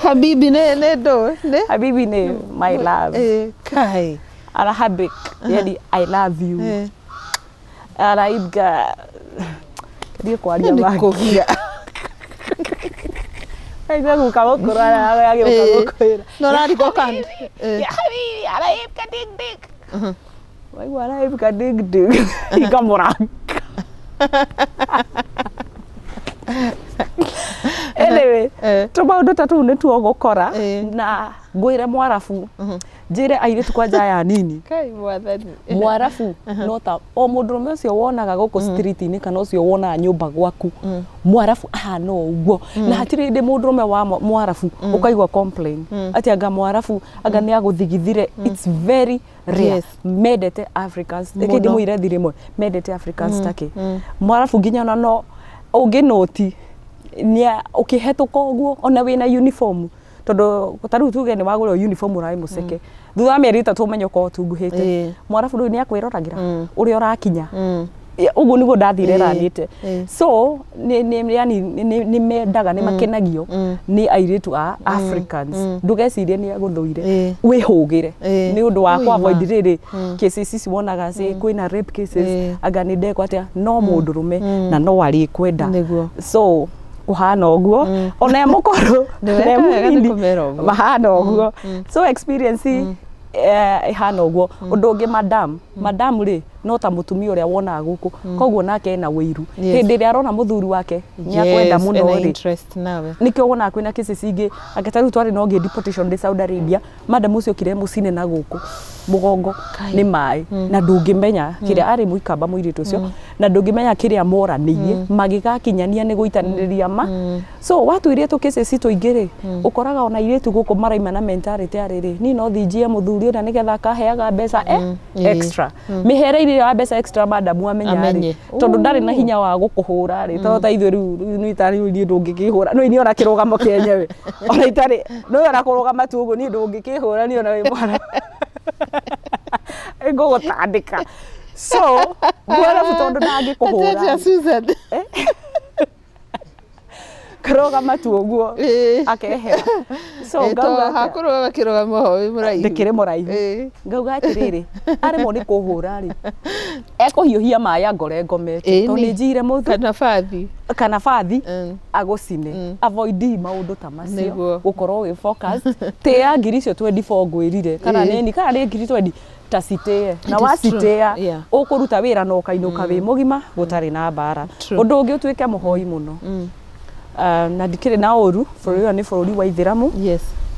Habibi nĩ ndũ nĩ Habibi nĩ my love. Kai. Ana habik, yani I love you. Araibga ndiĩ kwaria Nĩ mangĩ. kũgia. Aigua guka mũkũrũ agĩũka gũkwĩra No ũrarigwo kana Ya habibi araibga dig dig, waigua araibga dig dig, ikamũranga. Anyway, tũmaũndũ ta tũu nĩtuo gũkora. Na ngwĩre mwarabu, njĩre airĩtu kwanja aya nini, Kai mwathani. Mwarabu no ta o mũndũrũme ũcio wonaga gũkũ street-inĩ kana ũcio wonaga nyũmba gwaku. Mwarabu ahana o ũguo, na hatirĩ hĩndĩ mũndũrũme wa mwarabu ũkaigua complain atĩ anga mwarabu anga nĩ agũthigithire. It's very rare. Mendete Africans. Reke Mũno. ndĩmwĩre thiri ĩmwe, mendete Africans take mwarabu nginya ona no ũngĩnũti nĩa ũkĩhetũka ũguo, ona wĩna uniform, tondũ ta rĩu tuge nĩ wagũrĩrwo uniform ũrarĩ mũceke, thutha wa mĩeri 3 ũmenye ũkorwo ũtunguhĩte. Mwarabu rĩu nĩ akwĩroragĩra ũrĩa ũrakinya. Ũguo nĩguo ndathire ranĩte. So nĩ yani nĩ mendaga, nĩ makenagio nĩ airĩtu a Africans. Ndũgecirie nĩ agũthũire, wĩhũgĩre nĩ ũndũ wa Ui, kũ avoid ma. rĩrĩ cases ici wonaga ci kwĩna rape cases, anga nĩ ndekwo atĩa, no mũndũrũme na no arĩkwenda. Nĩguo. So kũhana ũguo, ona e mũkũrũ Nĩ na e weka wega nĩ mũnini, kũmera ũguo. mahana ũguo. So experience ĩhana ũguo. Ũndũ ũngĩ, madam, madam rĩ, no ta mũtumia ũrĩa wonaga gũkũ, koguo nake ena wĩiru. Hĩndĩ ĩrĩa arona mũthuri wake nĩ akwenda Yes, mũno ena rĩ, interest nawe. nikio wonaga kwĩna cases ingĩ. Anga ta rĩu twarĩ na ũngĩ deportation ndĩ Saudi Arabia, madam ũcio okire mũcine na gũkũ mũgongo nĩ maĩ, na ndũngĩmenya kĩrĩa arĩ mũikamba mũirĩtu ũcio, na ndũngĩmenya kĩrĩa moranĩirie magĩgakinyania nĩ gũitanĩrĩria ma. So watuĩria tũ cases tũingĩ rĩ, ũkoraga ona airĩtu gũkũ maraima na mentality arĩrĩ, niĩ no thinjie mũthuri ũrĩa nĩgetha akaheaga mbeca extra. Mĩhere ĩrĩa ya mbeca extra, madamu amenya rĩ, Amenye. tondũ ndarĩ na hinya wa gũkũhũra rĩ, tondũ ta ithuĩ rĩu rĩu nĩ tarĩ niĩ ndũngĩkĩhũra no niĩ ona kĩrũgamo kĩenyewe ona itarĩ no ona kũrũgama tu ũguo niĩ ndũngĩkĩhũra niĩ ona wĩ mwana ngũgũtandĩka. So mwarabu tondũ ndangĩkũhũra Atĩa Susan? Akarũgama tu ũguo akehera. So ngauga hakũrũgama kĩrũgamo ho wĩ mũraihu. Ndĩkĩrĩ mũraihu. Ngauga atĩrĩrĩ, aremwo nĩ kũhũra rĩ, ekũhiũhia maĩ angore ngomete, tondũ nĩ njire mũthu. Kana bathi. Kana bathi agũcine. Avoid maũndũ ta macio, gũkorwo wĩ focused. Tĩa ngiri icio 24 ngwĩrire, kana nĩ kana nĩ ngiri 20, ta citĩe. Na wacitĩa ũkũruta wĩra na ũkainũka wĩ mũgima gũtarĩ na mbara. Ũndũ ũngĩ, ũtuĩke mũhoi mũno. Na ndikĩrĩ na ũru, bũrũri ũyũ nĩ bũrũri wa ithĩramu.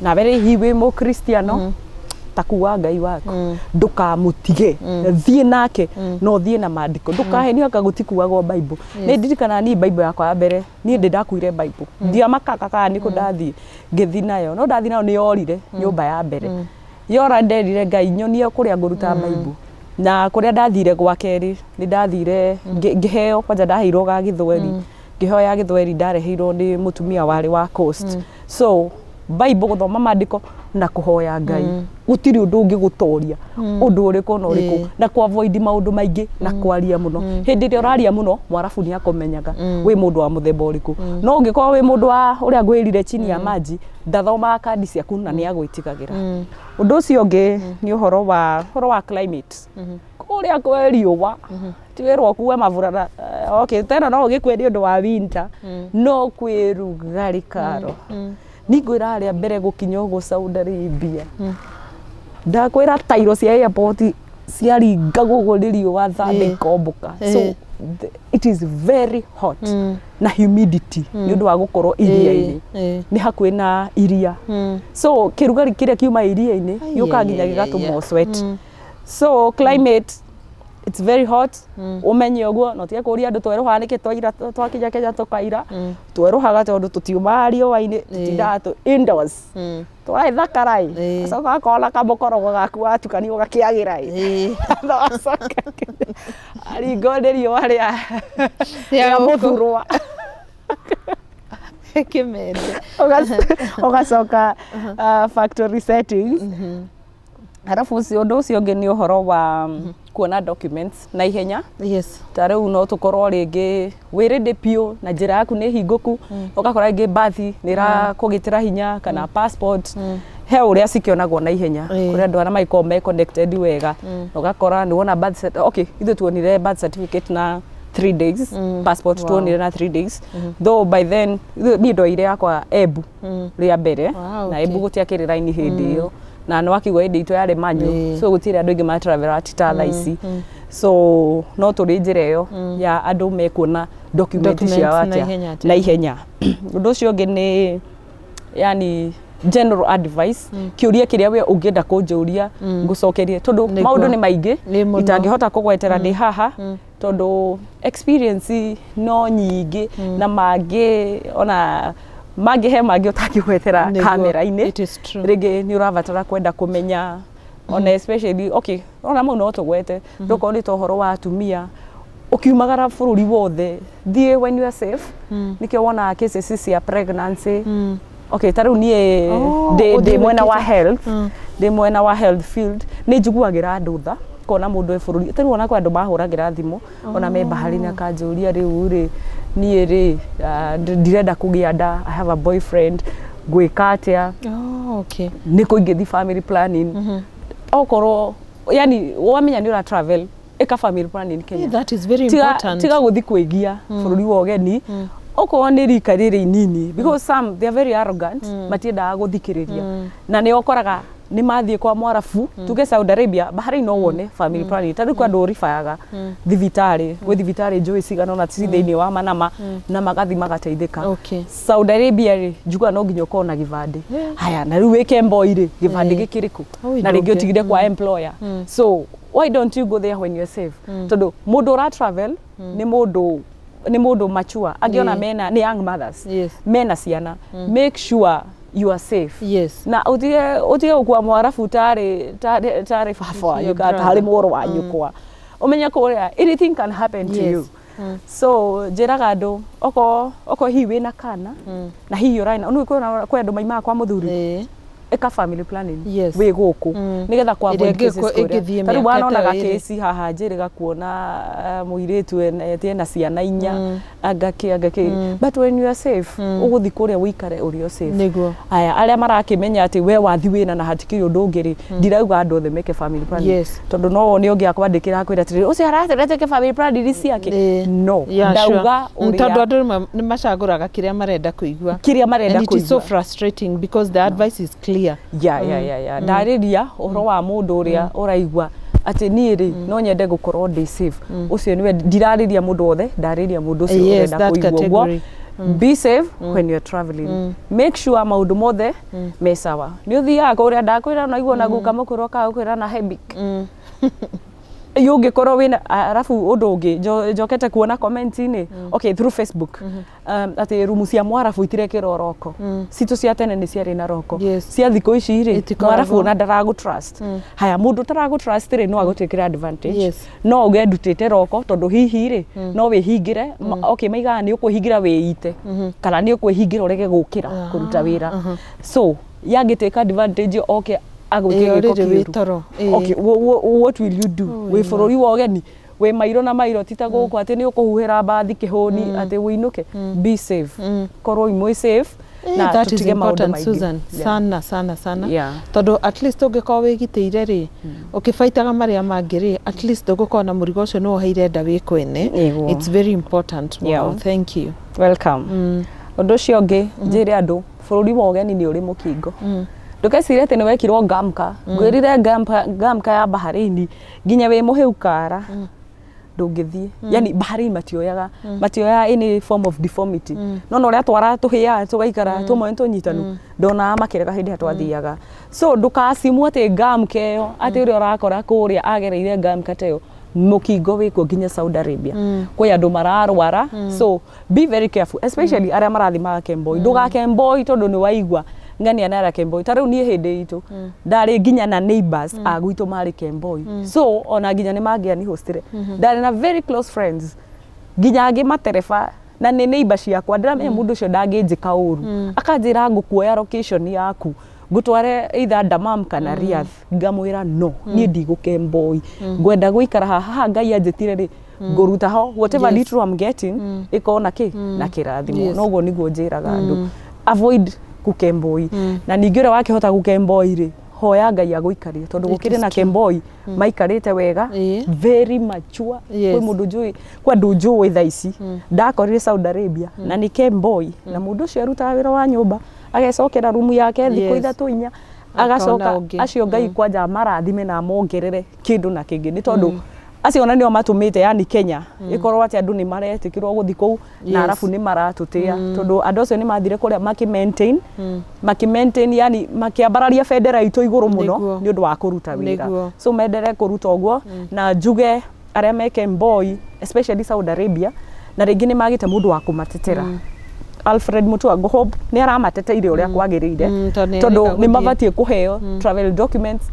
Na mbere hihi wĩ mũkristiano, ta kuwa Ngai waku, ndũkamũtige, thiĩ nake na ũthiĩ na maandĩko, ndũkahenio anga gũtikuagwo Bible. Nĩ ndirikanaga niĩ Bible yakwa ya mbere, niĩ ndĩ ndakuire Bible, ndiamakaga kana nĩkũ ndathiĩ, ngĩthiĩ nayo, no ndathiĩ nayo nĩ yorire nyũmba ya mbere. Yora, nderire Ngai nyonie kũrĩa ngũruta Bible. Na kũrĩa ndathire gwa kerĩ, nĩ ndathire ngĩheo, kwanja ndaheirwo ga gĩthweri, ngĩheo ya gĩthweri ndareheirwo nĩ mũtumia warĩ wa coast. So Bible, gũthoma maandĩko na kũhoya Ngai, gũtirĩ ũndũ ũngĩ gũtoria ũndũ ũrĩkũ na ũrĩkũ. Na ku avoid maũndũ maingĩ na kwaria mũno. Hĩndĩ ĩrĩa ũraria mũno, mwarabu nĩ akũmenyaga wĩ mũndũ wa mũthemba ũrĩkũ. No ũngĩkorwo wĩ mũndũ wa ũrĩa ngwĩrire chini ya maji, ndathomaga kandi ciaku na nĩ agwĩtigagĩra. Ũndũ ũcio ũngĩ nĩ ũhoro wa climate. Kũrĩa kwĩ riũa, ti wĩrwo ũkue maburana. Okay, tena no ũgĩkue nĩ ũndũ wa winter, no kwĩ rugarĩ karo. Ningwĩra harĩa mbere gũkinya ũguo Saudi Arabia, ndakwĩra tairo cia airport ciaringagwo ũguo nĩ riũa, thanda ikombũka. So it is very hot na humidity nĩ ũndũ wa gũkorwo iria-inĩ, nĩ hakuhĩ na iria. So kĩrugarĩ kĩrĩa kiuma iria-inĩ gĩũkaga nginya gĩgatũma sweat. So climate, it's very hot, ũmenye ũguo. Na ũtige kũria andũ twerũhaga nĩkĩ. Twaira twakinya Kenya tũkaira, twerũhaga tondũ tũtiumaga riũa-inĩ, tũtindaga tũ indoors, tũraithakara ĩ, acoka akona kamũkorogo gaku watukanio gakĩagĩra ĩ, acoka aringwo nĩ riũa rĩa mũthurwa. Kĩmende. Ũgacoka factory settings. Arabu ũcio ũndũ ũcio ũngĩ nĩ ũhoro wa kuona documents na ihenya. Ta rĩu no tũkorwo rĩngĩ wĩ ready biũ na njĩra yaku nĩ hingũku, ũgakora rĩngĩ bathi nĩ ĩrakũgĩtĩra hinya kana passport, he ũrĩa cikĩonagwo na ihenya kũrĩ andũ arĩa magĩkoragwo me connected wega, na ũgakora nĩ wona birth okay, ithuĩ tuonire birth certificate na 3 days, passport tuonire na 3 days, though by then niĩ ndoire yakwa Embu rĩa mbere. Na Embu gũtiakĩrĩ raini hĩndĩ ĩyo, na nĩ wakigua hĩndĩ itũ yarĩ manual, so gũtirĩ andũ aingĩ matravela ti ta thaa ici. So no tũrĩ njĩra ĩyo ya andũ mekuona document Documents ciao na atĩa ihenya atĩa. Na ihenya. Ũndũ ũcio ũngĩ nĩ yani general advice, kĩũria kĩrĩa we ũngĩenda kũnjũria ngũcokerie, tondũ maũndũ nĩ maingĩ Nĩ mũno. itangĩhota kũgwetera ndĩ haha, tondũ experience no nyingĩ na mangĩ ona mangĩ he mangĩ ũtangĩgwetera kamera-inĩ. It is true. Rĩngĩ nĩ ũrabatara kwenda kũmenya ona especially, okay, ona mau no tũgwete, ndũkorwo nĩ ta ũhoro wa atumia ũkiumagara bũrũri wothe, thiĩ when you are safe. Nĩkĩo wonaga cases cia pregnancy. Okay, ta rĩu niĩ Oh, ndĩ ũthiĩ mwena wa wĩkĩte. health, ndĩ mwena wa health field, nĩ njiguagĩra andũ tha kona mũndũ e bũrũri. Ta rĩu ona kwĩ andũ mahũragĩra thimũ ona me bahari-inĩ, akanjũria, rĩu rĩ, niĩ rĩ, ndirenda kũgĩa nda, I have a boyfriend, ngwĩka atĩa? Oh, okay. Nĩ kũ ingĩthiĩ family planning? Okorwo yani wamenya nĩ ũra travel, ĩka family planning Kenya. Yeah, that is very Tiga important. tiga gũthi kwĩgia bũrũri wa ũgeni okorwo nĩ rika rĩrĩ inini, because some they are very arrogant, matiendaga gũthikĩrĩria, na nĩ ũkoraga nĩ mathiĩ kwa mwarabu, tuge Saudi Arabia, Bahrain, no wone family planning. Ta rĩu kwa andũ ũribayaga thibitarĩ, gwĩ thibitarĩ njũĩ cigana ũna ci thĩinĩ wa Manama, na magathi magateithĩka. Saudi Arabia rĩ, njugaga no nginya ũkorwo na gĩbandĩ. Haya, na rĩu wĩke mboi rĩ, gĩbandĩ gĩkĩrĩ kũ? Oi, Na rĩngĩ ndũngĩ. ũtigire kwa employer. So why don't you go there when you're safe? Tondũ mũndũ ũra travel nĩ mũndũ mature, angĩona mena nĩ young mothers mena ciana, make sure you are safe. Na ũtige gũkua mwarabu tarĩ baba wanyu Your kana brother. tarĩ mũrũ wa nyũkwa. Ũmenye kũrĩa anything can happen to you. So njĩraga andũ oko hihi wĩna kana na hihi ũraina nĩ kwĩ andũ maimaga kwa mũthuri. Ĩka family planning Yes. wĩ gũkũ nĩgetha kwa Ĩrĩa avoid cases kũrĩa. ĩngĩthiĩ Ta rĩu mĩaka wanona ta ĩrĩ. gakĩci haha njĩrĩga kuona mũirĩtu ena ciana inya, angakĩ angakĩ, but when you are safe, ũgũthiĩ kũrĩa ũikare ũrĩ o safe. Nĩguo. Aya arĩa marakĩmenya atĩ we wathi wĩra na hatikĩrĩ ũndũ ũngĩ rĩ, ndirauga andũ othe meke family planning, Yes. tondũ no wone ũngĩ akwandĩkĩra akwĩra atĩrĩrĩ, ũcio aratwĩra twĩke family planning ciake. No, Yeah, ndauga sure. Tondũ ũrĩa andũ rĩmwe nĩ macagũraga kĩrĩa marenda kũigua. Kĩrĩa marenda And it is so kũigua. frustrating because the advice is clear. Ya, ndarĩria ũhoro wa mũndũ ũrĩa ũraigua atĩ niĩ rĩ, no nyende gũkorwo ndĩ safe. Ũcio nĩwe ndirarĩria, mũndũ wothe ndarĩria, mũndũ ũcio Yes, ũrenda that kũigua ũguo. category. Be safe when you're traveling. Make sure maũndũ mothe me sawa. Nĩ ũthiaga kũrĩa, ndakwĩra no igua na guka mũkũrũ akaũkwĩra na hebik ũngĩkorwo wĩna. Arabu ũndũ ũngĩ njokete kuona comment-inĩ, okay, through Facebook, atĩ rumu cia mwarabu itirekĩrwo roko. Citũ cia tene nĩ ciarĩ na roko. Yes. Cia thikũ ici rĩ, Itikoragwo. mwarabu ona ndaragũ trust. Haya, mũndũ ũtaragũ trust rĩ, no agũtĩkĩra advantage. Yes. No uge ndutĩte roko tondũ hihi rĩ, no wĩhingĩre. Okay, maigaga nĩ ũkwĩhingĩra wĩite kana nĩ ũkwĩhingĩra ũrege gũkĩra kũruta wĩra, so yangĩtĩka advantage oke agwĩke Ĩĩ, gĩko already wĩ kĩũru. toro. Ĩĩ. Okay, what will you do wĩ bũrũri wa ũgeni, wĩ mairo na mairo, ti ta gũkũ atĩ nĩ ũkũhuhĩra mbathi kĩhũni atĩ wĩinũke? Be safe, korwo imwe safe na That is tũtige maũndũ important, maingĩ. Susan. Yeah. Sana sana sana. Yeah. Tondũ at least ũngĩkorwo wĩgitĩire rĩ, ũkĩbaitaga marĩa mangĩ rĩ, at least ndũgũkorwo na mũrigo ũcio nĩ woheire nda wĩ kwene. Nĩguo. It's very important. Wow, Yeah. thank you. Welcome. Ũndũ ũcio ũngĩ njĩre andũ, bũrũri wa ũgeni nĩ ũrĩ mũkingo. Ndũkecirie atĩ nĩ wekirwo ngamka. Ngwĩrire ngamka ya Bahrain, nginya wĩ mũhĩu kara ndũngĩthiĩ. Yani Bahrain matioyaga any form of deformity, no na ũrĩa twara tũhĩaga tũgaikara tũmwe nĩ tũnyitanu, ndonaga makĩrega hĩndĩ ĩrĩa twathiaga. So ndũkacimu atĩ ngamka ĩyo, atĩ ũrĩa ũrakora kũrĩa agereire ngamka ta ĩyo. Mũkingo wĩkuo nginya Saudi Arabia, kwĩ andũ mararwara. So be very careful, especially arĩa marathiĩ magakemboi. Ndũgakemboi tondũ nĩ waigua ng'ania na arĩa kemboi. Ta rĩu niĩ hĩndĩ itũ ndarĩ nginya na neighbors a gwitũ marĩ kemboi, so ona nginya nĩ mangĩani hostire. Ndarĩ na very close friends, nginya angĩ matereba na nĩ neighbor ciakwa. Ndĩramenya mũndũ ũcio ndangĩnjĩka ũru. Akanjĩra, "Ngũkuoya location yaku ngũtware either Damam kana Riyadh." Ngamwĩra, "No, niĩ ndigũkemboi, ngwenda gũikara haha. Haha Ngai anjĩtire rĩ, ngũruta ho whatever little I'm getting, ĩkorwo na kĩ na kĩrathimo." Noguo nĩguo njĩraga andũ, avoid gũkemboi. Na ningĩ ũrĩa wakĩhota gũkemboi rĩ, hoya Ngai agũikarie, tondũ It gũkĩrĩ is na true. kemboi maikarĩte wega, very mature. Yes. Kwĩ mũndũ njũĩ, kwĩ andũ njũĩ thaa ici ndakorire Saudi Arabia na nĩ kemboi, na mũndũ ũcio arutaga wĩra wa nyũmba, agecokera rumu yake thikũ 3, 4, agacoka. Ũngĩ. Acio Ngai kwanja marathime na mongerere kĩndũ na kĩngĩ, nĩ tondũ acio ona nĩo matũmĩte yani Kenya ĩkorwo atĩ andũ nĩ maretĩkĩrwo gũthiĩ kũu na arabu nĩ maratũtĩa, tondũ andũ acio nĩ mathire kũrĩa makĩ maintain yani makĩambararia bendera itũ igũrũ mũno Nĩguo. nĩ ũndũ wa kũruta wĩra. Nĩguo. So menderee kũruta ũguo. Na njuge arĩa meke mboi, especially Saudi Arabia, na rĩngĩ nĩ magĩte mũndũ wa kũmatetera, Alfred Mutua ngũhope nĩ aramateteire ũrĩa kwagĩrĩire, Tondũ nĩ tondũ arenda nĩ gũthiĩ. mabatiĩ kũheo travel documents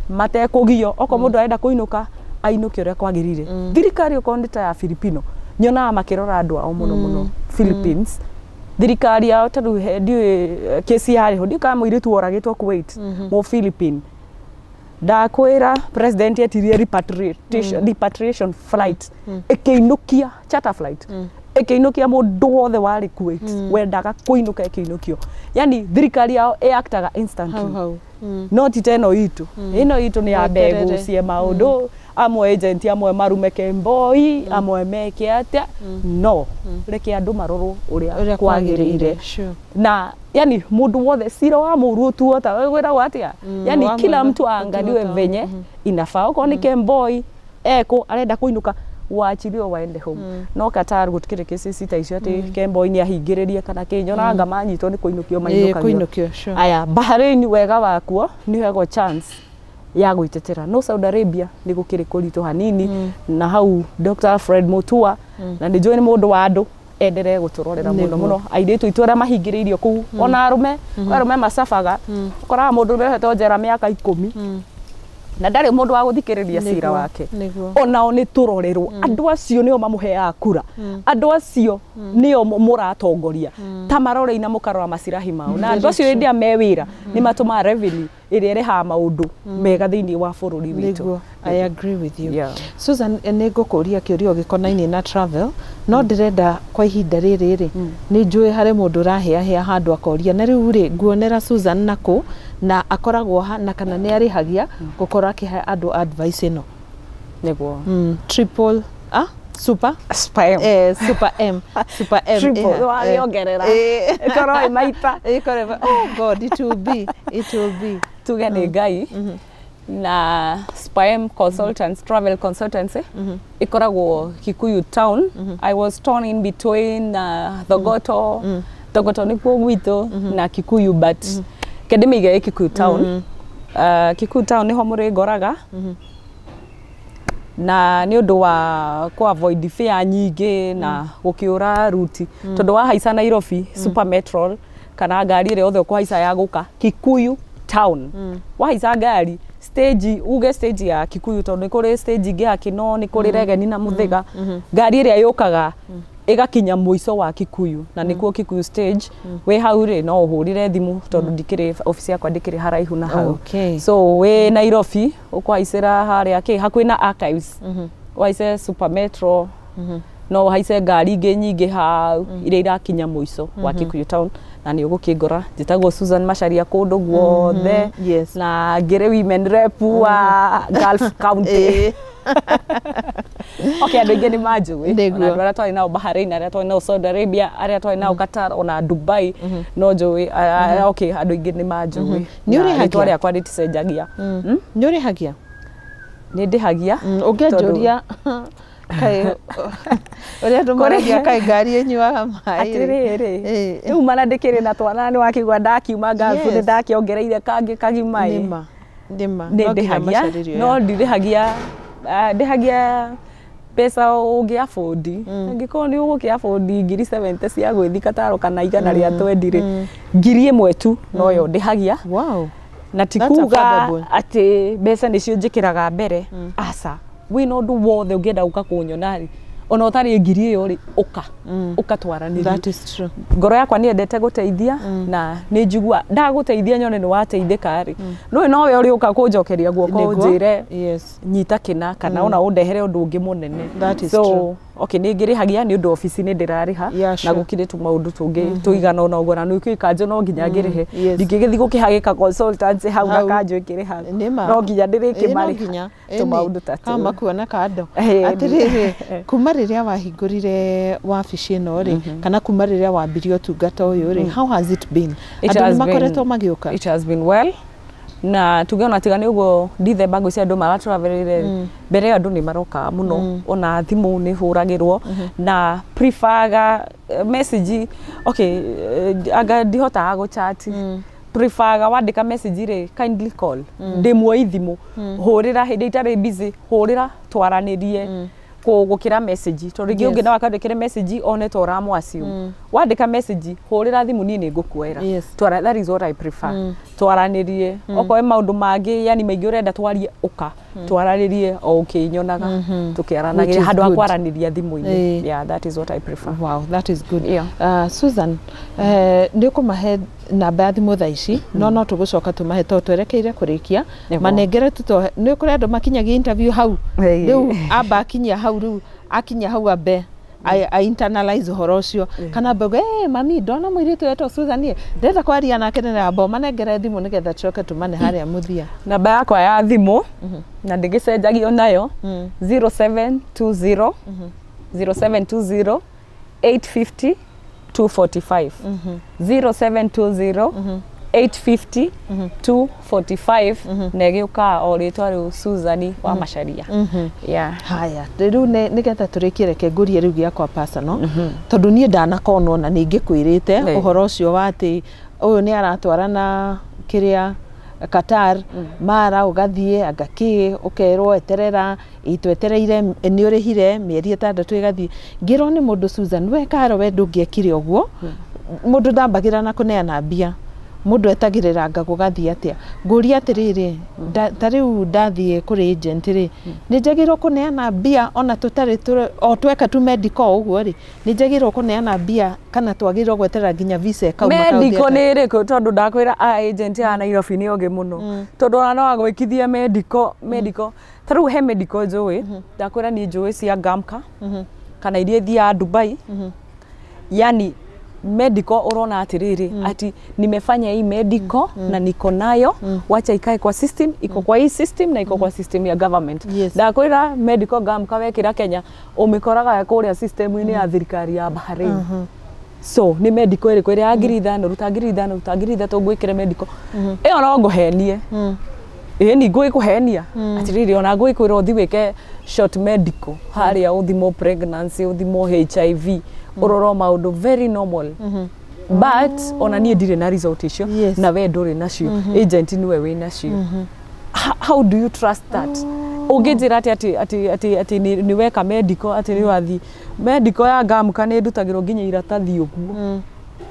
matekũgio. Okorwo mũndũ arenda kũinũka, ainũke ũrĩa kwagĩrĩire. Thirikari okorwo nĩ ta ya Filipino, nyonaga makĩrora andũ ao mũno mũno. Philippines, thirikari yao, tondũ ndiũĩ kesi yarĩ ho, ndiũĩ kana mũirĩtu woragĩtwo Kuwait, mũ Philippine, ndakwĩra president etirie repatriation flight, ĩkĩinũkia charter flight, ĩkĩinũkia mũndũ wothe warĩ Kuwait wendaga kũinũka, ĩkĩinũkio. Yani thirikari yao ĩactaga instantly. Hau hau. No ti ta ĩno itũ. Ĩno itũ nĩ yambe Weterere. ĩgucie maũndũ amwe, agent amwe marume kemboi, amwe meke atĩa. No reke andũ marorwo ũrĩa Ũrĩa kwagĩrĩire. kwagĩrĩire. Sure. Na yani mũndũ wothe cira wa mũru ũtuo ta wĩragwo atĩa, yani wa kila mwega mtu aangaliwe ũtuo ta- venye inafaa. Okorwo nĩ kemboi eko arenda kũinũka, wachiliwe waende home. No Qatar gũtikĩrĩ cases ta icio atĩ kemboi nĩ ahingĩrĩrie kana kĩ. Nyonaga manyitwo nĩ kũinũkio Ĩĩ, mainũkagio. kũinũkio, sure. Aya, Bahrain wega wakuo nĩ ũheagwo chance ya gwĩtetera, no Saudi Arabia nĩ gũkĩrĩ kũritũ hanini. Na hau Dr. Fred Mutua, na nĩ njũĩ nĩ mũndũ wa andũ, enderee gũtũrorera mũno Nĩguo. mũno airĩtu aitũ arĩa mahingĩrĩirio kũu, ona arũme. Kwĩ arũme macabaga, ũkoraga mũndũ ũrĩa ohetwo njera mĩaka 10. Na ndarĩ mũndũ wa gũthikĩrĩria cira wake. Onao nĩ tũrorerwo. Andũ acio nĩo mamũheaga kura. Andũ acio nĩo mũratongoria. Ta marorei na mũkarora macirahi mao. Na andũ acio hĩndĩ ĩrĩa me wĩra nĩ matũmaga revenue ĩrĩa ĩrehaga maũndũ mega thĩinĩ wa bũrũri witũ. I agree with you. Yeah. Susan, nĩ ngũkũria kĩũria gĩkonainie na travel, no ndĩrenda kwa ihinda rĩrĩ rĩ, nĩ njũĩ harĩ mũndũ ũrahĩahĩa handũ akoria, na rĩu rĩ, nguonera Susan nakũ, na akoragwo ha, na kana nĩ arĩhagia gũkorwo akĩhe andũ advice ĩno. Nĩguo. Triple, super? Spam. Super M. Super M. Triple. Wagĩongerera. Ĩkorwo ĩ maita. Ĩkorwo, oh God, it will be. It will be. Tuge nĩ Ngai. Na Spam Consultants, Travel Consultancy, ikoragwo Kikuyu Town. I was torn in between Thogoto, Thogoto nĩkuo gwitũ, na Kikuyu, but kende mĩige Kikuyu Town. Kikuyu Town nĩho mũrĩngoraga. Na nĩ ũndũ wa ku avoid fare nyingĩ na gũkĩũra ruti tondũ wahaica Nairobi Super Metro kana ngari ĩrĩa yothe ũkũhaica ya gũka Kikuyu Town, wahaica ngari stage uge stage ya Kikuyu tondũ nĩ kũrĩ stage ingĩ ya Kinoo, nĩ kũrĩ Regeni na Mũthĩga, ngari ĩrĩa yũkaga ĩgakinya mũico wa Kikuyu na nĩkuo Kikuyu stage. Wĩ hau rĩ, no ũhũrĩre thimũ tondũ ndikĩrĩ office yakwa ndikĩrĩ haraihu na hau. So wĩ Nairobi ũkũhaicĩra harĩa kĩ hakuhĩ na Archives, ũhaice Super Metro, no ũhaice ngari ingĩ nyingĩ hau iria irakinya mũico wa Kikuyu Town na nĩ ũgũkĩngora. Njĩtagwo Susan Macharia kũndũ guothe. Na ngĩrĩ women rep wa Gulf County. Okay, andũ aingĩ nĩ manjũĩ, ona andũ arĩa twarĩ nao Bahrain, arĩa twarĩ nao Saudi Arabia, arĩa twarĩ nao Qatar, ona Dubai no njũĩ. Okay, andũ aingĩ nĩ manjũĩ. Nĩ ũrĩhagia? Rĩtwa rĩakwa rĩticenjagia. Nĩ ũrĩhagia? Nĩ ndĩhagia. Ũngĩanjũria kaĩ ũrĩa andũ maragia kaĩ ngari ĩnyuaga maĩ. Atĩrĩrĩ, rĩu mana ndĩkĩrĩ na twana, nĩ wakĩigua ndakiuma Gulf nĩ ndakĩongereire kangĩ kagima ĩ. Nĩma nĩma. Nĩ ndĩhagia, no ndirĩhagia, ndĩhagia mbeca ũngĩ afford. Angĩkorwo nĩ ũgũkĩ afford 70,000 cia gwĩthi Kataro kana 120 rĩ, 1,000 tu noyo ndĩhagia. Wow. Na ti kuga atĩ mbeca nĩcio njĩkĩraga mbere, aca. Wĩna ũndũ wothe ũngĩenda gũka kũnyona rĩ, ona ũtarĩ ngiri ĩyo rĩ, ũka ũka twaranĩrie. That is true. Ngoro yakwa nĩ yendete gũteithia na nĩ njigua ndagũteithia nyone nĩ wateithĩka rĩ, nũĩ nowe ũrĩũka kũnjokeria guoko ũnjĩre nyita kĩna kana ona ũndehere ũndũ ũngĩ mũnene. That is so true. Okay, nĩ ngĩrĩhagia nĩ ũndũ obici nĩ ndĩrarĩha na gũkirĩ tu maũndũ tũngĩ tũigana ona ũguo, na nĩ kanjũ no nginya ngĩrĩhe, ndingĩgĩthiĩ gũkĩhagĩka consultancy hau na kanjũ ĩkĩrĩha, no nginya ndĩrĩkĩmarĩha tũmaũndũ ta tũu makuona kando. Atĩrĩrĩ, kuma rĩrĩa wahingũrire wabici ĩno rĩ, kana kuma rĩrĩa wambirie ũtungata ũyũ rĩ, how has it been? Andũ nĩ makoretwo magĩũka? It has been well. Na tuge ona tiga nĩ ũguo December ngwĩciria andũ maratravelire mbere ĩyo, andũ nĩ maroka mũno, ona thimũ nĩ hũragĩrwo na preferga message. Okay, anga ndihotaga gũchat, preferga wandĩka message rĩ, kindly call, ndĩmuoi thimũ, hũrĩra hĩndĩ itarĩ busy, hũrĩra twaranĩrie gũkĩra message, tondũ rĩngĩ ũngĩ no akandĩkĩre message one ta ũramũ assume. Wandĩka message, hũrĩra thimũ, niĩ nĩ ngũkuoera. Twara, that is what I prefer, twaranĩrie. Okorwo maũndũ mangĩ yani maingĩ ũrenda twarie, ũka twaranĩrie o ũkĩnyonaga tũkĩaranagĩria handũ ha kwaranĩria thimũ-inĩ. Yeah, that is what I prefer. Wow, that is good. Susan, nĩ ũkũmahe namba ya thimũ thaa ici, no tũgũcoka tũmahe tondũ twerekeire kũrĩkia. Manengere tu, nĩ kũrĩ andũ makinyagia interview hau rĩu, amba akinyia hau, rĩu akinyia hau ambe I internalize ũhoro ũcio, kana mbego mami ndona mũirĩtu wetwo Susan ĩ, ndĩrenda kwaria nake, nĩ amba manengere thimũ nĩgetha tũcoke tũmane harĩa mũthia. Namba yakwa ya thimũ na ndĩgĩcenjagio nayo, 0720 0720 850 245, 0720 850 245, na ĩgĩũkaga o rĩtwa rĩu, Susan wa Macharia. Yeah. Haya, rĩu nĩgetha tũrĩkie, reke ngũrie rĩu gĩakwa personal, tondũ niĩ ndanakonwo na nĩ ingĩkwĩrĩte ũhoro ũcio wa atĩ ũyũ nĩ aratwarana kĩrĩa Qatar, mara ũgathiĩ anga kĩ, ũkerwo eterera, itwetereire, nĩ ũrĩhire mĩeri 6 ĩgathiĩ. Ngĩrwo nĩ mũndũ, Susan, we karo, we ndũngĩekire ũguo, mũndũ ndambagĩra na kũneana mbia. Mũndũ etagĩrĩra anga gũgathiĩ atĩa? Ngũria atĩrĩrĩ, ta rĩu ndathiĩ kũrĩ agent rĩ, nĩ njagĩrĩirwo kũneana mbia ona tũtarĩ o tweka tu medical ũguo rĩ, nĩ njagĩrĩirwo kũneana mbia kana twagĩrĩirwo gweterera nginya visa ĩkauma? Medical nĩ ĩrĩkũ? Tondũ ndakwĩra a agent ya Nairobi nĩ ogĩ mũno, tondũ ona no agwĩkithie medical. Medical ta rĩu he medical njũĩ, ndakwĩra niĩ njũĩ cia Gamka kana iria ithiaga Dubai. Yani medical urona atiriri ati nimefanya hii medical na niko nayo, wacha ikae kwa system. Iko kwa hii system na iko kwa system ya government. Ndakwĩra medical Gamka wekĩra Kenya ũmĩkoraga kũrĩa system-inĩ ya thirikari ya Bahrain. So nĩ medical ĩrĩkũ ĩrĩa ya 5,000? Ruta 5,000, ruta 3,000, ngwĩkĩre medical ĩyo no ngũhenie. Ĩĩ, ni ngũgĩkũhenia atirĩrĩ, ona ngũgĩkwĩra ũthi wĩke short medical harĩa, ũthimwo pregnancy, ũthimwo HIV, ũrorwo maũndũ very normal, but ona niĩ ndirĩ na result icio. Na we ndũrĩ nacio, agent nĩwe wĩ nacio. How do you trust that? Ũngĩnjĩra atĩ atĩ nĩ weka medical, atĩ nĩ wathi medical ya Gamka, nĩ ndutagĩrwo nginya iratathi ũguo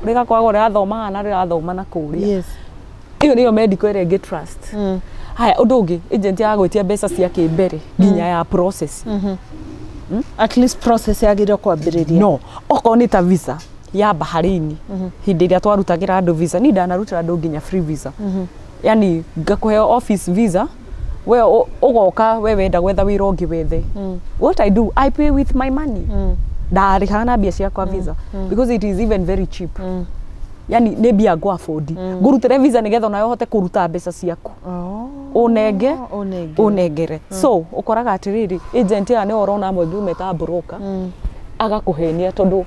rĩgakoragwo rĩrathomaga na rĩrathoma na kũrĩa. Ĩyo nĩyo medical ĩrĩa ĩngĩ trust. Haya, ũndũ ũngĩ, agent ya gwĩtia mbeca cia kĩmbere nginya ya process. At least process yagĩrĩirwo kwambĩrĩria. No okorwo nĩ ta visa ya Bahrain, hĩndĩ ĩrĩa twarutagĩra andũ visa, ni ndanarutĩra andũ nginya free visa. Yani ngakũhe office visa, we ũgoka, we wenda gwetha wĩra ũngĩ wethe. What I do, I pay with my money. Ndarĩhaga na mbia ciakwa visa because it is even very cheap. Yani nĩ mbia ngũ afford ngũrutĩre visa nĩgetha onawe ũhote kũruta mbeca ciaku ũnenge. Ũnenge. Ũnengere. So ũkoraga atĩrĩrĩ, agent aya nĩo ũrona amwe ngiumĩta broker agakũhenia, tondũ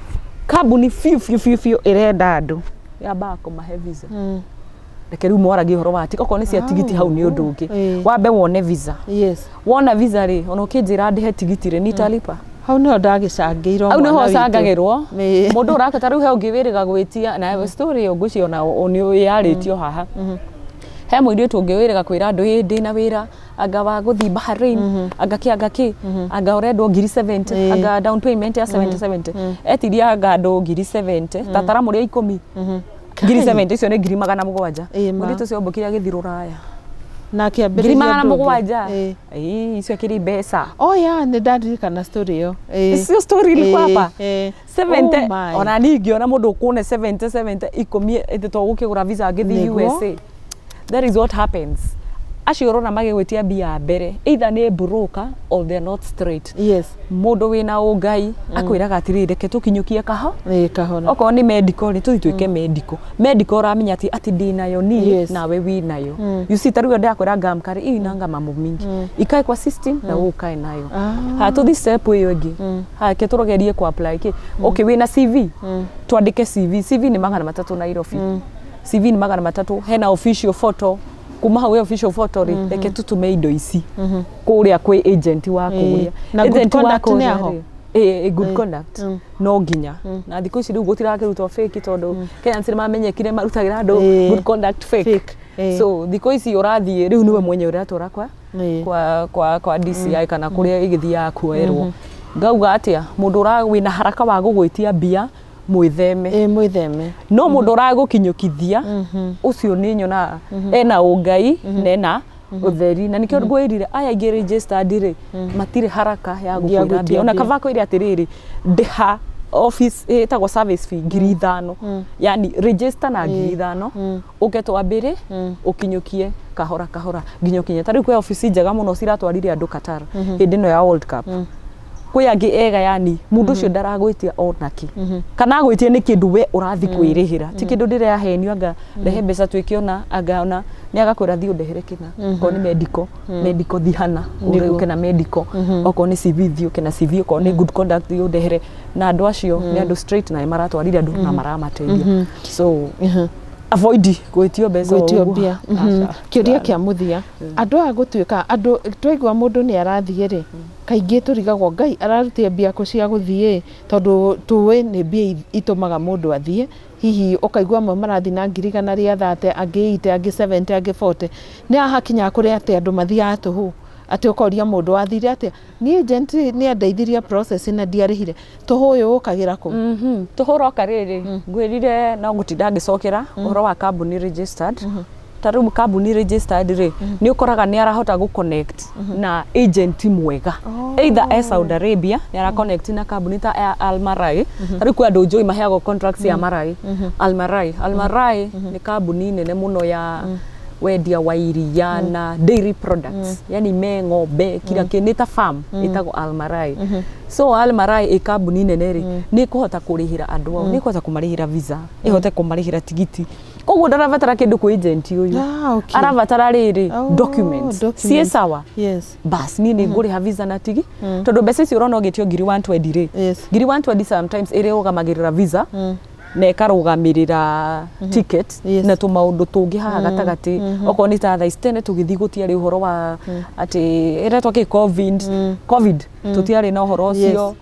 kambuni biũ biũ biũ biũ ĩrenda andũ yambaga kũmahe visa. Reke rĩu mwaragie ũhoro wa okorwo nĩ cia tigiti, hau nĩ ũndũ ũngĩ. Wambe wone visa. Wona visa rĩ, ona ũkĩnjĩra ndĩhe tigiti rĩ, nitalipa. Hau nĩho ndagĩcangĩirwo. Hau nĩho Mwana witũ. ũcangagĩrwo. Mũndũ ũrakũta rĩu he ũngĩ wĩrĩga gwĩtia na story ĩyo, ngwĩciria ona nĩ yarĩtio haha. He mũirĩtu ũngĩ wĩrĩga kwĩra andũ, ĩ ndĩna wĩra anga wa gũthiĩ Bahrain, anga kĩ, anga kĩ, anga ũrendwo ngiri 70, anga down payment ya 70 70. Etirie anga andũ ngiri 70 tatara mũrĩ 10, ngiri 70 icio nĩ 700,000. Ĩ ma. Mũirĩtu ũcio ombũkire agĩthiĩ rũraya. Na akĩambĩrĩria Ngiri magana ũndũ ũngĩ. mũgwanja. Ĩ, icio akĩrĩ mbeca. Oh ya, nĩ ndaririkana story ĩyo. Sio story ilikuwa hapa? 70. Oh my. Ona niĩ ingĩona mũndũ ũkũne 70 70 ikũmi ĩtĩ to gũkĩgũra visa agĩthiĩ USA. That is what happens. Acio ũrona magĩgwĩtia mbia ya mbere, either nĩ broker or they are not straight. Mũndũ wĩna ũngai akwĩraga atĩrĩrĩ, reke tũkinyũkie kaho. Ĩ, kahora. Okorwo nĩ medical rĩ, tũthiĩ twĩke medical. Medical ũramenya atĩ ndĩnayo niĩ nawe wĩnayo. You see, ta rĩu ndakwĩra Gamka rĩ, inanga mambo mingi ikae kwa system na wewe ukae nayo. Haya, tũthiĩ step ĩyo ĩngĩ. Haya, ke tũrogerie ku apply kĩ. Okay, wĩna CV, twandĩke CV. CV nĩ 300 Nairobi. CV nĩ 300, hena official photo. Kuma hau official photo rĩ, reke tũtũme indo ici kũrĩa kwĩ agent wa kũrĩa. Na good Agent wa conduct nĩ kũrĩa aho? rĩ, ĩ good conduct no nginya, na thikũ ici rĩu gũtirakĩrutwo fake, tondũ Kenyans nĩ mamenyekire marutagĩra andũ good conduct fake. Fake, So thikũ ici ũrathiĩ rĩu nĩwe mwenye ũratwara kwa kwa DCI kana kũrĩa ĩgĩthiaga kuoerwo. Ngauga atĩa, mũndũ ũra wĩna haraka wa gũgwĩtia mbia, mwĩtheme. Ĩ, mwĩtheme. No mũndũ ũragũkinyũkithia ũcio nĩ nyonaga ena ũngai na ena ũtheri, na nĩkĩo ngwĩrire aya aingĩ registered rĩ, matirĩ haraka ya Ya gũkwĩra gwĩtia mbia. Ona mbia. kaba kwĩre atĩrĩrĩ, ndĩha office ĩtagwo service fee 5,000. Yani register na 5,000, ũke twambĩrĩ ũkinyũkie kahora kahora nginya ũkinye. Ta rĩu kwĩ obici njega mũno ciratwarire andũ Qatar hĩndĩ ĩno ya World Cup. Kwĩ angĩ ega, yani mũndũ ũcio ndaragwĩtia onakĩ, kana agwĩtie nĩ kĩndũ we ũrathi kwĩrĩhĩra, ti kĩndũ ndĩrahenio anga rehe mbeca twĩke ona anga ona nĩ agakwĩra thiĩ ũndehere kĩna. Okorwo nĩ medical, medical thi hana ũke na medical. Okorwo nĩ CV, thiĩ ũke na CV. Okorwo nĩ good conduct, thiĩ ũndehere. Na andũ acio nĩ andũ straight na nĩ maratwarire andũ na maramateithia. So avoid gwĩtio mbeca o Gwĩtio ũguo. mbia. Aca. Kĩũria kĩa mũthia, andũ aya gũtuĩka andũ twaigua mũndũ nĩ arathiĩ rĩ, kaingĩ tũrigagwo Ngai ararutire mbia kũ cia gũthiĩ, tondũ tũĩ nĩ mbia itũmaga mũndũ athiĩ. Hihi ũkaigua amwe marathiĩ na 130,000, angĩ 80, angĩ 70, angĩ 40. Nĩ haha hakinyaga kũrĩa atĩ andũ mathiaga tũhũ. Atĩ ũkoria mũndũ wathire atĩa, niĩ agent nĩ andeithirie process na ndiarĩhire. Tũhũ ũyũ ũkagĩra kũ? Tũhũroka rĩrĩ ngwĩrire no ngũtinda ngĩcokera ũhoro wa kambuni registered. Ta rĩu kambuni registered rĩ, nĩ ũkoraga nĩ arahota gũ connect na agent mwega, either e Saudi Arabia nĩ ara connect na kambuni ta ya Almarai. Ta rĩu kwĩ andũ njũĩ maheagwo contracts ya Marai. Almarai, Almarai nĩ kambuni nene mũno ya wendia wa iria na dairy products, yani me ng'ombe kila kĩ, nĩ ta farm ĩtagwo Almarai. So Almarai ĩ kambuni nene rĩ, nĩ ĩkũhota kũrĩhĩra andũ ao, nĩ ĩkũhota kũmarĩhĩra visa, ĩhote kũmarĩhĩra tigiti, koguo ndarabatara kĩndũ kwĩ agent ũyũ. Arabatara rĩrĩ, documents documents. Ciĩ sawa, bas niĩ nĩ ngũrĩha visa na tigi, tondũ mbeca icio ũrona ũgĩtio ngiri 120 rĩ, ngiri 120 sometimes ĩrĩrũgamagĩrĩra visa na ĩkarũgamĩrĩra ticket na tũmaũndũ tũngĩ haha gatagatĩ. Okorwo nĩ ta thaa ici, tene tũgĩthiĩ gũtiarĩ ũhoro wa atĩ ĩretwo kĩ, COVID. COVID tũtiarĩ na ũhoro ũcio.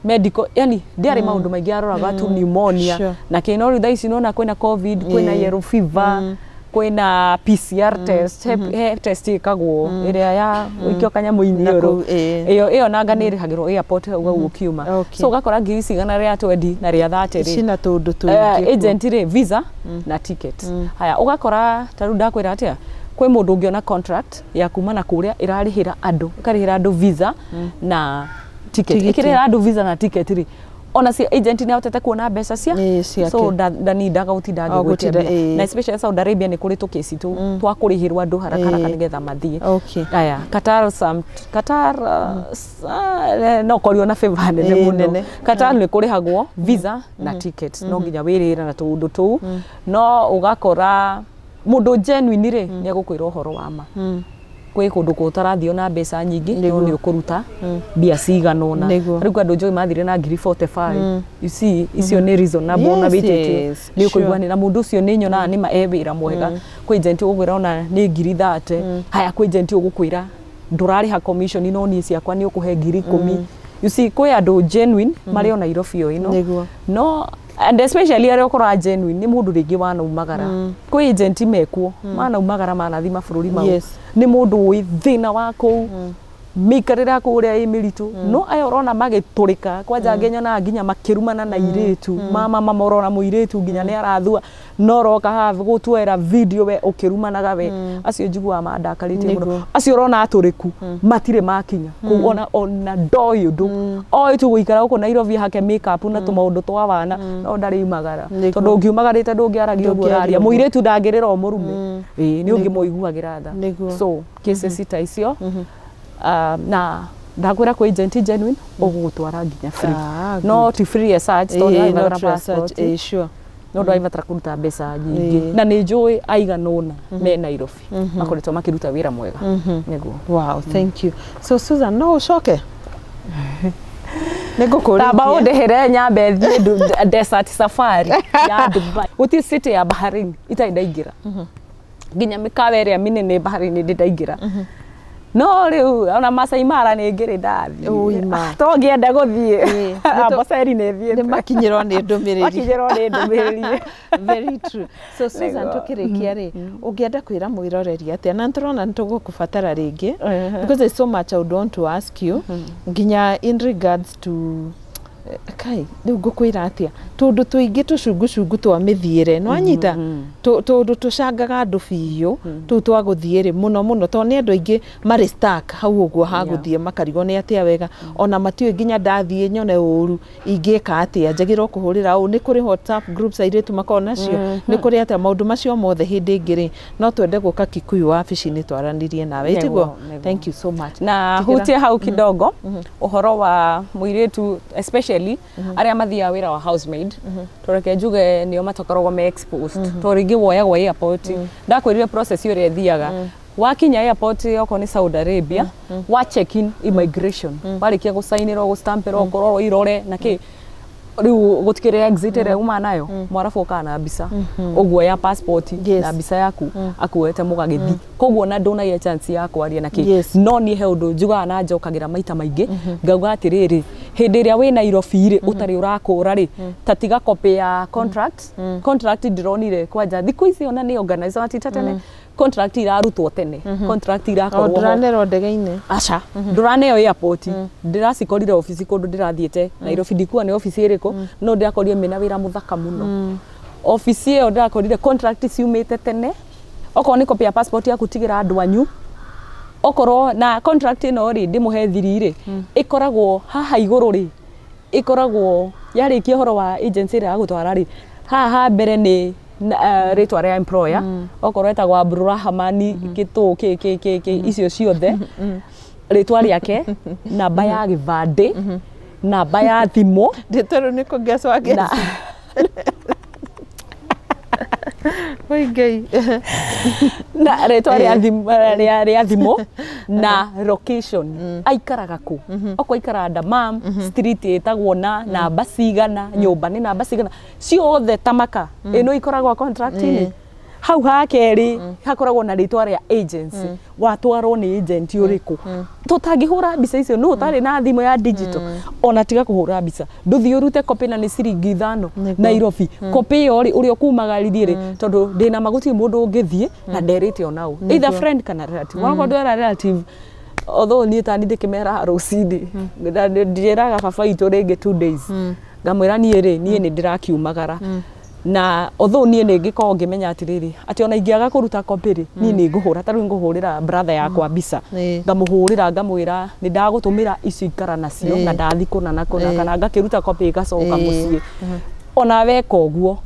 Medical, yani ndiarĩ maũndũ maingĩ, aroraga tu pneumonia na kĩ. No rĩu thaa ici nona kwĩna COVID, kwĩna yellow fever, kwĩna PCR test, he test ĩkagwo ĩrĩa ya gũikio kanyamũ-inĩ Na iniũrũ. kũu, ĩĩ. Ĩyo nanga nĩ ĩrĩhagĩrwo airport hau hau ũkiuma. So ũgakora ngiri ici 120 na rĩa 30 rĩ, cina tũũndũ tũingĩ kuo. Agent rĩ, visa na ticket. Haya, ũgakora ta rĩu ndakwĩra atĩa, kwĩ mũndũ ũngĩona contract ya kuma na kũrĩa ĩrarĩhĩra andũ, ĩkarĩhĩra andũ visa na ticket. Tigiti. Ĩkĩrĩhĩra andũ visa na ticket rĩ, ona cia agent nĩ ahotete kuona mbeca cia Ĩĩ, ciake. So ndanindaga gũtinda O, ngĩgwĩtia gũtinda, mbia. ĩĩ. Na especially Saudi Arabia nĩ kũrĩ tũkĩci tũ twa kũrĩhĩrwo andũ haraka haraka nĩgetha mathiĩ. Aya, Qatar, some Qatar, no korio na favor nene Ĩĩ, mũno. nene. Qatar nĩ kũrĩhagwo visa na ticket, no nginya wĩrĩre na tũũndũ tũu, no ũgakora mũndũ genuine rĩ, nĩ egũkwĩra ũhoro wa ma. Kwĩ kũndũ kũtarathiĩ na mbeca nyingĩ, no nĩ ũkũruta mbia cigana ũna. Rĩu kwĩ andũ njũĩ mathire na ngiri 45. You see, icio nĩ reasonable na wĩtĩtio nĩ ũkũigua na mũndũ ũcio nĩ nyonaga nĩ ma e wĩra mwega. Kwĩ agent ũgũkwĩra ona nĩ ngiri 30. Haya, kwĩ agent ũgũkwĩra ndũrarĩha commission, no niĩ ciakwa nĩ ũkũhe ngiri 10. You see, kwĩ andũ genuine marĩ o Nairobi o ĩno. No and especially arĩa ũkoraga genuine nĩ mũndũ rĩngĩ wanaumagara. Kwĩ agent mekuo manaumagara, manathi mabũrũri mau. Nĩ mũndũ ũĩ thĩna wa kũu, mĩikarĩre ya kũu ũrĩa ĩ mĩritũ. No aya ũrona magĩtũrĩka kwanja ngĩnyonaga nginya makĩrumana na irĩtu, mama mama, ũrona mũirĩtu nginya nĩ arathua, no ũroka haha gũtuoera video we ũkĩrumanaga we. Acio njiguaga mandakarĩtie mũno. Acio ũrona atũrĩku matirĩ makinya kũu, ona ndoĩ ũndũ, oĩ tu gũikara gũkũ Nairobi hake makeup na tũmaũndũ twa wana, no ndarĩ umagara. Tondũ ũngiumagarĩte ndũngĩaragia ũguo Ndũngĩaria ũraria. ũguo. Mũirĩtu ndangĩrĩra o mũrume, ĩĩ nĩ ũngĩmũiguagĩra tha. So cases ta icio, na ndakwĩra kwĩ agent genuine ũgũgũtwara nginya free. No ti free as such, tondũ Ĩĩ, ndũrabatara not as such, passport, ĩĩ, sure. no ndũrabatara kũruta mbeca nyingĩ. Na nĩ njũĩ aigana ũna me Nairobi makoretwo makĩruta wĩra mwega nĩguo. Wow, thank you. So Susan, no ũcoke nĩ Tamba ngũkũrĩtie. ũndĩhĩre nyambe thiĩ desert safari ya Dubai. Gũtirĩ city ya Bahrain itarĩ ndaingĩra, nginya mĩkawa ĩrĩa mĩnene Bahrain ndĩ ndaingĩra. No rĩu ona Masai Mara nĩ ngĩrĩ ndathiĩ. Ui, ma. To ngĩenda gũthiĩ. Amboseli nĩ Nĩ thiĩte. makinyĩrwo nĩ ndũmĩrĩri. Makinyĩrwo nĩ ndũmĩrĩri. Very true. So Susan, tũkĩrĩkia rĩ, ũngĩenda kwĩra mwĩroreri atĩa? Na nĩtũrona nĩtũgũkũbatara rĩngĩ because there's so much I would want to ask you, nginya in regards to kai rĩu ngũkwĩra atĩa, tũndũ tũingĩ tũcungucungu twa mĩthiĩre nĩwanyita, tũndũ tũcangaga andũ biũ tũu twa gũthiĩ rĩ, mũno mũno tondũ nĩ andũ aingĩ marĩ stuck hau ũguo ha gũthiĩ, makarigwo nĩ atĩa wega, ona matiũĩ nginya ndathiĩ nyone ũru ingĩka atĩa, njagĩrĩrwo kũhũrĩra ũũ, nĩ kũrĩ WhatsApp groups airĩtu makoragwo nacio, nĩ kũrĩ atĩa, maũndũ macio mothe hĩndĩ ĩngĩ rĩ, no twende gũka Kikuyu wabici-inĩ twaranĩrie nawe. Ĩtiguo? Thank you so much. Na hutie hau kidogo ũhoro wa mũirĩtu, especially arĩa mathiaga wĩra wa housemaid. Tũreke njuge nĩo matakoragwo me exposed, tondũ rĩngĩ woyagwo airport. Ndakwĩrire process ũrĩa ĩthiaga. Wakinya airport, okorwo nĩ Saudi Arabia, wa check in immigration, warĩkia gũcainĩrwo, gũstampĩrwo, kũrorwo irore na kĩ, rĩu gũtikĩrĩ exit ĩrĩa uma nayo. Mwarabu ũkaga na mbica ũguo ya passport na mbica yaku akuoete mũgagĩthiĩ. Koguo na ndũnagĩa chance ya kwaria na kĩ. No niĩ he ũndũ njugaga na njokagĩra maita maingĩ, ngauga atĩrĩrĩ, Hĩndĩ ĩrĩa wĩ Nairobi rĩ, ũtarĩ ũrakũra rĩ, ta tiga copy ya contract. Contract ndĩronire kwanja thikũ ici ona nĩ organize ti ta tene. Contract irarutwo tene, contract O irakorwo ho. Ndũranerwo ndege-inĩ. Aca, ndũraneo airport. Ndĩracikorire obici kũndũ ndĩrathiĩte Nairobi, ndikuwa nĩ obici ĩrĩkũ, no ndĩrakorire mena wĩra mũthaka mũno. Obici ĩyo ndĩrakorire contract ciumĩte tene. Okorwo nĩ copy ya passport yaku, tigĩra andũ anyu. Okorwo na contract ĩno rĩ, ndĩmũhe thiri rĩ, ĩkoragwo haha igũrũ rĩ, ĩkoragwo yarĩkia ũhoro wa agency ĩrĩa yagũtwara rĩ, haha ha mbere nĩ rĩtwa rĩa employer, okorwo etagwo Abdurahmani gĩtũ kĩ kĩ kĩ kĩ, icio ciothe, rĩtwa rĩake, namba ya gĩbandĩ, namba ya thimũ. Ndĩtwe rĩu nĩ kũngecwa. Na Ngeci. Oi Ngai. Na rĩtwa rĩa thimũ, rĩa thimũ na location aikaraga kũ. Okorwo aikaraga Damam street, ĩtagwo na namba cigana, nyũmba nĩ namba cigana, ciothe tamaka ĩno ikoragwo contract-inĩ. Hau ha kerĩ hakoragwo na rĩtwa rĩa agency, watwarwo nĩ agent ũrĩkũ. Tũtangĩhũra mbica icio, nũ ũtarĩ na thimũ ya digital? Ona tiga kũhũra mbica, ndũthiĩ ũrute copy na nĩ ciringi 5. Nairobi copy ĩyo rĩ, ũrĩa ũkumagaririe rĩ, tondũ ndĩna ma gũtirĩ mũndũ ũngĩthiĩ na nderĩte onau, either friend kana relative. Wakorwo ndwera relative, although niĩ tani ndĩkĩmeraga rũcinĩ, ndĩraga baba witũ rĩngĩ 2 days, ngamwĩra niĩ rĩ, niĩ nĩ ndĩrakiumagara. Na although niĩ nĩ ngĩkorwo ngĩmenya atĩrĩrĩ, atĩ ona ingĩaga kũruta copy rĩ, niĩ nĩ ngũhũra, ta rĩu ngũhũrĩra brother yakwa mbica, ngamũhũrĩra ngamwĩra nĩ ndagũtũmĩra icio, ikara nacio, na ndathi kũna na kũna, kana ngakĩruta copy ĩgacoka mũciĩ. Ona weka ũguo,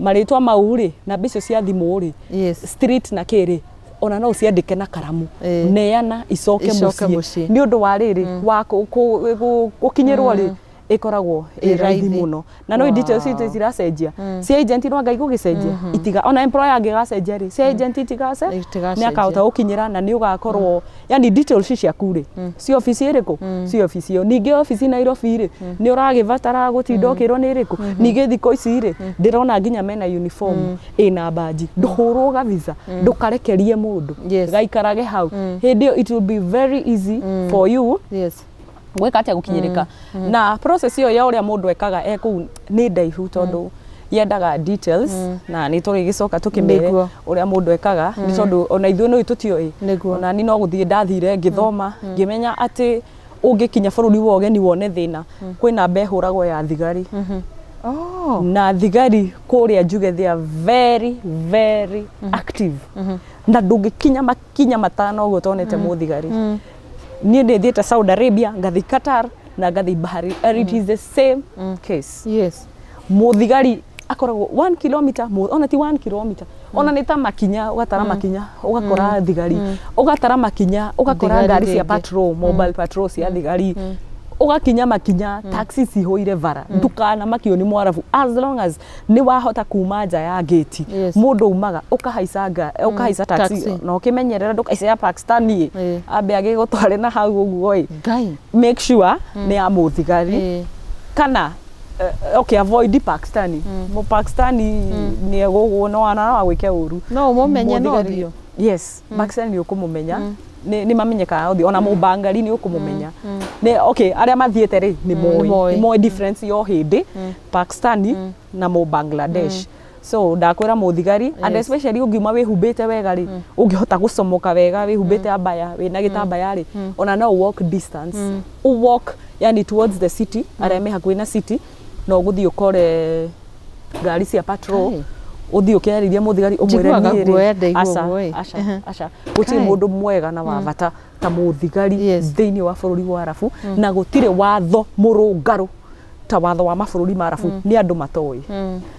marĩtwa mau rĩ, namba icio cia thimũ rĩ, street na kĩrĩ, ona no ũciandĩke na karamu, neana icoke Icoke mũciĩ. Mũciĩ. Nĩ ũndũ wa rĩrĩ wa gũkinyĩrwo rĩ, ĩkoragwo ĩ Ĩ raithi raithi. mũno. Na no details citũ ciracenjia, cia agent no anga igũgĩcenjia, itiga ona employer angĩgacenjia rĩ, cia agent itigace. Itigacenjia. Nĩ akahota gũkinyĩra na nĩ ũgakorwo, yani details ciaku rĩ, cia obici ĩrĩkũ, cia obici ĩyo. Ningĩ obici Nairobi rĩ, nĩ ũragĩbatara gũtinda ũkĩrwo nĩ ĩrĩkũ. Ningĩ thikũ ici rĩ, ndĩrona nginya mena uniform ĩna badge, ndũhũrwo gabica, ndũkarekerie mũndũ, gaikarage hau. Hĩndĩ ĩyo it will be very easy for you gwĩka atĩa, gũkinyĩrĩka. Na process ĩyo ya ũrĩa mũndũ ekaga e kũu nĩ ndaihu, tondũ yendaga details, na nĩ tũrĩgĩcoka tũkĩmere ũrĩa mũndũ ekaga, nĩ tondũ ona ithuĩ no tũtiũĩ. Ona ni no gũthiĩ ndathire ngĩthoma, ngĩmenya atĩ ũngĩkinya bũrũri wa ũgeni wone thĩna, kwĩ namba ĩhũragwo ya thigari. Na thigari kũrĩa njuge they are very very active, na ndũngĩkinya makinya 5 ũguo ũtonete mũthigari. Niĩ nĩ thiĩte Saudi Arabia, ngathiĩ Qatar na ngathiĩ Bahrain, and it is the same case. Mũthigari akoragwo 1 kilometer, ona ti 1 kilometer, ona nĩ ta makinya, ũgatara makinya ũgakora thigari, ũgatara makinya ũgakora Thigari ngari cia rĩngĩ. Patrol, mobile patrol cia thigari. Ũgakinya makinya, taxi cihũire bara, ndũkanamakio nĩ mwarabu as long as nĩ wahota kuma nja ya gate. Mũndũ umaga ũkahaica ũkahaica taxi, Taxi. na ũkĩmenyerera ndũkaice ya Pakistani, ambe agĩgũtware na hau ũguo ĩ. Ngai. Make sure nĩ ya mũthigari, kana okay, avoid Pakistani. Mu Pakistani nĩ egũgũ no ana no agwĩke ũru. No ũmũmenye na Mũthigari- ũthiũ. Yes, Pakistani nĩ ũkũmũmenya, nĩ mamenyekaga ũthiũ. Ona mũbangari nĩ ũkũmũmenya. Nĩ okay, arĩa mathiĩte rĩ, nĩ moĩ. Nĩ moĩ. Nĩ moĩ difference ya hĩndĩ Pakistani na mũ Bangladesh. So ndakwĩra mũthigari, and especially ũngiuma wĩhumbĩte wega rĩ, ũngĩhota gũcomoka wega wĩhumbĩte abaya, wĩna gĩtambaya rĩ, ona no walk distance, walk yani towards the city, arĩa me hakuhĩ na city, no ũgũthiĩ ũkore ngari cia patrol. Kai. Ũthiĩ ũkĩarĩria mũthigari, ũmwĩre Njiguaga niĩ guoya rĩ, ndaigua aca, ũguo ĩ. aca, aca, gũtirĩ Kai. mũndũ mwega na wa bata ta mũthigari thĩinĩ wa bũrũri wa Arabu, na gũtirĩ watho mũrũngarũ ta watho wa mabũrũri ma Arabu, nĩ andũ matoĩ.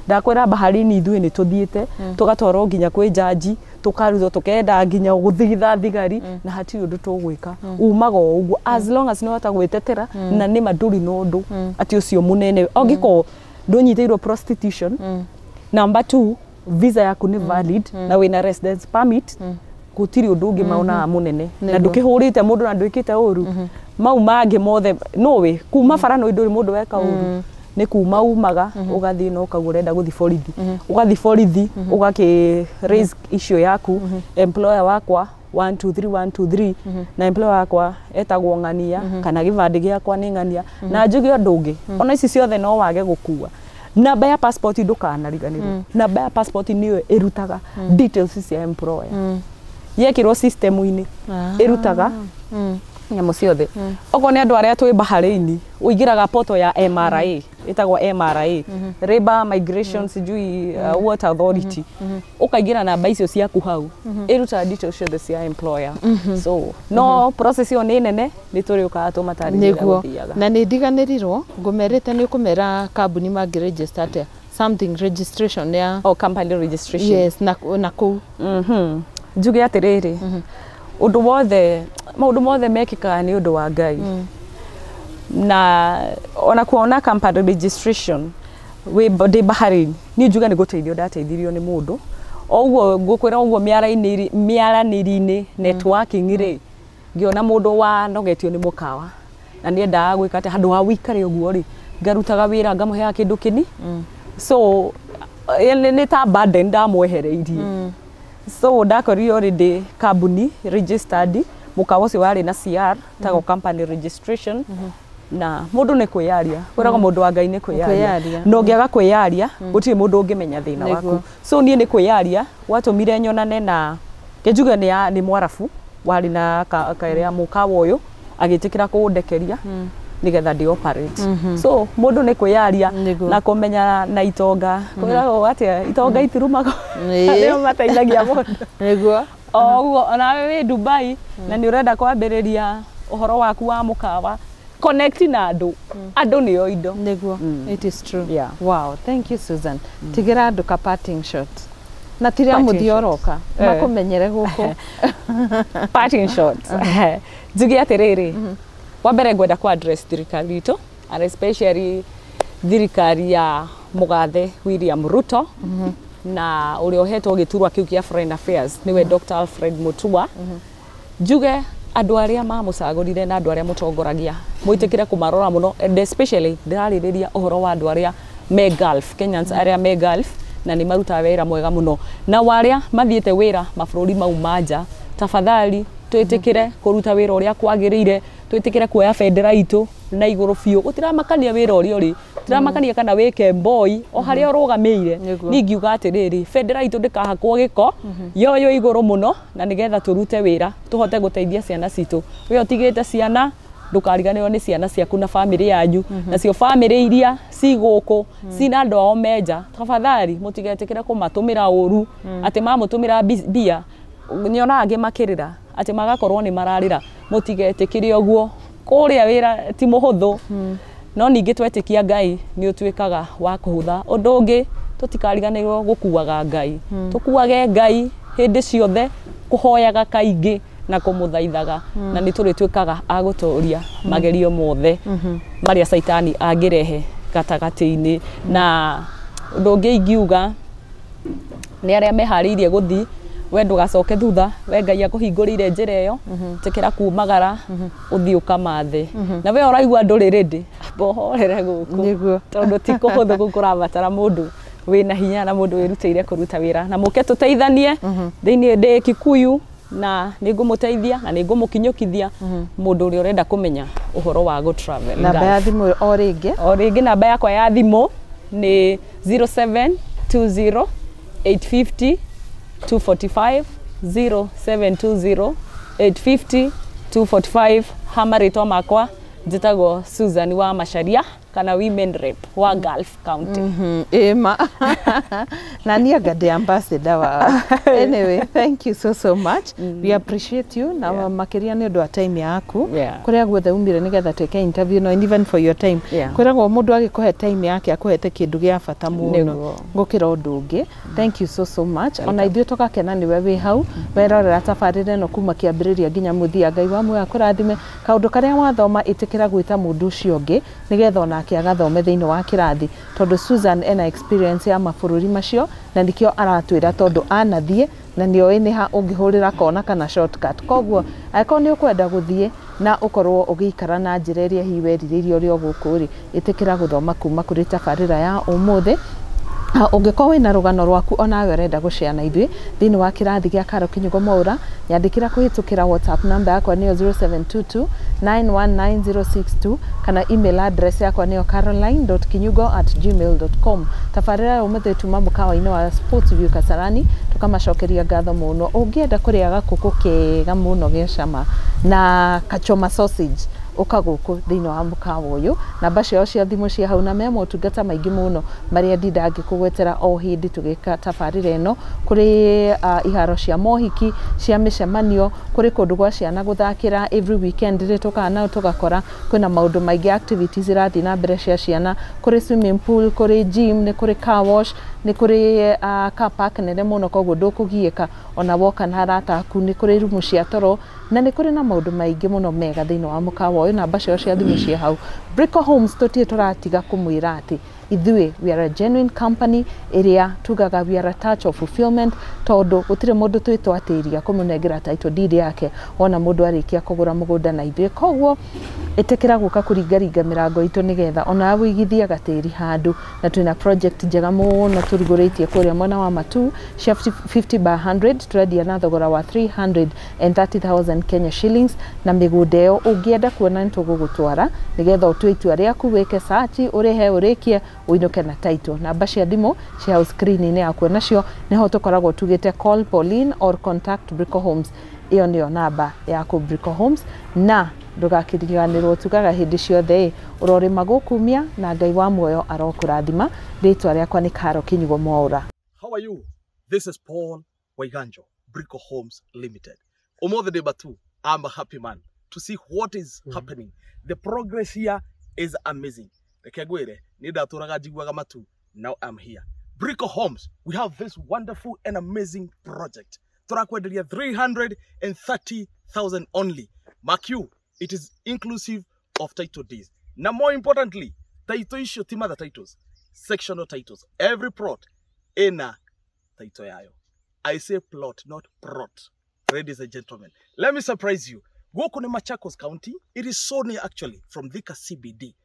Ndakwĩra baharini ithuĩ nĩ tũthiĩte tũgatwarwo nginya kwĩ jaji, tũkarutwo, tũkenda nginya gũthigitha thigari, na hatirĩ ũndũ tũgwĩka. Umaga o ũguo as long as nĩ wahota gwĩtetera, na nĩma ndũrĩ na ũndũ atĩ ũcio mũnene ũngĩkorwo ndũnyitĩirwo prostitution. Number two, visa yaku nĩ valid na wĩna residence permit, gũtirĩ ũndũ ũngĩ maonaga mũnene na ndũkĩhũrĩte mũndũ na ndwĩkĩte ũru mau mangĩ mothe. Nũĩ kuma bara nũĩ ndũrĩ mũndũ weka ũru. Nĩ kuma umaga ũgathiĩ na ũkauga ũrenda gũthiĩ borithi, ũgathiĩ borithi ũgakĩ raise issue yaku, employer wakwa 1 2 3 1 2 3, na employer wakwa etagwo ng'ania kana gĩbandĩ gĩakwa nĩ ng'ania. Na njuge ũndũ ũngĩ, ona ici ciothe no wage gũkua namba ya passport, ndũkanariganĩrwo namba ya passport nĩyo ĩrutaga details cia employer. Yekĩrwo system-inĩ ĩrutaga nyamũ ciothe. Okorwo nĩ andũ arĩa twĩ Bahrain, ũingĩraga portal ya MRA, ĩtagwo MRA, Labour Migration sijui what authority, ũkaingĩra namba icio ciaku hau, ĩrutaga details ciothe cia employer. So no process ĩyo nĩ nene, nĩ tũrĩũkaga tũmatarĩrie ũrĩa Nĩguo. gũthiaga. Na nĩ ndiganĩrirwo ngũmerĩte nĩ ũkũmera kambuni mangĩ register atĩa, something registration ya Oh, company registration. Yes, na kũu. Njuge atĩrĩrĩ, ũndũ wothe, maũndũ mothe mekĩkaga nĩ ũndũ wa Ngai. Na ona kuona company registration wĩ ndĩ Bahrain, niĩ njuge nĩ gũteithio ndateithirio nĩ mũndũ o ũguo ngũkwĩra ũguo mĩaranĩri-inĩ, networking rĩ, ngĩona mũndũ wanogetio nĩ mũkawa na nĩendaga gwĩka atĩ handũ ha wĩikare ũguo rĩ, ngarutaga wĩra ngamũheaga kĩndũ kĩni, so nĩ ta burden ndamwehereirie. So ndakorire already kambuni registered, mũkawa ũcio warĩ na CR tagwo company registration. Na mũndũ nĩ kwĩyaria, kwĩragwo mũndũ wa Ngai nĩ kwĩyaria. Kwĩyaria. Na ũngĩaga kwĩyaria gũtirĩ mũndũ ũngĩmenya thĩna waku. So niĩ nĩ kwĩyaria gwatũmire nyonane na kĩnjuge nĩ mwarabu warĩ na karĩa mũkawa ũyũ, agĩtĩkĩra kũndekeria nĩgetha ndĩ operate. So mũndũ nĩ kwĩyaria na kũmenya na itonga, kwĩragwo atĩa, itonga itirumagwo, nĩo mateithagia mũndũ. O ũguo onawe wĩ Dubai na nĩ ũrenda kwambĩrĩria ũhoro waku wa mũkawa, connect na andũ, andũ nĩo indo. Nĩguo. It is true. Yeah. Wow, thank you, Susan. Tigĩra andũ ka parting shot na tiria Parting mũthia shot. oroka makũmenyere gũkũ. Parting shot, njuge atĩrĩrĩ, wa mbere ngwenda ku address thirikari itũ and especially thirikari ya mũgathe William Ruto na ũrĩa ũhetwo gĩturwa kĩu kĩa Foreign Affairs, nĩwe Dr. Alfred Mutua. Njuge andũ arĩa mamũcagũrire na andũ arĩa mũtongoragia mwĩtĩkĩre kũmarora mũno, and especially ndĩrarĩrĩria ũhoro wa andũ arĩa me Gulf, Kenyans arĩa me Gulf na nĩ marutaga wĩra mwega mũno, na warĩa mathiĩte wĩra mabũrũri mau ma nja, tafadhali twĩtĩkĩre kũruta wĩra ũrĩa kwagĩrĩire, twĩtĩkĩre kuoya bendera itũ na igũrũ biũ. Gũtiramakania wĩra ũrĩa ũrĩ, gũtiramakania kana wĩ kemboi o harĩa ũrũgamĩire. Niĩ ingiuga atĩrĩrĩ, bendera itũ ndĩkahakwo gĩko, yoywo igũrũ mũno na nĩgetha tũrute wĩra tũhote gũteithia ciana citũ. We ũtigĩte ciana, ndũkariganĩrwo nĩ ciana ciaku na bamĩrĩ yanyu. Nacio bamĩrĩ iria ci gũkũ cina andũ ao menja, tafadhali mũtigetĩkĩre kũmatũmĩra ũru, atĩ mamũtũmĩra mbia nyonaga angĩ makĩrĩra, atĩ magakorwo nĩ mararĩra. Mũtigetĩkĩre ũguo, kũrĩa wĩra ti mũhũthũ, no ningĩ twetĩkia Ngai nĩ ũtuĩkaga wa kũhũtha. Ũndũ ũngĩ, tũtikariganĩrwo gũkuaga Ngai, tũkuage Ngai hĩndĩ ciothe, kũhoyaga kaingĩ na kũmũthaithaga, na nĩ tũrĩtuĩkaga a gũtũria magerio mothe marĩa caitani angĩrehe gatagatĩ-inĩ. Na ũndũ ũngĩ ingiuga nĩ arĩa meharĩirie gũthiĩ, we ndũgacoke thutha, we Ngai akũhingũrĩire njĩra ĩyo, tĩkĩra kumagara ũthiĩ ũkamathe. Na we ũraigua ndũrĩ ready, amba ũhorere gũkũ, tondũ ti kũhũthũ gũkũ, kũrabatara mũndũ wĩna hinya na mũndũ wĩrutĩire kũruta wĩra. Na mũke tũteithanie thĩinĩ, ndĩ Kikuyu na nĩ ngũmũteithia na nĩ ngũmũkinyũkithia mũndũ ũrĩa ũrenda kũmenya ũhoro wa gũ travel. Namba ya thimũ o rĩngĩ. O rĩngĩ, namba yakwa ya thimũ nĩ 0720 850 245, 0720 850 245. Ha marĩtwa makwa njĩtagwo Susan wa Macharia kana women rep wa Gulf County. Ĩma na niĩ anga ndĩ ambassador wao. Anyway, thank you so so much, we appreciate you na makĩria nĩ ũndũ wa time yaku, kũrĩa guothe umire nĩgetha twĩke interview, no and even for your time. Kwĩragwo mũndũ agĩkũhe time yake akũhete kĩndũ gĩa bata mũno gũkĩra ũndũ ũngĩ. Thank you so so much. Ona ithuĩ tũgakena nĩwe wĩ hau werorera tabarĩra ĩno kuma kĩambĩrĩria nginya mũthia. Ngai wa muoyo akũrathime. Kaũndũ karĩa wathoma, ĩtĩkĩra gwĩta mũndũ ũcio ũngĩ nĩgetha onake agathome thĩinĩ wa kĩrathi, tondũ Susan ena experience ya mabũrũri macio na nĩkĩo aratwĩra, tondũ anathiĩ na nĩoĩ nĩ ha ũngĩhũrĩra kona kana shortcut. Koguo angĩkorwo nĩ ũkwenda gũthiĩ Na ũkorwo ũgĩikara na njĩra ĩrĩa hihi werirĩirie ũrĩ o gũkũ rĩ, ĩtĩkĩra gũthoma kuma kũrĩ tabarĩra ya ũmũthĩ. Ũngĩkorwo wĩna rũgano rwaku onawe ũrenda gũshare na ithuĩ thĩinĩ wa kĩrathi gĩa Karo Kinyugo Mwaura, nyandĩkĩra kũhĩtũkĩra WhatsApp namba yakwa nĩyo 0722 919062 kana email address yakwa nĩyo caroline.kinyugo@gmail.com. Tabarĩra ya ũmũthĩ tuma mũkawa-inĩ wa Sports View Kasarani, tũkamacokeria ngatho mũno. Ũngĩenda kũrĩa gakũkũ kega mũno ge cama na kachoma sausage, ũka gũkũ thĩinĩ wa mũkawa ũyũ. Namba ciao cia thimũ cia hau na me motungata maingĩ mũno marĩa ndinda ngĩkũgwetera o hĩndĩ tũgĩka tabarĩra ĩno. Kũrĩ iharo cia mohiki, cia mĩcemanio, kũrĩ kũndũ gwa ciana gũthakĩra every weekend rĩ tũkaga nao tũgakora kwĩna maũndũ maingĩ, activities irathiĩ na mbere cia ciana, kũrĩ swimming pool, kũrĩ gym, nĩ kũrĩ car wash, nĩ kũrĩ car park nene mũno, koguo ndũkũgiĩka ona woka na arata aku, nĩ kũrĩ rumu cia toro na nĩ kũrĩ na maũndũ maingĩ mũno mega thĩinĩ wa mũkawa ũyũ. Namba ciao cia thimũ ciĩ hau. Brico Homes tũtirĩ tũratiga kũmwĩra atĩ ithuĩ we are a genuine company ĩrĩa tugaga we are a touch of fulfillment, tondũ gũtirĩ mũndũ twĩtwatĩria kũmũnengera title deed yake wona mũndũ arĩkia kũgũra mũgũnda na ithuĩ. Koguo ĩtĩkĩra gũka kũringaringa mĩrango itũ nĩgetha ona wĩigithie gatĩri handũ. Na twĩna project njega mũno tũrugũrĩtie kũrĩa mwena wa Matu cia 50 by 100, tũrendia na thogora wa 330,000 Kenya shillings, na mĩgũnda ĩyo ũngĩenda kuona nĩ tũgũgũtwara nĩgetha ũtue itua rĩaku, wĩke search, ũrĩhe, ũrĩkie, ũinũke na title. Namba cia thimũ cia hau screen-inĩ yaku nacio nĩho tũkoragwo tugĩte call Pauline or contact Brico Homes. Ĩyo nĩyo namba yaku Brico Homes. Na ndũgakĩriganĩrwo tugaga hĩndĩ ciothe ĩ ũrorĩma gũkumia na Ngai wa muoyo arokũrathima. Rĩtwa rĩakwa nĩ Karo Kinyugo Mwaura. How are you? This is Paul Waiganjo, Brico Homes Limited. Ũmũthĩ ndĩ Matu, I'm a happy man to see what is happening. The progress here is amazing. Reke ngwĩre, niĩ ndatũraga njiguaga Matu, now I'm here. Brico Homes, we have this wonderful and amazing project. Tũrakwenderia 330,000 only. Mark you, it is inclusive of title deeds. Na more importantly, title icio ti mother titles, sectional titles. Every plot ĩna title yayo. I say plot, not prot. Ladies and gentlemen, let me surprise you. Gũkũ nĩ Machakos County. It is so near actually from Thika CBD.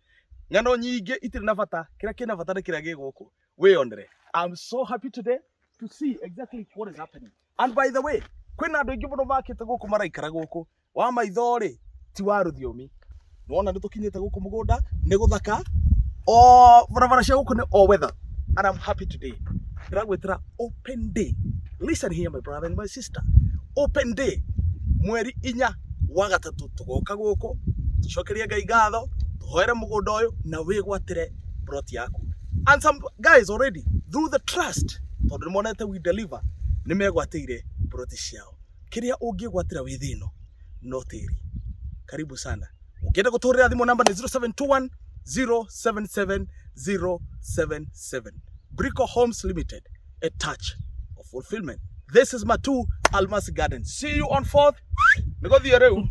Ng'ano nyingĩ itirĩ na bata, kĩrĩa kĩna bata nĩ kĩrĩa gĩ gũkũ. Wĩyonere. I'm so happy today to see exactly what is happening. And by the way, kwĩna andũ aingĩ mũno makĩte gũkũ maraikara gũkũ. Wa maitho rĩ, ti wa rũthiomi. Nĩwona nĩ tũkinyĩte gũkũ mũgũnda, nĩ gũthaka. O barabara cia gũkũ nĩ all weather. And I'm happy today. Ndĩragwĩtĩra open day. Listen here my brother and my sister. Open day. Mweri 4 wa gatatũ tũgoka gũkũ, tũcokerie Ngai ngatho, tũhoere mũgũnda ũyũ na wĩgwatĩre plot yaku. And some guys already through the trust, tondũ nĩmonete we deliver, nĩmegwatĩire plot ciao. Kĩrĩa ũngĩgwatĩra wĩ thĩ ĩno no tĩri. Karibu sana. Ũngĩenda gũtũhũrĩra thimũ namba nĩ 0721 077 077. Brico Homes Limited, a touch of fulfillment. This is Matu Almasi Garden. See you on 4th. Nĩgũthiĩ rĩu.